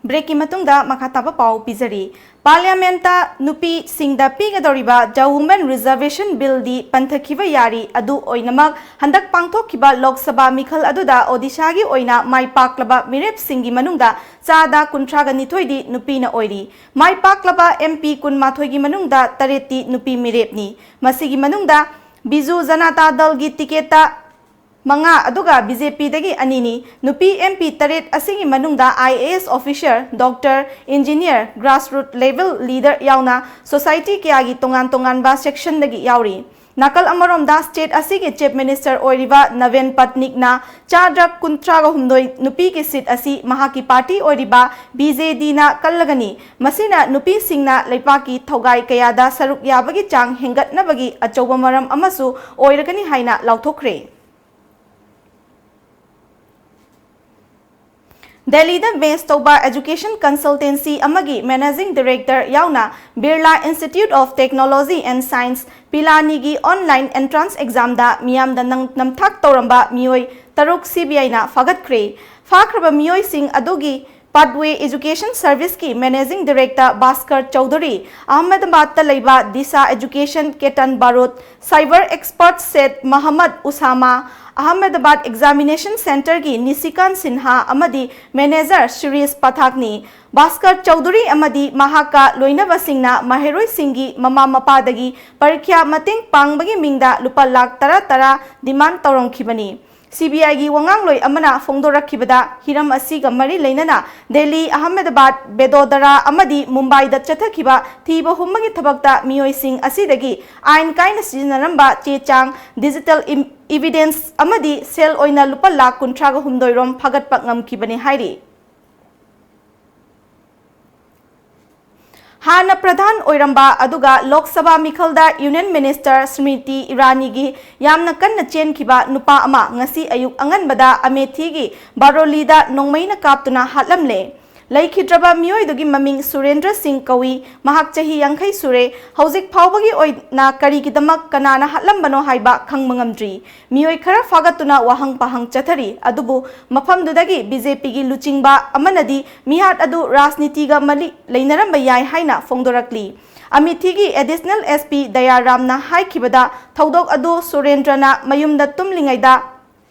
ꯕ꯭ꯔꯦꯛꯀꯤ ꯃꯇꯨꯡꯗ ꯃꯈꯥ ꯇꯥꯕ ꯄꯥꯎ ꯄꯤꯖꯔꯤ꯫ ꯄꯥꯔꯂꯤꯌꯥꯃꯦꯟꯠꯇ ꯅꯨꯄꯤꯁꯤꯡꯗ ꯄꯤꯒꯗꯧꯔꯤꯕ ꯖ ꯋꯨꯃꯦꯟ ꯔꯤꯖꯔꯕꯦꯁꯟ ꯕꯤꯜꯗꯤ ꯄꯟꯊꯈꯤꯕ ꯌꯥꯔꯤ꯫ ꯑꯗꯨ ꯑꯣꯏꯅꯃꯛ, ꯍꯟꯗꯛ ꯄꯥꯡꯊꯣꯛꯈꯤꯕ ꯂꯣꯛ ꯁꯚꯥ ꯃꯤꯈꯜ ꯑꯗꯨꯗ ꯑꯣꯗꯤꯁꯥꯒꯤ ꯑꯣꯏꯅ ꯃꯥꯏ ꯄꯥꯛꯂꯕ ꯃꯤꯔꯦꯞꯁꯤꯡꯒꯤ ꯃꯅꯨꯡꯗ ꯆꯥꯗ ꯀꯨꯟꯊ꯭ꯔꯥꯒ ꯅꯤꯊꯣꯏꯗꯤ ꯅꯨꯄꯤꯅ ꯑꯣꯏꯔꯤ꯫ ꯃꯥꯏ ꯄꯥꯛꯂꯕ ꯑꯦꯝ ꯄꯤ ꯀꯨꯟꯃꯥꯊꯣꯏꯒꯤ ꯃꯅꯨꯡꯗ ꯇꯔꯦꯠꯇꯤ ꯅꯨꯄꯤ ꯃꯤꯔꯦꯞꯅꯤ꯫ ꯃꯁꯤꯒꯤ ꯃꯅꯨꯡꯗ ꯕꯤꯖꯨ ꯖꯅꯇꯥ ꯗꯜꯒꯤ ꯇꯤꯀꯦꯠꯇ ꯃꯉꯥ, ꯑꯗꯨꯒ ꯕꯤ ꯖꯦ ꯄꯤꯗꯒꯤ ꯑꯅꯤꯅꯤ꯫ ꯅꯨꯄꯤ ꯑꯦꯝ ꯄꯤ ꯇꯔꯦꯠ ꯑꯁꯤꯒꯤ ꯃꯅꯨꯡꯗ I A S officer, doctor, engineer, grassroot level leader ꯌꯥꯎꯅ ꯁꯣꯁꯥꯏꯇꯤ ꯀꯌꯥꯒꯤ ꯇꯣꯉꯥꯟ ꯇꯣꯉꯥꯟꯕ ꯁꯦꯛꯁꯟꯗꯒꯤ ꯌꯥꯎꯔꯤ꯫ ꯅꯥꯀꯜ ꯑꯃꯔꯣꯝꯗ, ꯁ꯭ꯇꯦꯠ ꯑꯁꯤꯒꯤ ꯆꯤꯐ ꯃꯤꯅꯤꯁꯇꯔ ꯑꯣꯏꯔꯤꯕ ꯅꯕꯤꯟ ꯄꯠꯅꯤꯛꯅ ꯆꯥꯗ ꯀꯨꯟꯊ꯭ꯔꯥꯒ ꯍꯨꯝꯗꯣꯏ ꯅꯨꯄꯤꯒꯤ ꯁꯤꯠ ꯑꯁꯤ ꯃꯍꯥꯛꯀꯤ ꯄꯥꯔꯇꯤ ꯑꯣꯏꯔꯤꯕ ꯕꯤ ꯖꯦ ꯗꯤꯅ ꯀꯜꯂꯒꯅꯤ꯫ ꯃꯁꯤꯅ ꯅꯨꯄꯤꯁꯤꯡꯅ ꯂꯩꯄꯥꯛꯀꯤ ꯊꯧꯒꯥꯏ ꯀꯌꯥꯗ ꯁꯔꯨꯛ ꯌꯥꯕꯒꯤ ꯆꯥꯡ ꯍꯦꯟꯒꯠꯅꯕꯒꯤ ꯑꯆꯧꯕ ꯃꯔꯝ ꯑꯃꯁꯨ ꯑꯣꯏꯔꯒꯅꯤ ꯍꯥꯏꯅ ꯂꯥꯎꯊꯣꯛꯈ꯭ꯔꯦ꯫ ꯗꯦꯜꯂꯤꯗ ꯕꯦꯁ ꯇꯧꯕ ꯑꯦꯖꯨꯀꯦꯁꯟ ꯀꯟꯁꯜꯇꯦꯟꯁꯤ ꯑꯃꯒꯤ ꯃꯦꯅꯦꯖꯤꯡ ꯗꯤꯔꯦꯛꯇꯔ ꯌꯥꯎꯅ Birla Institute of Technology and Science, ꯄꯤꯂꯥꯅꯤꯒꯤ ꯑꯣꯟꯂꯥꯏꯟ ꯑꯦꯟꯇ꯭ꯔꯥꯟꯁ ꯑꯦꯛꯖꯥꯝꯗ ꯃꯤꯌꯥꯝꯗ ꯅꯝ-, ꯅꯝꯊꯥꯛ ꯇꯧꯔꯝꯕ ꯃꯤꯑꯣꯏ ꯇꯔꯨꯛ CBIꯅ ꯐꯥꯒꯠꯈ꯭ꯔꯦ꯫ ꯐꯥꯈ꯭ꯔꯕ ꯃꯤꯑꯣꯏꯁꯤꯡ ꯑꯗꯨꯒꯤ Pathway Education Serviceꯀꯤ Managing Director Bhaskar Chaudhuri, ꯑꯍꯃꯗꯕꯥꯗꯇ ꯂꯩꯕ Disha Education Ketan Barot, Cyber Expert Said Mohammad Usama, Ahmedabad Examination Centreꯒꯤ ꯅꯤꯁꯤꯀꯥꯟ Sinha ꯑꯃꯗꯤ Manager ꯁꯤꯔꯤꯁ ꯄꯊꯥꯛꯅꯤ꯫ ꯚꯥꯁꯀꯔ ꯆꯧꯙꯨꯔꯤ ꯑꯃꯗꯤ ꯃꯍꯥꯛꯀ ꯂꯣꯏꯅꯕꯁꯤꯡꯅ ꯃꯍꯩꯔꯣꯏꯁꯤꯡꯒꯤ ꯃꯃꯥ ꯃꯄꯥꯗꯒꯤ ꯄꯔꯤꯈ꯭ꯌꯥ ꯃꯇꯦꯡ ꯄꯥꯡꯕꯒꯤ ꯃꯤꯡꯗ ꯂꯨꯄꯥ ꯂꯥꯈ ꯇꯔꯥ ꯇꯔꯥ demand ꯇꯧꯔꯝꯈꯤꯕꯅꯤ꯫ CBIꯒꯤ ꯋꯥꯉꯥꯡꯂꯣꯏ ꯑꯃꯅ ꯐꯣꯡꯗꯣꯔꯛꯈꯤꯕꯗ, ꯍꯤꯔꯝ ꯑꯁꯤꯒ ꯃꯔꯤ ꯂꯩꯅꯅ ꯗꯦꯜꯂꯤ, ꯑꯍꯃꯦꯗꯕꯥꯗ, ꯕꯦꯗꯣꯗꯔꯥ ꯑꯃꯗꯤ ꯃꯨꯝꯕꯥꯏꯗ ꯆꯠꯊꯈꯤꯕ ꯊꯤꯕ ꯍꯨꯝꯕꯒꯤ ꯊꯕꯛꯇ ꯃꯤꯑꯣꯏꯁꯤꯡ ꯑꯁꯤꯗꯒꯤ ꯑꯥꯏꯟ ꯀꯥꯏꯅ ꯁꯤꯖꯤꯟꯅꯔꯝꯕ ꯆꯦ ꯆꯥꯡ, digital im-, evidence ꯑꯃꯗꯤ ꯁꯦꯜ ꯑꯣꯏꯅ ꯂꯨꯄꯥ ꯂꯥꯈ ꯀꯨꯟꯊ꯭ꯔꯥꯒ ꯍꯨꯝꯗꯣꯏ ꯔꯣꯝ ꯐꯥꯒꯠꯄ ꯉꯝꯈꯤꯕꯅꯤ ꯍꯥꯏꯔꯤ꯫ ꯍꯥꯟꯅ ꯄ꯭ꯔꯙꯥꯟ ꯑꯣꯏꯔꯝꯕ ꯑꯗꯨꯒ ꯂꯣꯛ ꯁꯚꯥ ꯃꯤꯈꯜꯗ Union Minister ꯁ꯭ꯃ꯭ꯔꯤꯇꯤ ꯏꯔꯥꯅꯤꯒꯤ ꯌꯥꯝꯅ ꯀꯟꯅ ꯆꯦꯟꯈꯤꯕ ꯅꯨꯄꯥ ꯑꯃ ꯉꯁꯤ ꯑꯌꯨꯛ ꯑꯉꯟꯕꯗ ꯑꯃꯦꯊꯤꯒꯤ ꯕꯥꯔꯣꯂꯤꯗ ꯅꯣꯡꯃꯩꯅ ꯀꯥꯞꯇꯨꯅ ꯍꯥꯠꯂꯝꯂꯦ꯫ ꯂꯩꯈꯤꯗ꯭ꯔꯕ ꯃꯤꯑꯣꯏꯗꯨꯒꯤ ꯃꯃꯤꯡ ꯁꯨꯔꯦꯟꯗ꯭ꯔ ꯁꯤꯡ ꯀꯧꯏ꯫ ꯃꯍꯥꯛ ꯆꯍꯤ ꯌꯥꯡꯈꯩ ꯁꯨꯔꯦ꯫ ꯍꯧꯖꯤꯛ ꯐꯥꯎꯕꯒꯤ ꯑꯣꯏꯅ ꯀꯔꯤꯒꯤꯗꯃꯛ ꯀꯅꯥꯅ ꯍꯥꯠꯂꯝꯕꯅꯣ ꯍꯥꯏꯕ ꯈꯪꯕ ꯉꯝꯗ꯭ꯔꯤ꯫ ꯃꯤꯑꯣꯏ ꯈꯔ ꯐꯥꯒꯠꯇꯨꯅ ꯋꯥꯍꯪ ꯄꯥꯍꯪ ꯆꯠꯊꯔꯤ, ꯑꯗꯨꯕꯨ ꯃꯐꯝꯗꯨꯗꯒꯤ BJPꯒꯤ ꯂꯨꯆꯤꯡꯕ ꯑꯃꯅꯗꯤ ꯃꯤꯍꯥꯠ ꯑꯗꯨ ꯔꯥꯖꯅꯤꯇꯤꯒ ꯃꯔꯤ ꯂꯩꯅꯔꯝꯕ ꯌꯥꯏ ꯍꯥꯏꯅ ꯐꯣꯡꯗꯣꯔꯛꯂꯤ꯫ ꯑꯃꯤꯊꯤꯒꯤ Additional SP ꯗꯌꯥꯔꯥꯝꯅ ꯍꯥꯏꯈꯤꯕꯗ, ꯊꯧꯗꯣꯛ ꯑꯗꯨ ꯁꯨꯔꯦꯟꯗ꯭ꯔꯅ ꯃꯌꯨꯝꯗ ꯇꯨꯝꯂꯤꯉꯩꯗ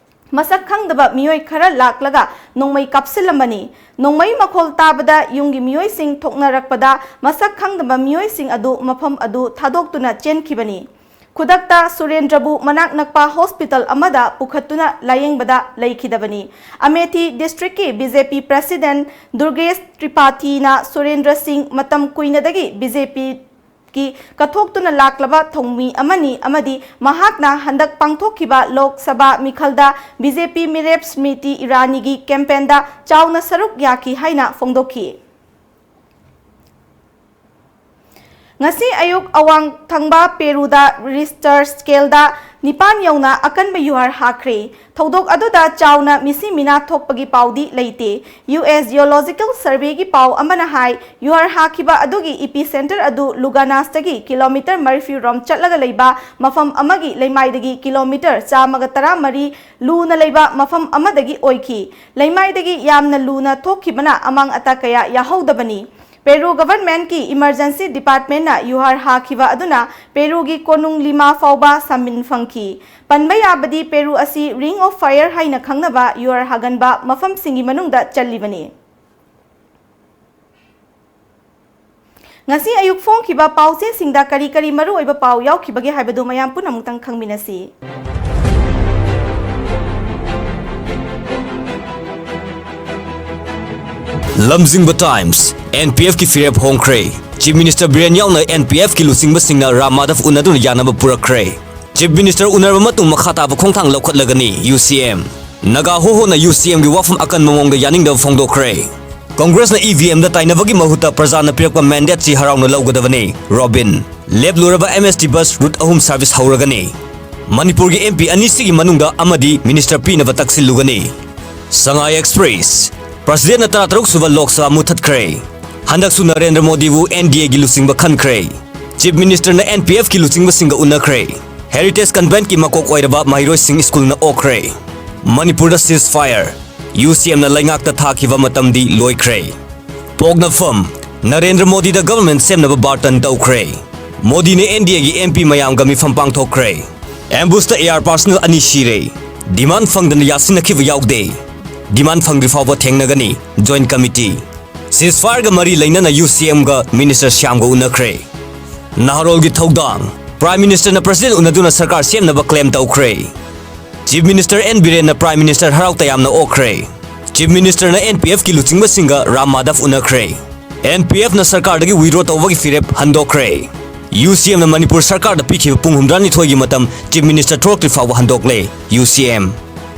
ꯃꯁꯛ ꯈꯪꯗꯕ ꯃꯤꯑꯣꯏ ꯈꯔ ꯂꯥꯛꯂꯒ ꯅꯣꯡꯃꯩ ꯀꯥꯞꯁꯤꯜꯂꯝꯕꯅꯤ꯫ ꯅꯣꯡꯃꯩ ꯃꯈꯣꯜ ꯇꯥꯕꯗ ꯌꯨꯝꯒꯤ ꯃꯤꯑꯣꯏꯁꯤꯡ ꯊꯣꯛꯅꯔꯛꯄꯗ ꯃꯁꯛ ꯈꯪꯗꯕ ꯃꯤꯑꯣꯏꯁꯤꯡ ꯑꯗꯨ ꯃꯐꯝ ꯑꯗꯨ ꯊꯥꯗꯣꯛꯇꯨꯅ ꯆꯦꯟꯈꯤꯕꯅꯤ꯫ ꯈꯨꯗꯛꯇ ꯁꯨꯔꯦꯟꯗ꯭ꯔꯕꯨ ꯃꯅꯥꯛ ꯅꯛꯄ ꯍꯣꯁꯄꯤꯇꯥꯜ ꯑꯃꯗ ꯄꯨꯈꯠꯇꯨꯅ ꯂꯥꯌꯦꯡꯕꯗ ꯂꯩꯈꯤꯗꯕꯅꯤ꯫ ꯑꯃꯦꯊꯤ ꯗꯤꯁꯇ꯭ꯔꯤꯛꯀꯤ BJP President ꯗꯨꯔꯒꯦꯁ ꯇ꯭ꯔꯤꯄꯥꯊꯤꯅ ꯁꯨꯔꯦꯟꯗ꯭ꯔ ꯁꯤꯡ ꯃꯇꯝ ꯀꯨꯏꯅꯗꯒꯤ BJPꯒꯤ ꯀꯠꯊꯣꯛꯇꯨꯅ ꯂꯥꯛꯂꯕ ꯊꯧꯃꯤ ꯑꯃꯅꯤ ꯑꯃꯗꯤ ꯃꯍꯥꯛꯅ ꯍꯟꯗꯛ ꯄꯥꯡꯊꯣꯛꯈꯤꯕ ꯂꯣꯛ ꯁꯚꯥ ꯃꯤꯈꯜꯗ BJP ꯃꯤꯔꯦꯞ ꯁ꯭ꯃ꯭ꯔꯤꯇꯤ ꯏꯔꯥꯅꯤꯒꯤ campaignꯗ ꯆꯥꯎꯅ ꯁꯔꯨꯛ ꯌꯥꯈꯤ ꯍꯥꯏꯅ ꯐꯣꯡꯗꯣꯛꯈꯤ꯫ ꯉꯁꯤ ꯑꯌꯨꯛ ꯑꯋꯥꯡ ꯊꯪꯕ ꯄꯦꯔꯨꯗ ꯔꯤꯁꯇꯔ ꯁ꯭ꯀꯦꯜꯗ ꯅꯤꯄꯥꯟ ꯌꯧꯅ ꯑꯀꯟꯕ ꯌꯨꯍꯥꯔ ꯍꯥꯈ꯭ꯔꯦ꯫ ꯊꯧꯗꯣꯛ ꯑꯗꯨꯗ ꯆꯥꯎꯅ ꯃꯤꯁꯤ ꯃꯤꯅꯥ ꯊꯣꯛꯄꯒꯤ ꯄꯥꯎꯗꯤ ꯂꯩꯇꯦ꯫ ꯌꯨ ꯑꯦꯁ ꯖꯤꯑꯣꯂꯣꯖꯤꯀꯦꯜ ꯁꯔꯚꯦꯒꯤ ꯄꯥꯎ ꯑꯃꯅ ꯍꯥꯏ, ꯌꯨꯍꯥꯔ ꯍꯥꯈꯤꯕ ꯑꯗꯨꯒꯤ ꯏꯄꯤ ꯁꯦꯟꯇꯔ ꯑꯗꯨ ꯂꯨꯒꯥꯅꯥꯁꯇꯒꯤ ꯀꯤꯂꯣꯃꯤꯇꯔ ꯃꯔꯤꯐꯨ ꯔꯣꯝ ꯆꯠꯂꯒ ꯂꯩꯕ ꯃꯐꯝ ꯑꯃꯒꯤ ꯂꯩꯃꯥꯏꯗꯒꯤ ꯀꯤꯂꯣꯃꯤꯇꯔ ꯆꯥꯝꯃꯒ ꯇꯔꯥꯃꯔꯤ ꯂꯨꯅ ꯂꯩꯕ ꯃꯐꯝ ꯑꯃꯗꯒꯤ ꯑꯣꯏꯈꯤ꯫ ꯂꯩꯃꯥꯏꯗꯒꯤ ꯌꯥꯝꯅ ꯂꯨꯅ ꯊꯣꯛꯈꯤꯕꯅ ꯑꯃꯥꯡ ꯑꯇꯥ ꯀꯌꯥ ꯌꯥꯍꯧꯗꯕꯅꯤ꯫ ꯄꯦꯔꯨ ꯒꯚꯔꯟꯃꯦꯟꯠꯀꯤ ꯏꯃꯔꯖꯦꯟꯁꯤ ꯗꯤꯄꯥꯔꯠꯃꯦꯟꯠꯅ ꯌꯨꯍꯥꯔ ꯍꯥꯈꯤꯕ ꯑꯗꯨꯅ ꯄꯦꯔꯨꯒꯤ ꯀꯣꯅꯨꯡ ꯂꯤꯃꯥ ꯐꯥꯎꯕ ꯁꯥꯃꯤꯟ ꯐꯪꯈꯤ꯫ ꯄꯟꯕ ꯌꯥꯕꯗꯤ, ꯄꯦꯔꯨ ꯑꯁꯤ ꯔꯤꯡ ꯑꯣꯐ ꯐꯥꯌꯔ ꯍꯥꯏꯅ ꯈꯪꯅꯕ ꯌꯨꯍꯥꯔ ꯍꯥꯒꯟꯕ ꯃꯐꯝꯁꯤꯡꯒꯤ ꯃꯅꯨꯡꯗ ꯆꯜꯂꯤꯕꯅꯤ꯫ ꯉꯁꯤ ꯑꯌꯨꯛ ꯐꯣꯡꯈꯤꯕ ꯄꯥꯎꯆꯦꯁꯤꯡꯗ ꯀꯔꯤ ꯀꯔꯤ ꯃꯔꯨꯑꯣꯏꯕ ꯄꯥꯎ ꯌꯥꯎꯈꯤꯕꯒꯦ ꯍꯥꯏꯕꯗꯨ ꯃꯌꯥꯝ ꯄꯨꯟꯅ ꯑꯃꯨꯛꯇꯪ ꯈꯪꯃꯤꯟꯅꯁꯤ꯫ ꯂꯝꯖꯤꯡꯕ ꯇꯥꯏꯝꯁ, ꯑꯦꯟ ꯄꯤ ꯑꯦꯐꯀꯤ ꯐꯤꯔꯦꯞ ꯍꯣꯡꯈ꯭ꯔꯦ꯫ ꯆꯤꯐ ꯃꯤꯅꯤꯁꯇꯔ ꯕꯤꯔꯦꯟ ꯌꯥꯎꯅ ꯑꯦꯟ ꯄꯤ ꯑꯦꯐꯀꯤ ꯂꯨꯆꯤꯡꯕꯁꯤꯡꯅ ꯔꯥꯝ ꯃꯥꯙꯕ ꯎꯅꯗꯨꯅ ꯌꯥꯅꯕ ꯄꯨꯔꯛꯈ꯭ꯔꯦ꯫ ꯆꯤꯐ ꯃꯤꯅꯤꯁꯇꯔ ꯎꯅꯔꯕ ꯃꯇꯨꯡ ꯃꯈꯥ ꯇꯥꯕ ꯈꯣꯡꯊꯥꯡ ꯂꯧꯈꯠꯂꯒꯅꯤ, ꯌꯨ ꯁꯤ ꯑꯦꯝ꯫ ꯅꯥꯒꯥ ꯍꯣꯍꯣꯅ ꯌꯨ ꯁꯤ ꯑꯦꯝꯒꯤ ꯋꯥꯐꯝ ꯑꯀꯟꯕ ꯃꯑꯣꯡꯗ ꯌꯥꯅꯤꯡꯗꯕ ꯐꯣꯡꯗꯣꯛꯈ꯭ꯔꯦ꯫ ꯀꯪꯒ꯭ꯔꯦꯁꯅ ꯏ ꯚꯤ ꯑꯦꯝꯗ ꯇꯥꯏꯅꯕꯒꯤ ꯃꯍꯨꯠꯇ ꯄ꯭ꯔꯖꯥꯅ ꯄꯤꯔꯛꯄ ꯃꯦꯟꯗꯦꯠꯁꯤ ꯍꯔꯥꯎꯅ ꯂꯧꯒꯗꯕꯅꯤ, ꯔꯣꯕꯤꯟ꯫ ꯂꯦꯞꯂꯨꯔꯕ ꯑꯦꯝ ꯑꯦꯁ ꯇꯤ ꯕꯁ ꯔꯨꯠ ꯑꯍꯨꯝ ꯁꯔꯚꯤꯁ ꯍꯧꯔꯒꯅꯤ꯫ ꯃꯅꯤꯄꯨꯔꯒꯤ ꯑꯦꯝ ꯄꯤ ꯑꯅꯤꯁꯤꯒꯤ ꯃꯅꯨꯡꯗ ꯑꯃꯗꯤ ꯃꯤꯅꯤꯁꯇꯔ ꯄꯤꯅꯕ ꯇꯛꯁꯤꯜꯂꯨꯒꯅꯤ꯫ ꯁꯉꯥꯏ ꯑꯦꯛꯁꯄ꯭ꯔꯦꯁ, ꯄ꯭ꯔꯁꯤꯗꯦꯟꯠꯅ ꯇꯔꯥꯇꯔꯨꯛ ꯁꯨꯕ ꯂꯣꯛ ꯁꯚꯥ ꯃꯨꯠꯊꯠꯈ꯭ꯔꯦ꯫ ꯍꯟꯗꯛꯁꯨ ꯅꯔꯦꯟꯗ꯭ꯔ ꯃꯣꯗꯤꯕꯨ ꯑꯦꯟ ꯗꯤ ꯑꯦꯒꯤ ꯂꯨꯆꯤꯡꯕ ꯈꯟꯈ꯭ꯔꯦ꯫ ꯆꯤꯐ ꯃꯤꯅꯤꯁꯇꯔꯅ ꯑꯦꯟ ꯄꯤ ꯑꯦꯐꯀꯤ ꯂꯨꯆꯤꯡꯕꯁꯤꯡꯒ ꯎꯅꯈ꯭ꯔꯦ꯫ ꯍꯦꯔꯤꯇꯦꯖ ꯀꯟꯚꯦꯟꯠꯀꯤ ꯃꯀꯣꯛ ꯑꯣꯏꯔꯕ ꯃꯍꯩꯔꯣꯏꯁꯤꯡ ꯁ꯭ꯀꯨꯜꯅ ꯑꯣꯛꯈ꯭ꯔꯦ꯫ ꯃꯅꯤꯄꯨꯔꯗ ꯁꯤꯖ ꯐꯥꯌꯔ, ꯌꯨ ꯁꯤ ꯑꯦꯝꯅ ꯂꯩꯉꯥꯛꯇ ꯊꯥꯈꯤꯕ ꯃꯇꯝꯗꯤ ꯂꯣꯏꯈ꯭ꯔꯦ꯫ ꯄꯣꯛꯅꯐꯝ, ꯅꯔꯦꯟꯗ꯭ꯔ ꯃꯣꯗꯤꯗ ꯒꯚꯔꯟꯃꯦꯟꯠ ꯁꯦꯝꯅꯕ ꯕꯥꯔꯇꯟ ꯇꯧꯈ꯭ꯔꯦ꯫ ꯃꯣꯗꯤꯅ ꯑꯦꯟ ꯗꯤ ꯑꯦꯒꯤ ꯑꯦꯝ ꯄꯤ ꯃꯌꯥꯝꯒ ꯃꯤꯐꯝ ꯄꯥꯡꯊꯣꯛꯈ꯭ꯔꯦ꯫ ꯑꯦꯝꯕꯨꯁꯇ ꯑꯦꯌꯥꯔ ꯄꯥꯔꯁꯅꯦꯜ ꯑꯅꯤ ꯁꯤꯔꯦ꯫ ꯗꯤꯃꯥꯟ ꯐꯪꯗꯅ ꯌꯥꯁꯤꯟꯅꯈꯤꯕ ꯌꯥꯎꯗꯦ꯫ ꯗꯤꯃꯥꯟ ꯐꯪꯗ꯭ꯔꯤ ꯐꯥꯎꯕ ꯊꯦꯡꯅꯒꯅꯤ, ꯖꯣꯏꯟꯠ ꯀꯃꯤꯇꯤ꯫ ꯁꯤꯖ ꯐꯥꯌꯔꯒ ꯃꯔꯤ ꯂꯩꯅꯅ ꯌꯨ ꯁꯤ ꯑꯦꯝꯒ ꯃꯤꯅꯤꯁꯇꯔ ꯁ꯭ꯌꯥꯝꯒ ꯎꯅꯈ꯭ꯔꯦ꯫ ꯅꯍꯥꯔꯣꯜꯒꯤ ꯊꯧꯗꯥꯡ, ꯄ꯭ꯔꯥꯏꯝ ꯃꯤꯅꯤꯁꯇꯔꯅ ꯄ꯭ꯔꯁꯤꯗꯦꯟꯠ ꯎꯅꯗꯨꯅ ꯁꯔꯀꯥꯔ ꯁꯦꯝꯅꯕ ꯀ꯭ꯂꯦꯝ ꯇꯧꯈ꯭ꯔꯦ꯫ ꯆꯤꯐ ꯃꯤꯅꯤꯁꯇꯔ ꯑꯦꯟ ꯕꯤꯔꯦꯟꯅ ꯄ꯭ꯔꯥꯏꯝ ꯃꯤꯅꯤꯁꯇꯔ ꯍꯔꯥꯎ ꯇꯌꯥꯝꯅ ꯑꯣꯛꯈ꯭ꯔꯦ꯫ ꯆꯤꯐ ꯃꯤꯅꯤꯁꯇꯔꯅ ꯑꯦꯟ ꯄꯤ ꯑꯦꯐꯀꯤ ꯂꯨꯆꯤꯡꯕꯁꯤꯡꯒ ꯔꯥꯝ ꯃꯥꯙꯕ ꯎꯅꯈ꯭ꯔꯦ꯫ ꯑꯦꯟ ꯄꯤ ꯑꯦꯐꯅ ꯁꯔꯀꯥꯔꯗꯒꯤ ꯋꯤꯗ꯭ꯔꯣ ꯇꯧꯕꯒꯤ ꯐꯤꯔꯦꯞ ꯍꯟꯗꯣꯛꯈ꯭ꯔꯦ꯫ ꯌꯨ ꯁꯤ ꯑꯦꯝꯅ ꯃꯅꯤꯄꯨꯔ ꯁꯔꯀꯥꯔꯗ ꯄꯤꯈꯤꯕ ꯄꯨꯡ ꯍꯨꯝꯗ꯭ꯔꯥꯅꯤꯊꯣꯏꯒꯤ ꯃꯇꯝ ꯆꯤꯐ ꯃꯤꯅꯤꯁꯇꯔ ꯊꯣꯔꯛꯇ꯭ꯔꯤ ꯐꯥꯎꯕ ꯍꯟꯗꯣꯛꯂꯦ, ꯌꯨ ꯁꯤ M.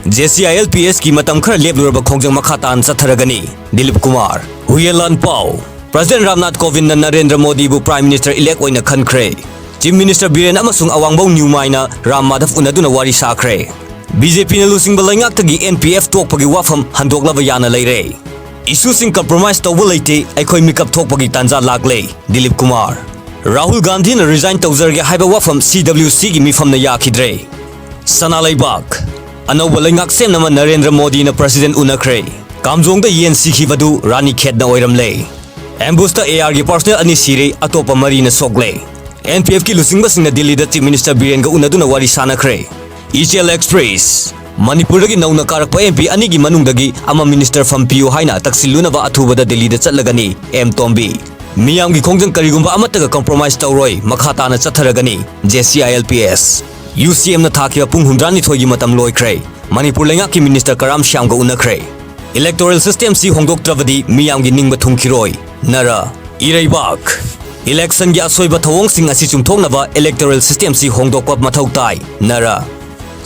J C I L P ꯑꯦꯁꯀꯤ ꯃꯇꯝ ꯈꯔ ꯂꯦꯞꯂꯨꯔꯕ ꯈꯣꯡꯖꯪ ꯃꯈꯥ ꯇꯥꯅ ꯆꯠꯊꯔꯒꯅꯤ, Dilip Kumar. ꯍꯨꯌꯦꯟꯂꯥꯟꯄꯥꯎ, President Ramnath ꯀꯣꯕꯤꯟꯗꯅ Narendra ꯃꯣꯗꯤꯕꯨ Prime Minister elect ꯑꯣꯏꯅ ꯈꯟꯈ꯭ꯔꯦ꯫ Chief Minister ꯕꯤꯔꯦꯟ ꯑꯃꯁꯨꯡ ꯑꯋꯥꯡꯕꯧ ꯅ꯭ꯌꯨꯃꯥꯏꯅ ꯔꯥꯝ ꯃꯥꯙꯕ ꯎꯅꯗꯨꯅ ꯋꯥꯔꯤ ꯁꯥꯈ꯭ꯔꯦ꯫ ꯕꯤ ꯖꯦ ꯄꯤꯅ ꯂꯨꯆꯤꯡꯕ ꯂꯩꯉꯥꯛꯇꯒꯤ N P F ꯇꯣꯛꯄꯒꯤ ꯋꯥꯐꯝ ꯍꯟꯗꯣꯛꯂꯕ ꯌꯥꯅ ꯂꯩꯔꯦ꯫ Issueꯁꯤꯡ compromise ꯇꯧꯕ ꯂꯩꯇꯦ, ꯑꯩꯈꯣꯏ ꯃꯤꯀꯞ ꯊꯣꯛꯄꯒꯤ ꯇꯥꯟꯖꯥ ꯂꯥꯛꯂꯦ, ꯗꯤꯂꯤꯞ ꯀꯨꯃꯥꯔ꯫ ꯔꯥꯍꯨꯜ ꯒꯥꯟꯙꯤꯅ resign ꯇꯧꯖꯔꯒꯦ ꯍꯥꯏꯕ ꯋꯥꯐꯝ C W Cꯒꯤ ꯃꯤꯐꯝꯅ ꯌꯥꯈꯤꯗ꯭ꯔꯦ꯫ ꯁꯅꯥ ꯂꯩꯕꯥꯛ꯫ ꯑꯅꯧꯕ ꯂꯩꯉꯥꯛ ꯁꯦꯝꯅꯕ ꯅꯔꯦꯟꯗ꯭ꯔ ꯃꯣꯗꯤꯅ President ꯎꯅꯈ꯭ꯔꯦ꯫ ꯀꯥꯝꯖꯣꯡꯗ ꯌꯦꯟ ꯁꯤꯈꯤꯕꯗꯨ ꯔꯥꯅꯤ ꯈꯦꯠꯅ ꯑꯣꯏꯔꯝꯂꯦ꯫ Ambushꯇ A R ꯒꯤ personnel ꯑꯅꯤ ꯁꯤꯔꯦ, ꯑꯇꯣꯞꯄ ꯃꯔꯤꯅ ꯁꯣꯛꯂꯦ꯫ N P Fꯀꯤ ꯂꯨꯆꯤꯡꯕꯁꯤꯡꯅ ꯗꯤꯜꯂꯤꯗ Chief Minister ꯕꯤꯔꯦꯟꯒ ꯎꯅꯗꯨꯅ ꯋꯥꯔꯤ ꯁꯥꯅꯈ꯭ꯔꯦ꯫ ꯏꯆꯦꯜ Express꯫ ꯃꯅꯤꯄꯨꯔꯗꯒꯤ ꯅꯧꯅ ꯀꯥꯔꯛꯄ M P ꯑꯅꯤꯒꯤ ꯃꯅꯨꯡꯗꯒꯤ ꯑꯃ minister ꯐꯝ ꯄꯤꯌꯨ ꯍꯥꯏꯅ ꯇꯛꯁꯤꯜꯂꯨꯅꯕ ꯑꯊꯨꯕꯗ ꯗꯤꯜꯂꯤꯗ ꯆꯠꯂꯒꯅꯤ, ꯑꯦꯝ ꯇꯣꯝꯕꯤ꯫ ꯃꯤꯌꯥꯝꯒꯤ ꯈꯣꯡꯖꯪ ꯀꯔꯤꯒꯨꯝꯕ ꯑꯃꯠꯇꯒ compromise ꯇꯧꯔꯣꯏ, ꯃꯈꯥ ꯇꯥꯅ ꯆꯠꯊꯔꯒꯅꯤ, J C I L P S꯫ U C Mꯅ ꯊꯥꯈꯤꯕ ꯄꯨꯡ ꯍꯨꯝꯗ꯭ꯔꯥꯅꯤꯊꯣꯏꯒꯤ ꯃꯇꯝ ꯂꯣꯏꯈ꯭ꯔꯦ꯫ ꯃꯅꯤꯄꯨꯔ ꯂꯩꯉꯥꯛꯀꯤ minister ꯀꯔꯥꯝ ꯁ꯭ꯌꯥꯝꯒ ꯎꯅꯈ꯭ꯔꯦ꯫ Electoral systemꯁꯤ ꯍꯣꯡꯗꯣꯛꯇ꯭ꯔꯕꯗꯤ ꯃꯤꯌꯥꯝꯒꯤ ꯅꯤꯡꯕ ꯊꯨꯡꯈꯤꯔꯣꯏ, ꯅꯔꯥ꯫ ꯏꯔꯩꯕꯥꯛ꯫ Electionꯒꯤ ꯑꯁꯣꯏꯕ ꯊꯧꯑꯣꯡꯁꯤꯡ ꯑꯁꯤ ꯆꯨꯝꯊꯣꯛꯅꯕ electoral systemꯁꯤ ꯍꯣꯡꯗꯣꯛꯄ ꯃꯊꯧ ꯇꯥꯏ, ꯅꯔꯥ꯫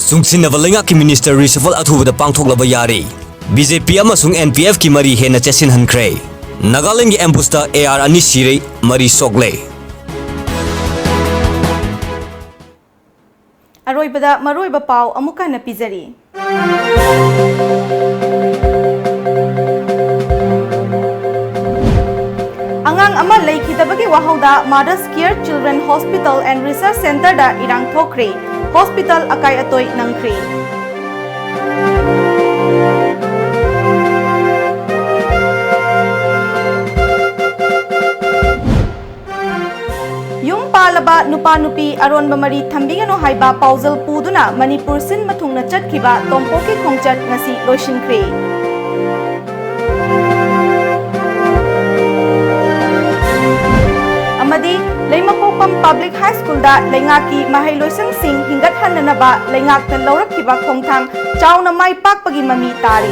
ꯆꯨꯡꯁꯤꯟꯅꯕ ꯂꯩꯉꯥꯛꯀꯤ minister reshuffle ꯑꯊꯨꯕꯗ ꯄꯥꯡꯊꯣꯛꯂꯕ ꯌꯥꯔꯦ꯫ B J P ꯑꯃꯁꯨꯡ N P Fꯀꯤ ꯃꯔꯤ ꯍꯦꯟꯅ ꯆꯦꯠꯁꯤꯟꯍꯟꯈ꯭ꯔꯦ꯫ ꯅꯥꯒꯥꯂꯦꯟꯒꯤ ambushtꯇ A R ꯑꯅꯤ ꯁꯤꯔꯦ, ꯃꯔꯤ ꯁꯣꯛꯂꯦ꯫ ꯑꯔꯣꯏꯕꯗ ꯃꯔꯨꯑꯣꯏꯕ ꯄꯥꯎ ꯑꯃꯨꯛ ꯍꯟꯅ ꯄꯤꯖꯔꯤ꯫ ꯑꯉꯥꯡ ꯑꯃ ꯂꯩꯈꯤꯗꯕꯒꯤ ꯋꯥꯍꯧꯗ Mother's Care Children Hospital and Research Centreꯗ ꯏꯔꯥꯡ ꯊꯣꯛꯈ꯭ꯔꯦ꯫ Hospital ꯑꯀꯥꯏ ꯑꯇꯣꯏ ꯅꯪꯈ꯭ꯔꯦ꯫ ꯌꯨꯝ ꯄꯥꯜꯂꯕ ꯅꯨꯄꯥ ꯅꯨꯄꯤ ꯑꯔꯣꯟꯕ ꯃꯔꯤ ꯊꯝꯕꯤꯒꯅꯨ ꯍꯥꯏꯕ ꯄꯥꯎꯖꯦꯜ ꯄꯨꯗꯨꯅ ꯃꯅꯤꯄꯨꯔ ꯁꯤꯟꯕ ꯊꯨꯡꯅ ꯆꯠꯈꯤꯕ ꯇꯣꯝꯄꯣꯛꯀꯤ ꯈꯣꯡꯆꯠ ꯉꯁꯤ ꯂꯣꯏꯁꯤꯟꯈ꯭ꯔꯦ꯫ ꯑꯃꯗꯤ ꯂꯩꯃꯄꯣꯛꯄꯝ Public High Schoolꯗ ꯂꯩꯉꯥꯛꯀꯤ ꯃꯍꯩꯂꯣꯏꯁꯪꯁꯤꯡ ꯍꯤꯡꯒꯠꯍꯟꯅꯅꯕ ꯂꯩꯉꯥꯛꯅ ꯂꯧꯔꯛꯈꯤꯕ ꯈꯣꯡꯊꯥꯡ ꯆꯥꯎꯅ ꯃꯥꯏ ꯄꯥꯛꯄꯒꯤ ꯃꯃꯤ ꯇꯥꯔꯤ꯫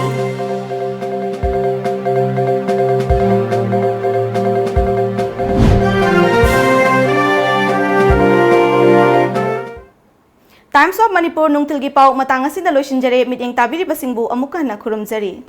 Times of Manipur ꯅꯨꯡꯊꯤꯜꯒꯤ ꯄꯥꯎ ꯃꯇꯥꯡ ꯑꯁꯤꯗ ꯂꯣꯏꯁꯤꯟꯖꯔꯦ꯫ ꯃꯤꯠꯌꯦꯡ ꯇꯥꯕꯤꯔꯤꯕꯁꯤꯡꯕꯨ ꯑꯃꯨꯛꯀ ꯍꯟꯅ ꯈꯨꯔꯨꯝꯖꯔꯤ꯫